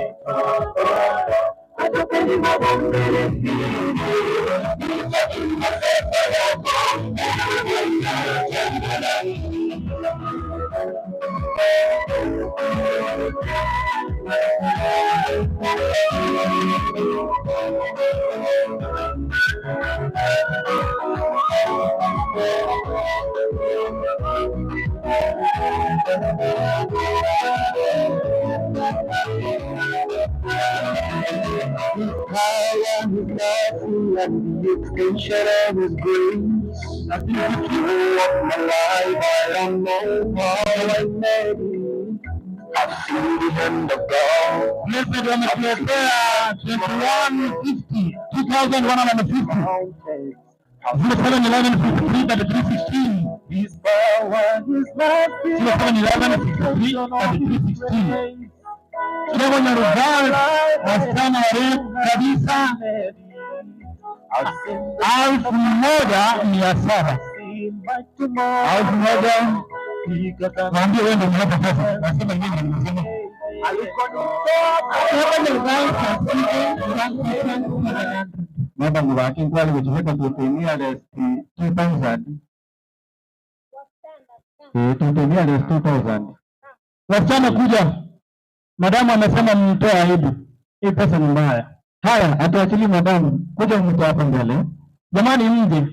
His power, His mercy, and the extension of His grace. You of my life, I don't know how I made it. I've seen the hand of God. Blessed wametuletea 2150, 2150. 0711 53 33 16. His power, His mercy, 0711 53 33 16. Kidogo Nyarugal, wasichana warefu kabisa, 1700. 1000. Waambie wewe ndio umeleta pesa. Nasema mimi ndio nimesema. Madam waki kwali kuchifika to the nearest 2000. To the nearest 2000. Wasichana kuja. Madamu amesema mtoe aibu. Hii pesa ni mbaya. Haya, atuachili madamu. Kuja mtu hapa mbele. Jamani mje.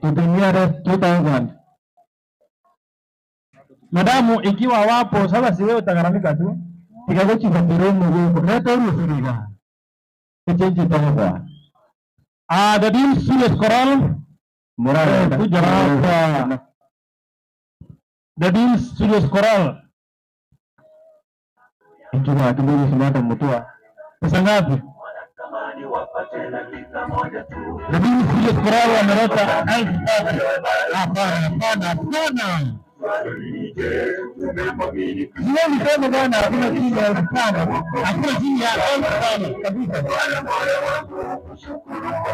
To the nearest 2000. Madamu ikiwa wapo sasa, si wewe utagharamika tu. Tikagochi kwa piromo huko. Leta urusuriga. Echenji toka. The Dean Studios Choral. Morale. Kuja hapa. The Dean Studios Choral. Injua kidogo simata mtua. Pesa ngapi? The Dean Studios Choral wameleta 3000. Hapana, hapana, hapana. Siwezi sema bwana, hakuna chini ya 5000. Hakuna chini ya 5000 kabisa.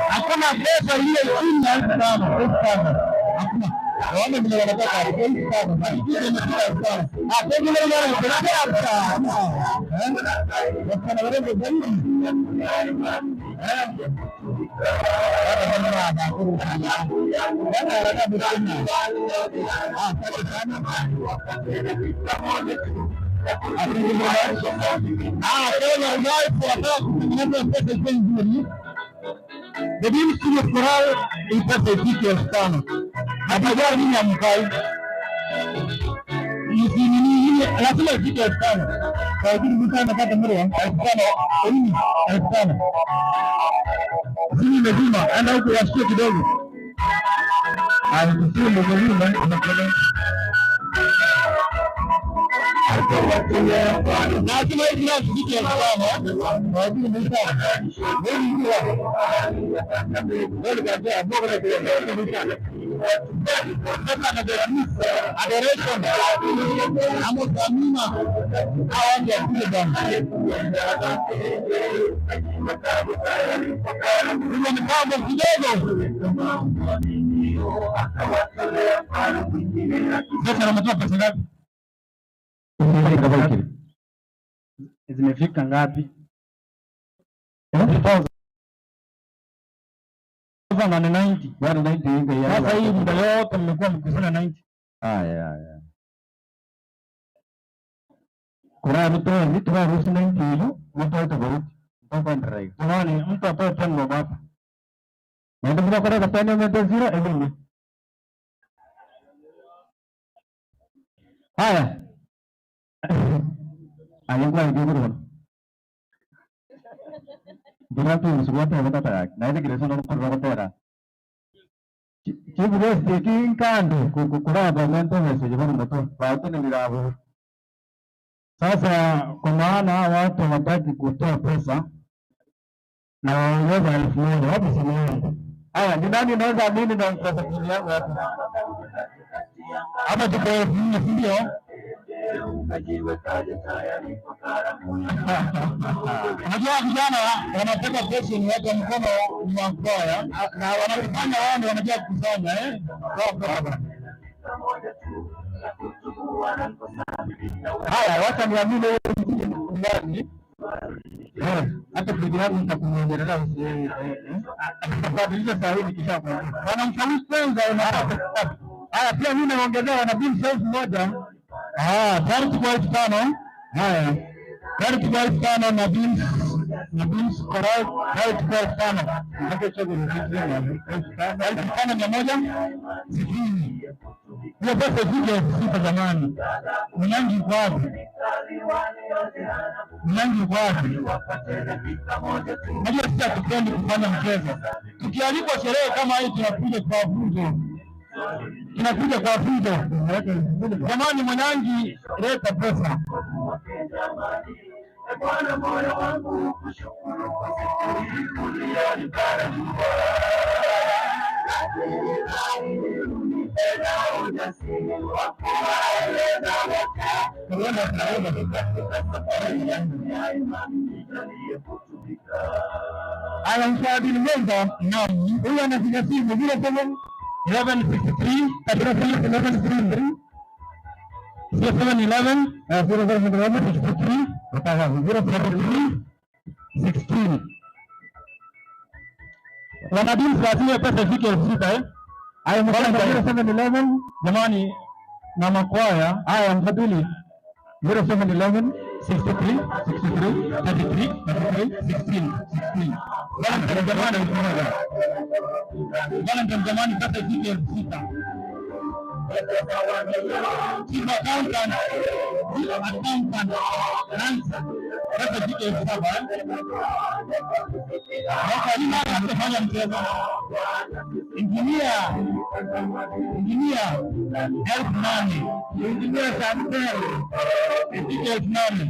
Hakuna pesa ile chini ya 5000. 5000. Hakuna. Waone vile wanataka 5000. Ikija imefika 5000. Ah, pengine wale wanataka 5000. Wasichana warembo zaidi. The Dean Studios Choral ipate ifike 5000. Hatajua nini amkai. Nini ile lazima ifike 5000. Kwa hiyo mtu anapata mara 5000, nini 5000. Simu imezima, enda huko wasikie kidogo. Simu imezima, inakwenda. Lazima hivi ndio ifike 5000. Kwa hiyo ni sawa. Adoration Amos Amina hawa ndio kule bwana. Hiyo ni mambo kidogo. Sasa wanatoa pesa ngapi? Zimefika ngapi? 190. 190. Sasa hii muda yote mmekuwa mkikusanya 90. Haya haya. Kuna mtu ruhusu 90 hiyo, mtu atabariki. Mpaka ndrai. Jamani, mtu atoe 10 bob hapa. Ndio mtu akora kapeni mtu zero elimu. Haya. Alikuwa ndio Durante usuwata wakata na ile kireso na kwa wakata. Chief guest taking kando kukura government message kwa mtu watu ni mirabu. Sasa kwa maana watu hawataki kutoa pesa na waongeza 1000 wapi simu yangu? Haya, ni nani naweza amini na pesa yangu hapa? Hapa tuko 4,000, si ndio? Unajua vijana wanataka pesa ni watu wa mkono ni wa kwaya na wanafanya wao ndio wanajua kukusanya eh. Haya, wacha niamini wewe ndani. Hata bibi yangu nitakuongelea usiibadilisha saa hii nikisha bwana mshawishi kwanza unapata. Haya, pia mimi naongezea wana bill 1,000. Ah, tayari kwa 5,000. Haya. Tayari kwa 5,000 na bills na bills koral tayari kwa 5,000. Hapo chago ni 5,160. Hiyo pesa ifike 6,000 jamani. Mnyangi uko wapi? Mnyangi uko wapi? Najua sisi hatupendi kufanya mchezo. Tukialikwa sherehe kama hii tunakuja kwa fujo. Tunakuja kwa fujo. Jamani, Mwanyangi leta pesa. Bwana, moyo wangu kushukuru kwa siku hii uliyonibariki. Ujasiri wa kuwaeleza wote katika safari yangu ya imani nijalie kutumika. Anamshaabili mwenza. Naam. Huyu anapiga simu 07 1163 1163 0711 0711 63 073 16. Wanadini lazima pesa ifike 6,000 eh. Haya, mfano 0711 jamani na makwaya haya mfadhili 0711 63 63 33 33 16 16. Valentine jamani, Valentine jamani, pesa ifike 6,000. Chief accountant, chief accountant, Nancy, pesa ifike 7,000 eh. Mwaka hii nani atafanya mchezo? Engineer, engineer 8,000, engineer Chantel ifike 8,000.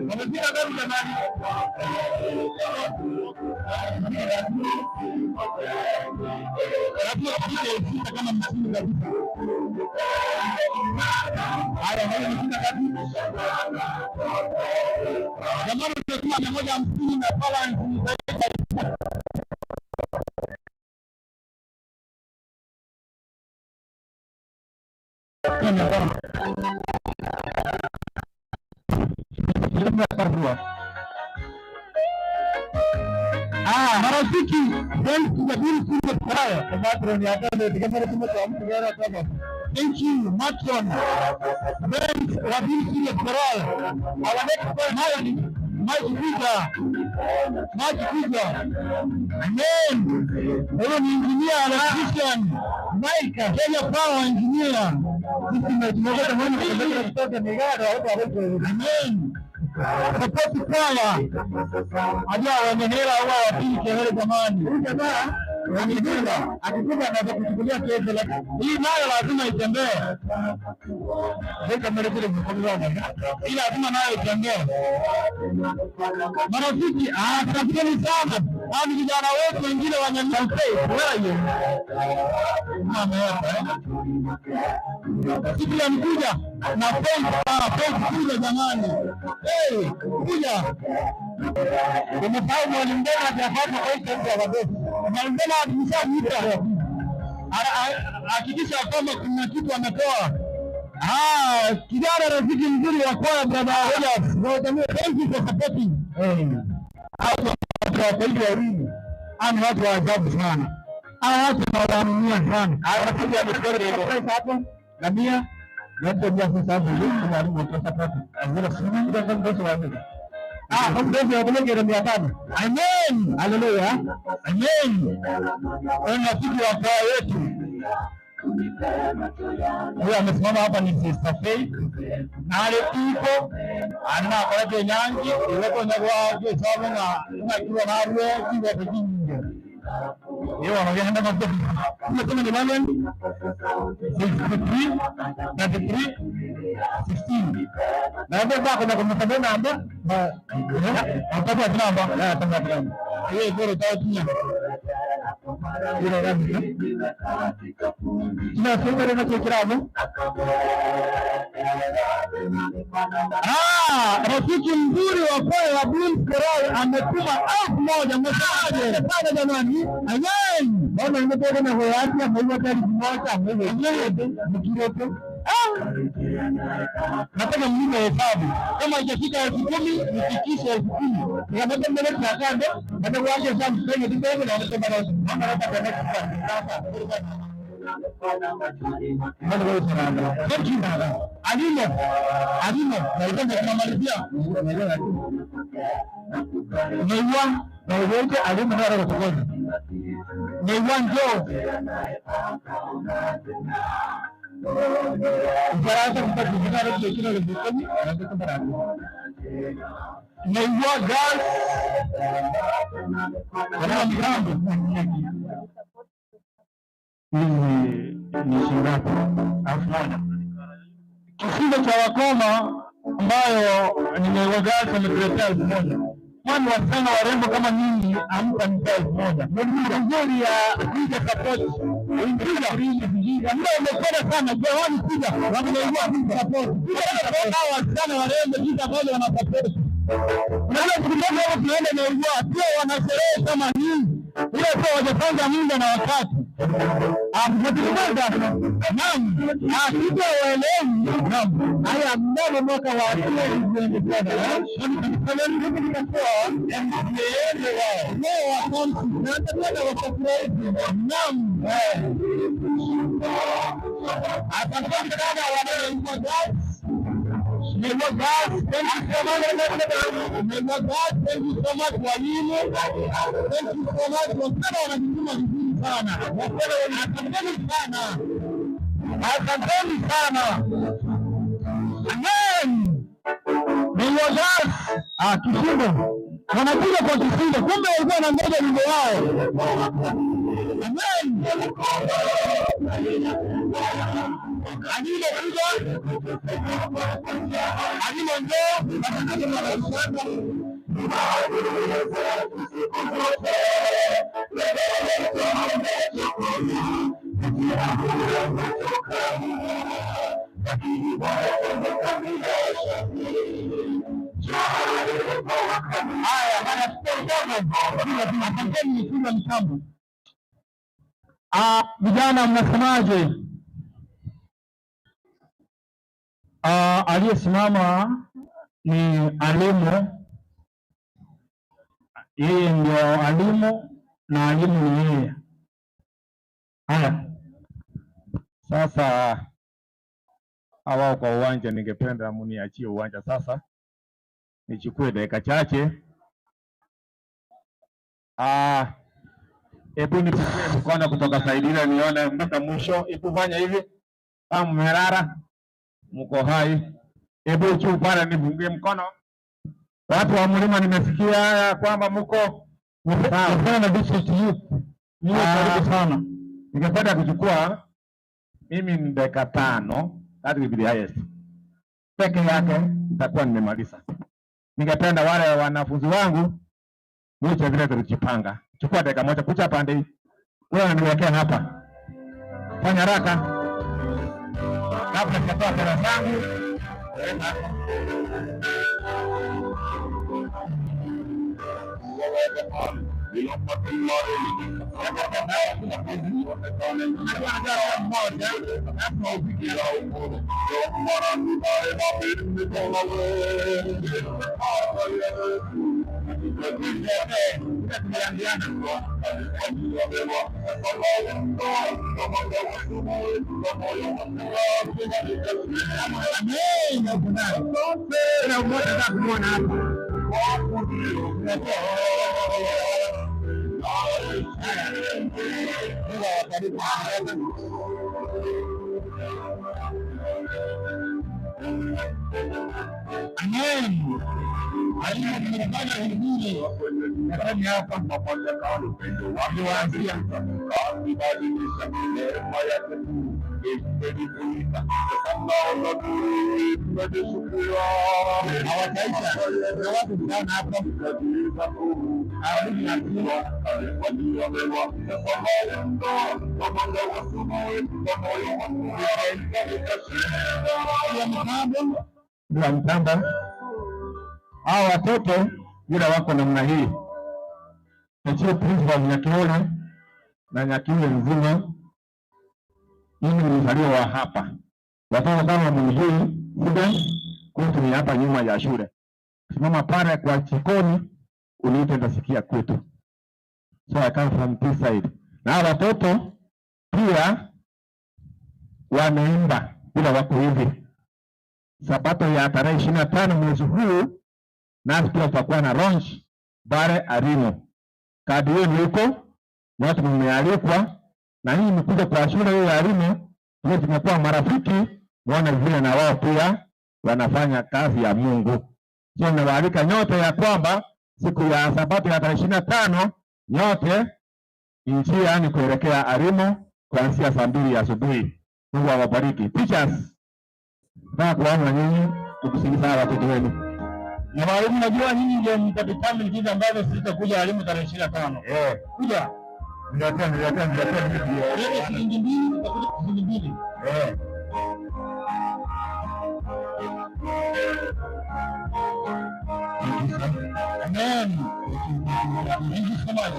Wamefika ngapi jamani? Lazima tufike 6,000 kama msingi kabisa. Haya, hayo ni ngapi? Jamani, tumekuwa 150 na balance zaidi. Ah, marafiki, thank you, matron. Our next person, Mike Kuja. Mike Kuja. Amen. Huyo ni engineer electrician. Mike, Kenya Power engineer. Amen. Support kwaya. Ajua wenye hela huwa wapigi kelele jamani. Huyu jamaa wenye hela akikuja anaweza kuchukulia kesi, lakini hii nayo lazima itembee. Hii lazima nayo itembee. Marafiki, asanteni sana. Hao ni vijana wetu wengine wa Nyamwezi. Siku ya mkuja na Faith kuja jamani. Hey, kuja. Umesahau Mwalimu Bernard hapa kwa hiyo mtu wa basi. Mwalimu Bernard mshamuita. Hakikisha kwamba kuna kitu ametoa. Kijana rafiki mzuri wa kwaya brother Rogers. Thank you for supporting. Watu wa elimu. Ani watu wa ajabu sana. Hawa watu wanawaaminia sana. Hawa watu hapo na mia na mia sasa hapo ndio mwalimu wa pesa azira sisi ndio ndio wa ndio wa kulenge 500. Amen. Haleluya. Amen. Rafiki wa kwaya wetu. Huyu amesimama hapa ni Sister Faith. Na iko ana kwa nyangi ileko nyagwa kwa sababu na na kiwa na ruwe kiwa kijinge. Yeye wanaongea hapa kwa ni nani? 63 33 16. Na hapo bako na kumtambua namba ba hapo namba ya tamba namba. Yeye bora tatu. Ile namba. Na sasa ndio kirabo. Ah, rafiki mzuri wa kwaya wa Blue Coral ametuma 1000. Msemaje? Sana jamani. Amen. Mbona nimetoka na hoyati ameiwa tayari kumoja ameiwa mkiroto. Ah! Nataka mlime hesabu. Kama haijafika 10,000 nifikishe 10,000. Nikamwambia mbele tunakando, nataka kuacha hesabu kwenye kidogo na nasema na naomba na sasa. Alimo, alimo, na tunamalizia. Neiwa, na wote alimo na roho kutoka. Neiwa njoo. Ufaransa kupata roho kina leo anataka baraka. Neiwa girls. Wana mgambo. Hizi ni shilingi 1000. Kishindo cha wakoma ambayo nimewagawa ametuletea 1000. Kwani wasichana warembo kama nyinyi hamtanipea 1000. Nzuri ya kuja support. Ingia ndio umependa sana jamani, kuja wameiwa support. Hao wasichana warembo jinsi ambavyo wana support. Unajua tukitoka hapo tunaenda na ugua pia wana sherehe kama hii. Ila sio wajapanga muda na wakati. Naam, hakika waelewi. Naam, haya mnamo mwaka wa 2027 naam, asante sana wana May God, thank you so much. May God, thank you so much walimu. Thank you so much. Wasichana wanajituma vizuri sana. Asanteni sana. Asanteni sana. Amen. May God, kishindo. Wanakuja kwa kishindo. Kumbe walikuwa wanangoja wimbo wao. Amen. Alimo kuja. Alimo njoo. Haya, bana asanteni kuja mtambo. Vijana mnasemaje? Aliyesimama ni alimu. Yeye ndio alimu na alimu ni yeye. Haya. Sasa hawa kwa uwanja, ningependa mniachie uwanja sasa, nichukue dakika chache. Hebu nichukue mkono kutoka saidina nione mpaka mwisho. Hebu fanya hivi kama mmerara mko hai. Hebu juu pale nifungie mkono. Watu wa mlima nimesikia ya kwamba mko sawa na district youth. Karibu sana. Ningependa kuchukua mimi ni dakika 5, that will be the highest. Peke yake nitakuwa nimemaliza. Ningependa wale wanafunzi wangu mwisho vile tulijipanga. Chukua dakika moja kucha pande hii. Wewe unaniwekea hapa. Fanya haraka. Kabla sijatoa pesa zangu. Amen. Alima tumefanya vizuri. Nasema hapa niliwaambia hawataisha na watu sana hapa. Bila mtamba hawa watoto bila wako namna hii. Nachio principal Nyakiole na Nyakiole nzima, mimi ni mzaliwa wa hapa. Watoto kama mnijui muda kwetu ni hapa nyuma ya shule. Simama pale kwa jikoni uniite, nitasikia kwetu. So I come from this side. Na hawa watoto pia wameimba bila wako hivi. Sabato ya tarehe 25 mwezi huu nasi pia tutakuwa na launch bare Arimo. Kadi yenu huko, watu mmealikwa, na hii mkuja kwa shule hiyo ya Arimo, ndio tumekuwa marafiki, muone vile na wao pia wanafanya kazi ya Mungu. So nawaalika nyote ya kwamba siku ya Sabato ya tarehe 25 nyote njia ni kuelekea Arimo kuanzia saa 2 asubuhi. Mungu awabariki. Teachers, nataka kuona nyinyi tukusikiliza watoto wenu. Na walimu, najua nyinyi ndio mtadetermine jinsi ambavyo sitakuja walimu tarehe 25. Kuja. Niletea. Shilingi 2, tutakuja shilingi 2. Amen. Thank you so much.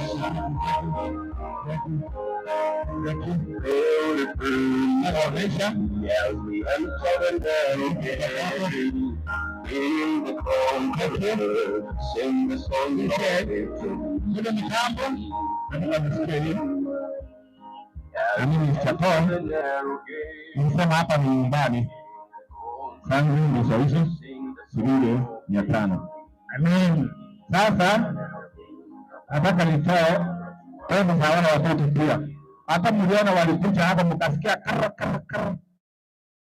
Thank you. Na mimi Chaton nilisema hapa ni nyumbani. Sangu nishawishi shilingi 500. Amen. Sasa nataka nitoe pesa za wale watoto pia. Hata mliona walikuja hapa mkasikia kar kar kar.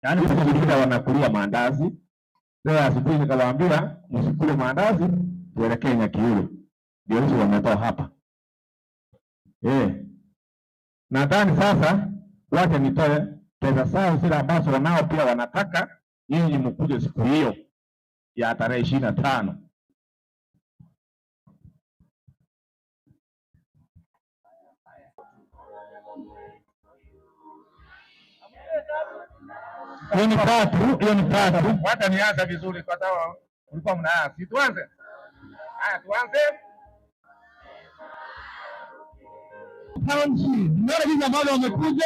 Yaani wengine wanakulia maandazi. Leo asubuhi nikawaambia msikule maandazi, tuelekee Nyakiule. Ndio hizo wametoa hapa. Nadhani sasa wacha nitoe pesa zao zile ambazo wanao pia wanataka nyinyi mkuje siku hiyo ya tarehe 25. Hiyo ni tatu, hiyo ni tatu. Wacha nianze vizuri kwa sababu ulikuwa mnaanza. Tuanze. Haya, tuanze. Nimeona jinsi ambavyo wamekuja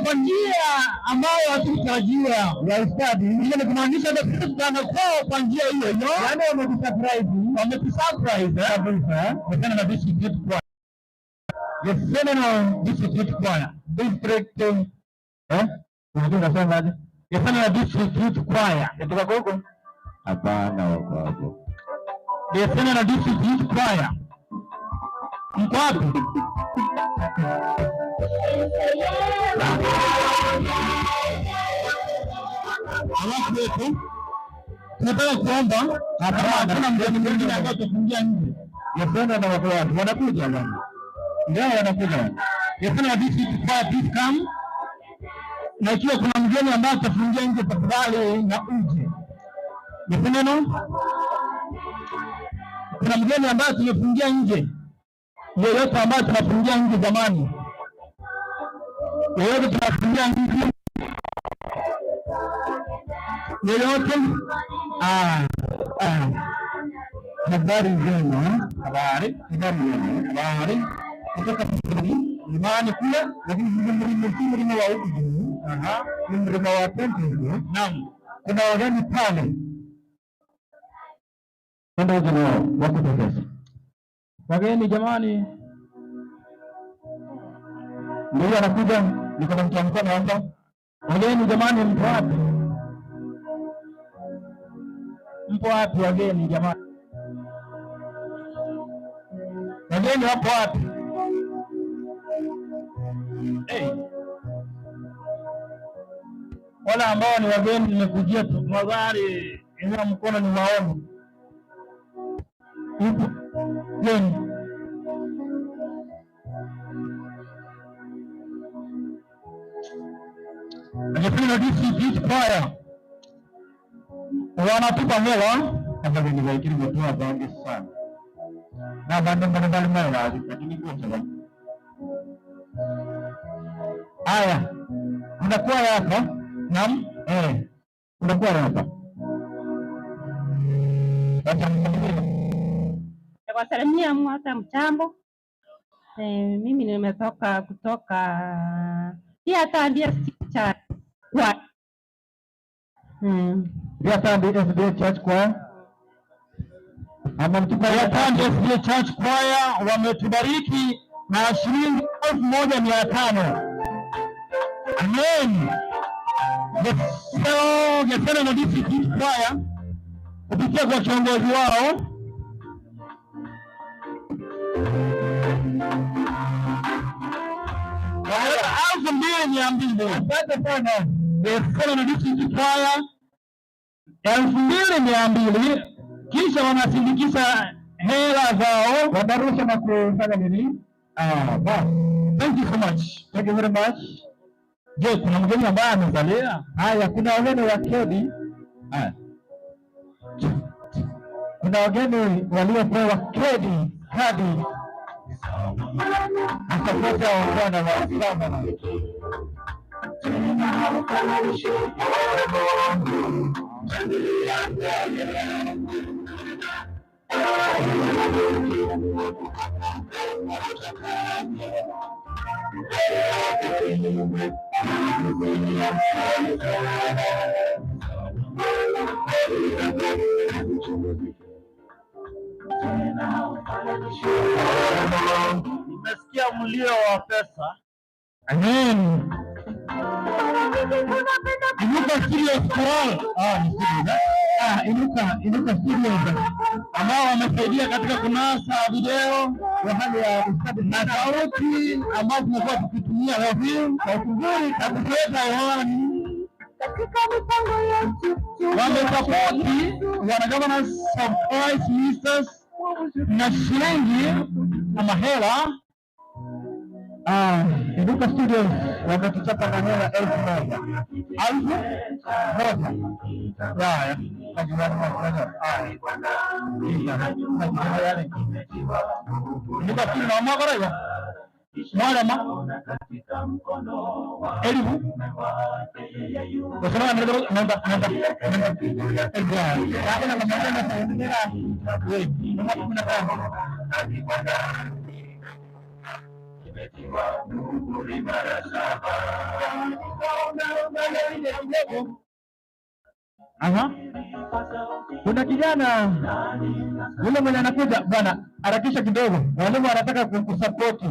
kwa njia ambayo hatukutarajia ya ustadi. Ile ni kumaanisha hata sisi tutaanza kwao kwa njia hiyo hiyo. Yaani wametusurprise, wametusurprise kabisa. Kutana na district yetu kwa the Seminole District Choir, District unajua unasema aje? The Seminole District Youth Choir. Kutoka huko? Hapana, wako hapo. The Seminole District Youth Choir. Mko wapi? Alafu wetu tunataka kuomba, hakuna mgeni mwingine ambaye atafungia nje. Yesena na wako watu wanakuja bwana. Ndio wanakuja. Yesena District Choir, please come. Na ikiwa kuna mgeni ambaye atafungia nje, tafadhali na uje. Yesena, kuna mgeni ambaye tumefungia nje. Yeyote ambaye tunafungia nje jamani, yeyote tunafungia nje, yeyote. Habari njema, habari njema, habari kutoka mlimani kule, lakini si mlima wa huku juu, ni mlima wa Tente. Naam, kuna wageni pale, Ndio ndio wako pesa. Wageni jamani, ndio anakuja, niko na mtu wa mkono hapa. Wageni jamani, mpo wapi? Mpo wapi wageni jamani? Wageni wapo wapi? Hey. Wala ambao ni wageni nimekujia tafadhali, inua mkono niwaone. Ipo. Yenu. Ningependa DC Choir wanatupa hela abageni gotoa bangi sana na bandu mbalimbali mara lakini kwa Haya, unakuwa hapa. Naam, unakuwa hapa. Nawasalimia mwaka mchambo. Mimi nimetoka kutoka pia Tambia cha kwa Pia Tambia SDA Church Choir. Pia Tambia SDA Church Choir wametubariki na shilingi 1500. Amen. Geseno na DC Choir kupitia kwa kiongozi wao wameleta 2200. Asante sana. Geseno na DC Choir 2200, kisha wanasindikisha hela zao wanarusha na kufanya nini? Bas. Thank you so much. Thank you very much. Je, kuna mgeni ambaye amezalia? Haya, kuna wageni wa kedi. Haya. Kuna wageni waliopewa kedi kadi. Asante wa Bwana wa sana. Nimesikia mlio wa pesa. Amen. Inuka Studios Choral. Ni studio. Inuka Studios ambao wamesaidia katika kunasa video kwa hali ya ustadi na sauti ambazo tumekuwa tukitumia leo hii, sauti nzuri na kutuweka hewani. Katika mipango yetu Wamesapoti wana Governors of Christ Ministers na shilingi ama hela. Inuka Studios wametuchapa na hela 1000. 1000. Ya, Inuka Studios na mwaka hiyo. Mwalama elimu Wasema nenda nenda nenda Aha. Kuna kijana yule mwenye anakuja bwana, harakisha kidogo, walimu wanataka kukusapoti.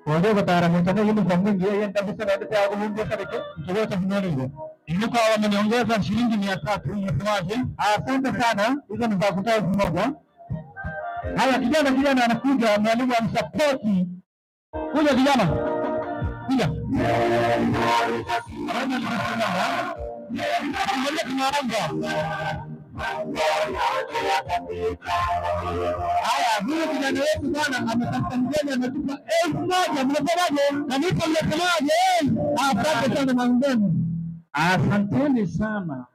Walimu tayari uniform mwingi yeye kabisa na ndio ya kumungu sadiki kidogo cha mnoni. Inuka wameniongeza shilingi 300, unasemaje? Asante sana, hizo ni za kutoa 1000. Haya, kijana anakuja, mwalimu amsapoti. Kuja kijana. Kuja. Haya, huyu kijana wetu bwana ametafuta mgeni ametupa 1000. Mnasemaje? Kanisa mnasemaje? Asante sana mwalimu. Asanteni sana.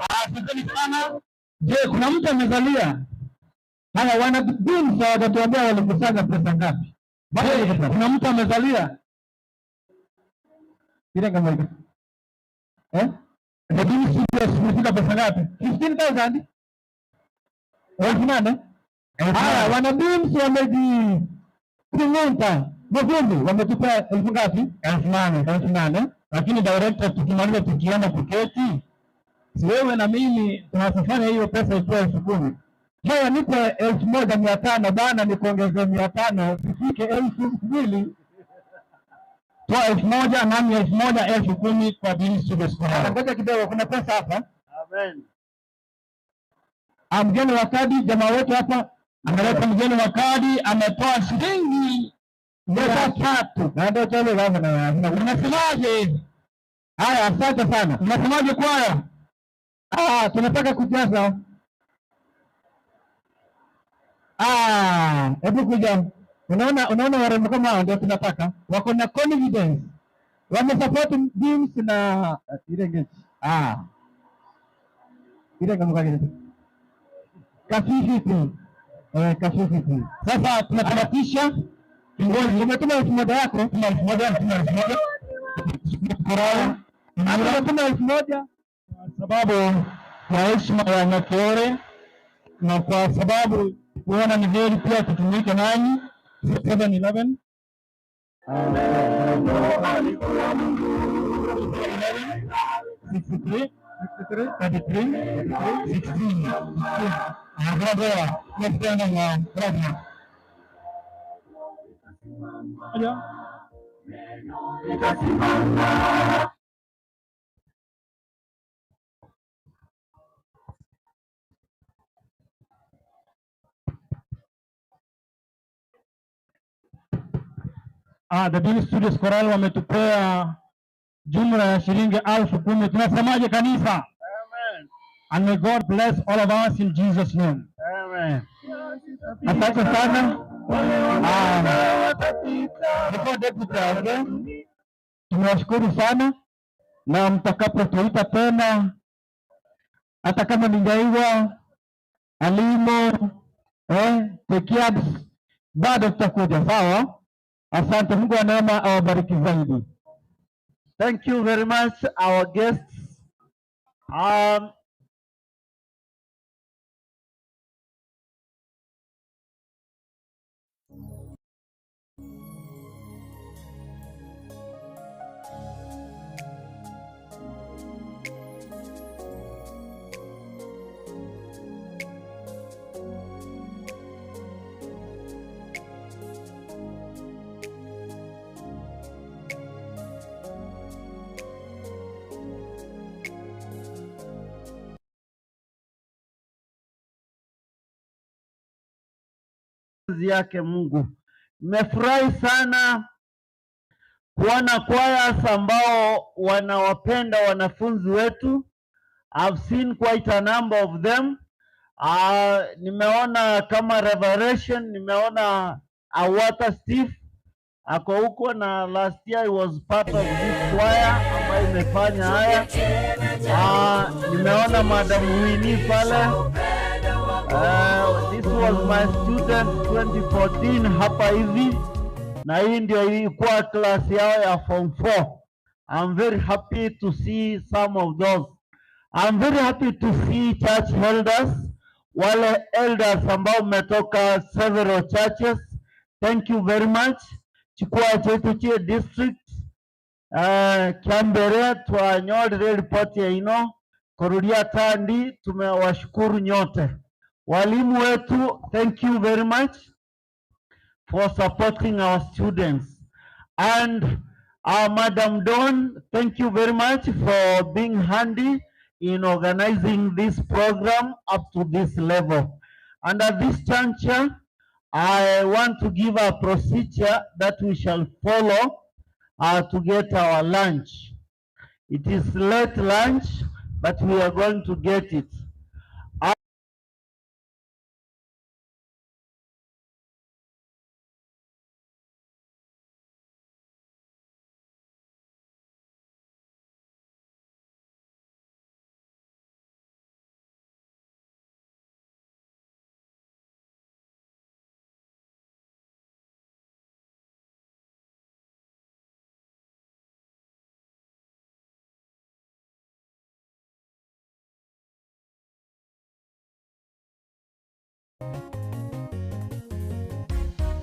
Asanteni sana. Je, kuna mtu amezalia? Haya, wana Beams watatuambia walikusanya pesa ngapi? Je, kuna mtu amezalia? Ile kama hiyo. The Beams Studios imefika pesa ngapi? 15,000. 8,000. Haya, wana Beams wamejipung'unta. Mavumbi wametupa 1000 ngapi? 8,000. 8,000. Lakini director, tukimaliza tukienda kuketi, si wewe na mimi tunafanya hiyo pesa ikuwe 10,000. Haya, nipe 1,500 bana, nikuongeze 500 ifike 2,000. Toa 1,000 nami 1,000, 10,000 kwa Beams Studios. Ngoja kidogo, kuna pesa hapa. Amen. Mgeni wa kadi, jamaa wetu hapa ameleta mgeni wa kadi, ametoa shilingi 300. Na ndio chale gavana. Unasemaje? Haya, asante sana. Mnasemaje kwaya? Ah, tunataka kujaza. Ah, hebu kuja. Unaona warembo kama hao ndio tunataka. Wako na confidence. Wame support beams na ile ngezi. Ah. Ile kama kile. Kafifiti. Kafifiti. Sasa tunatamatisha. Ngoja, umetuma 1000 yako, tuma 1000, tuma 1000. Tuma 1000 kwa sababu ya heshima ya Nyakeore na kwa sababu kuona ni heri pia tutumike nanyi. 711 63 33 16. Bravo. The Bill Studios Choral wametupea jumla ya shilingi 10,000. Tunasemaje kanisa? Amen. And may God bless all of us in Jesus name. Amen. Asante sana. Before deputy aongee, tunawashukuru sana na mtakapotuita tena, hata kama ni Njaiwa, Alimo, Tekiabs, bado tutakuja, sawa? Asante, Mungu wa neema awabariki zaidi. Thank you very much our guests. Yake Mungu. Nimefurahi sana kuona choirs ambao wanawapenda wanafunzi wetu. I've seen quite a number of them. Nimeona kama Revelation, nimeona Awata Steve ako huko, na last year he was part of this choir ambayo imefanya haya. Nimeona Madam Winnie pale. This was my student 2014 hapa hivi, na hii ndio ilikuwa class yao ya form 4. I'm very happy to see some of those. I'm very happy to see church elders, wale elders ambao mmetoka several churches. Thank you very much. Chukua chetu chie district Kiambere twanyorire report ya ino kurudia tandi. Tumewashukuru nyote. Walimu wetu, thank you very much for supporting our students. And Madam Dawn, thank you very much for being handy in organizing this program up to this level. And at this juncture, I want to give a procedure that we shall follow to get our lunch. It is late lunch, but we are going to get it.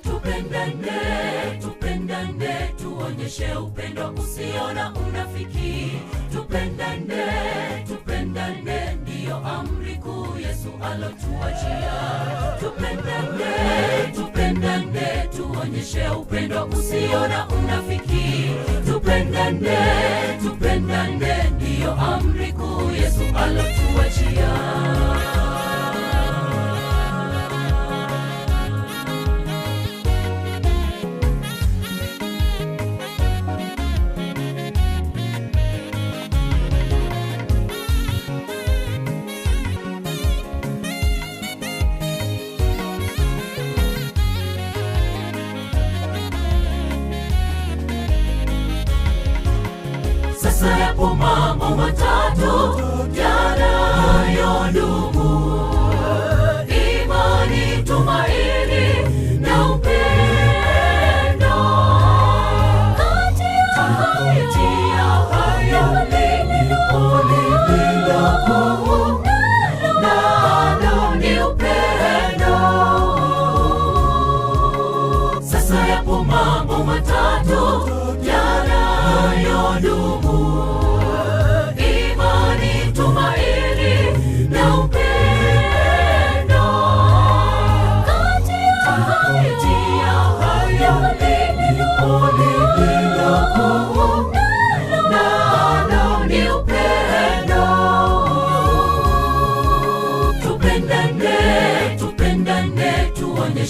Tupendane, tupendane, tuonyeshe upendo usio na unafiki. Tupendane, tupendane, ndiyo amri kuu Yesu alotuachia. Tupendane, tupendane, tuonyeshe upendo usio na unafiki. Tupendane, tupendane, ndiyo amri kuu Yesu alotuachia.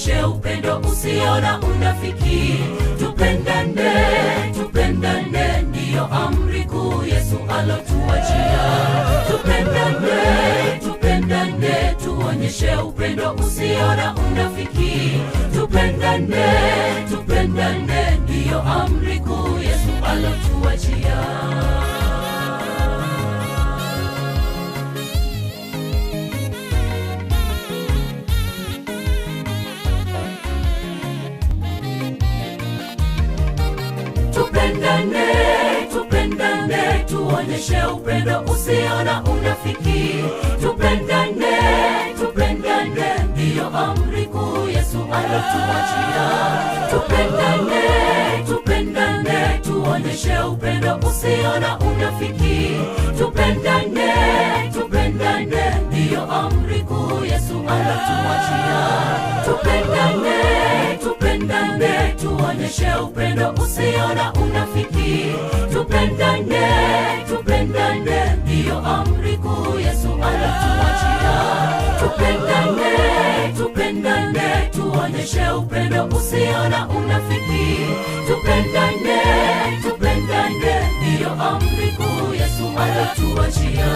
tuonyeshe upendo usio na unafiki. Tupendane, tupendane, ndiyo amri kuu Yesu alotuachia. Tupendane, tupendane, tuonyeshe upendo usio na unafiki. Tupendane, tupendane, ndiyo amri kuu Yesu alotuachia. Tupendane, tupendane, tuonyeshe upendo usio na unafiki. Tupendane, tupendane, ndiyo amri kuu Yesu alotuachia. Tupendane, tupendane, tuonyeshe upendo usio na unafiki. Tupendane, tupendane, ndiyo amri kuu Yesu alotuachia. Tupendane, tupendane, tuonyeshe upendo usio na unafiki. Tupendane, tupendane, ndiyo amri kuu Yesu alotuachia. Tupendane, tupendane, tuonyeshe upendo usio na unafiki. Tupendane, tupendane, ndiyo amri kuu Yesu alotuachia.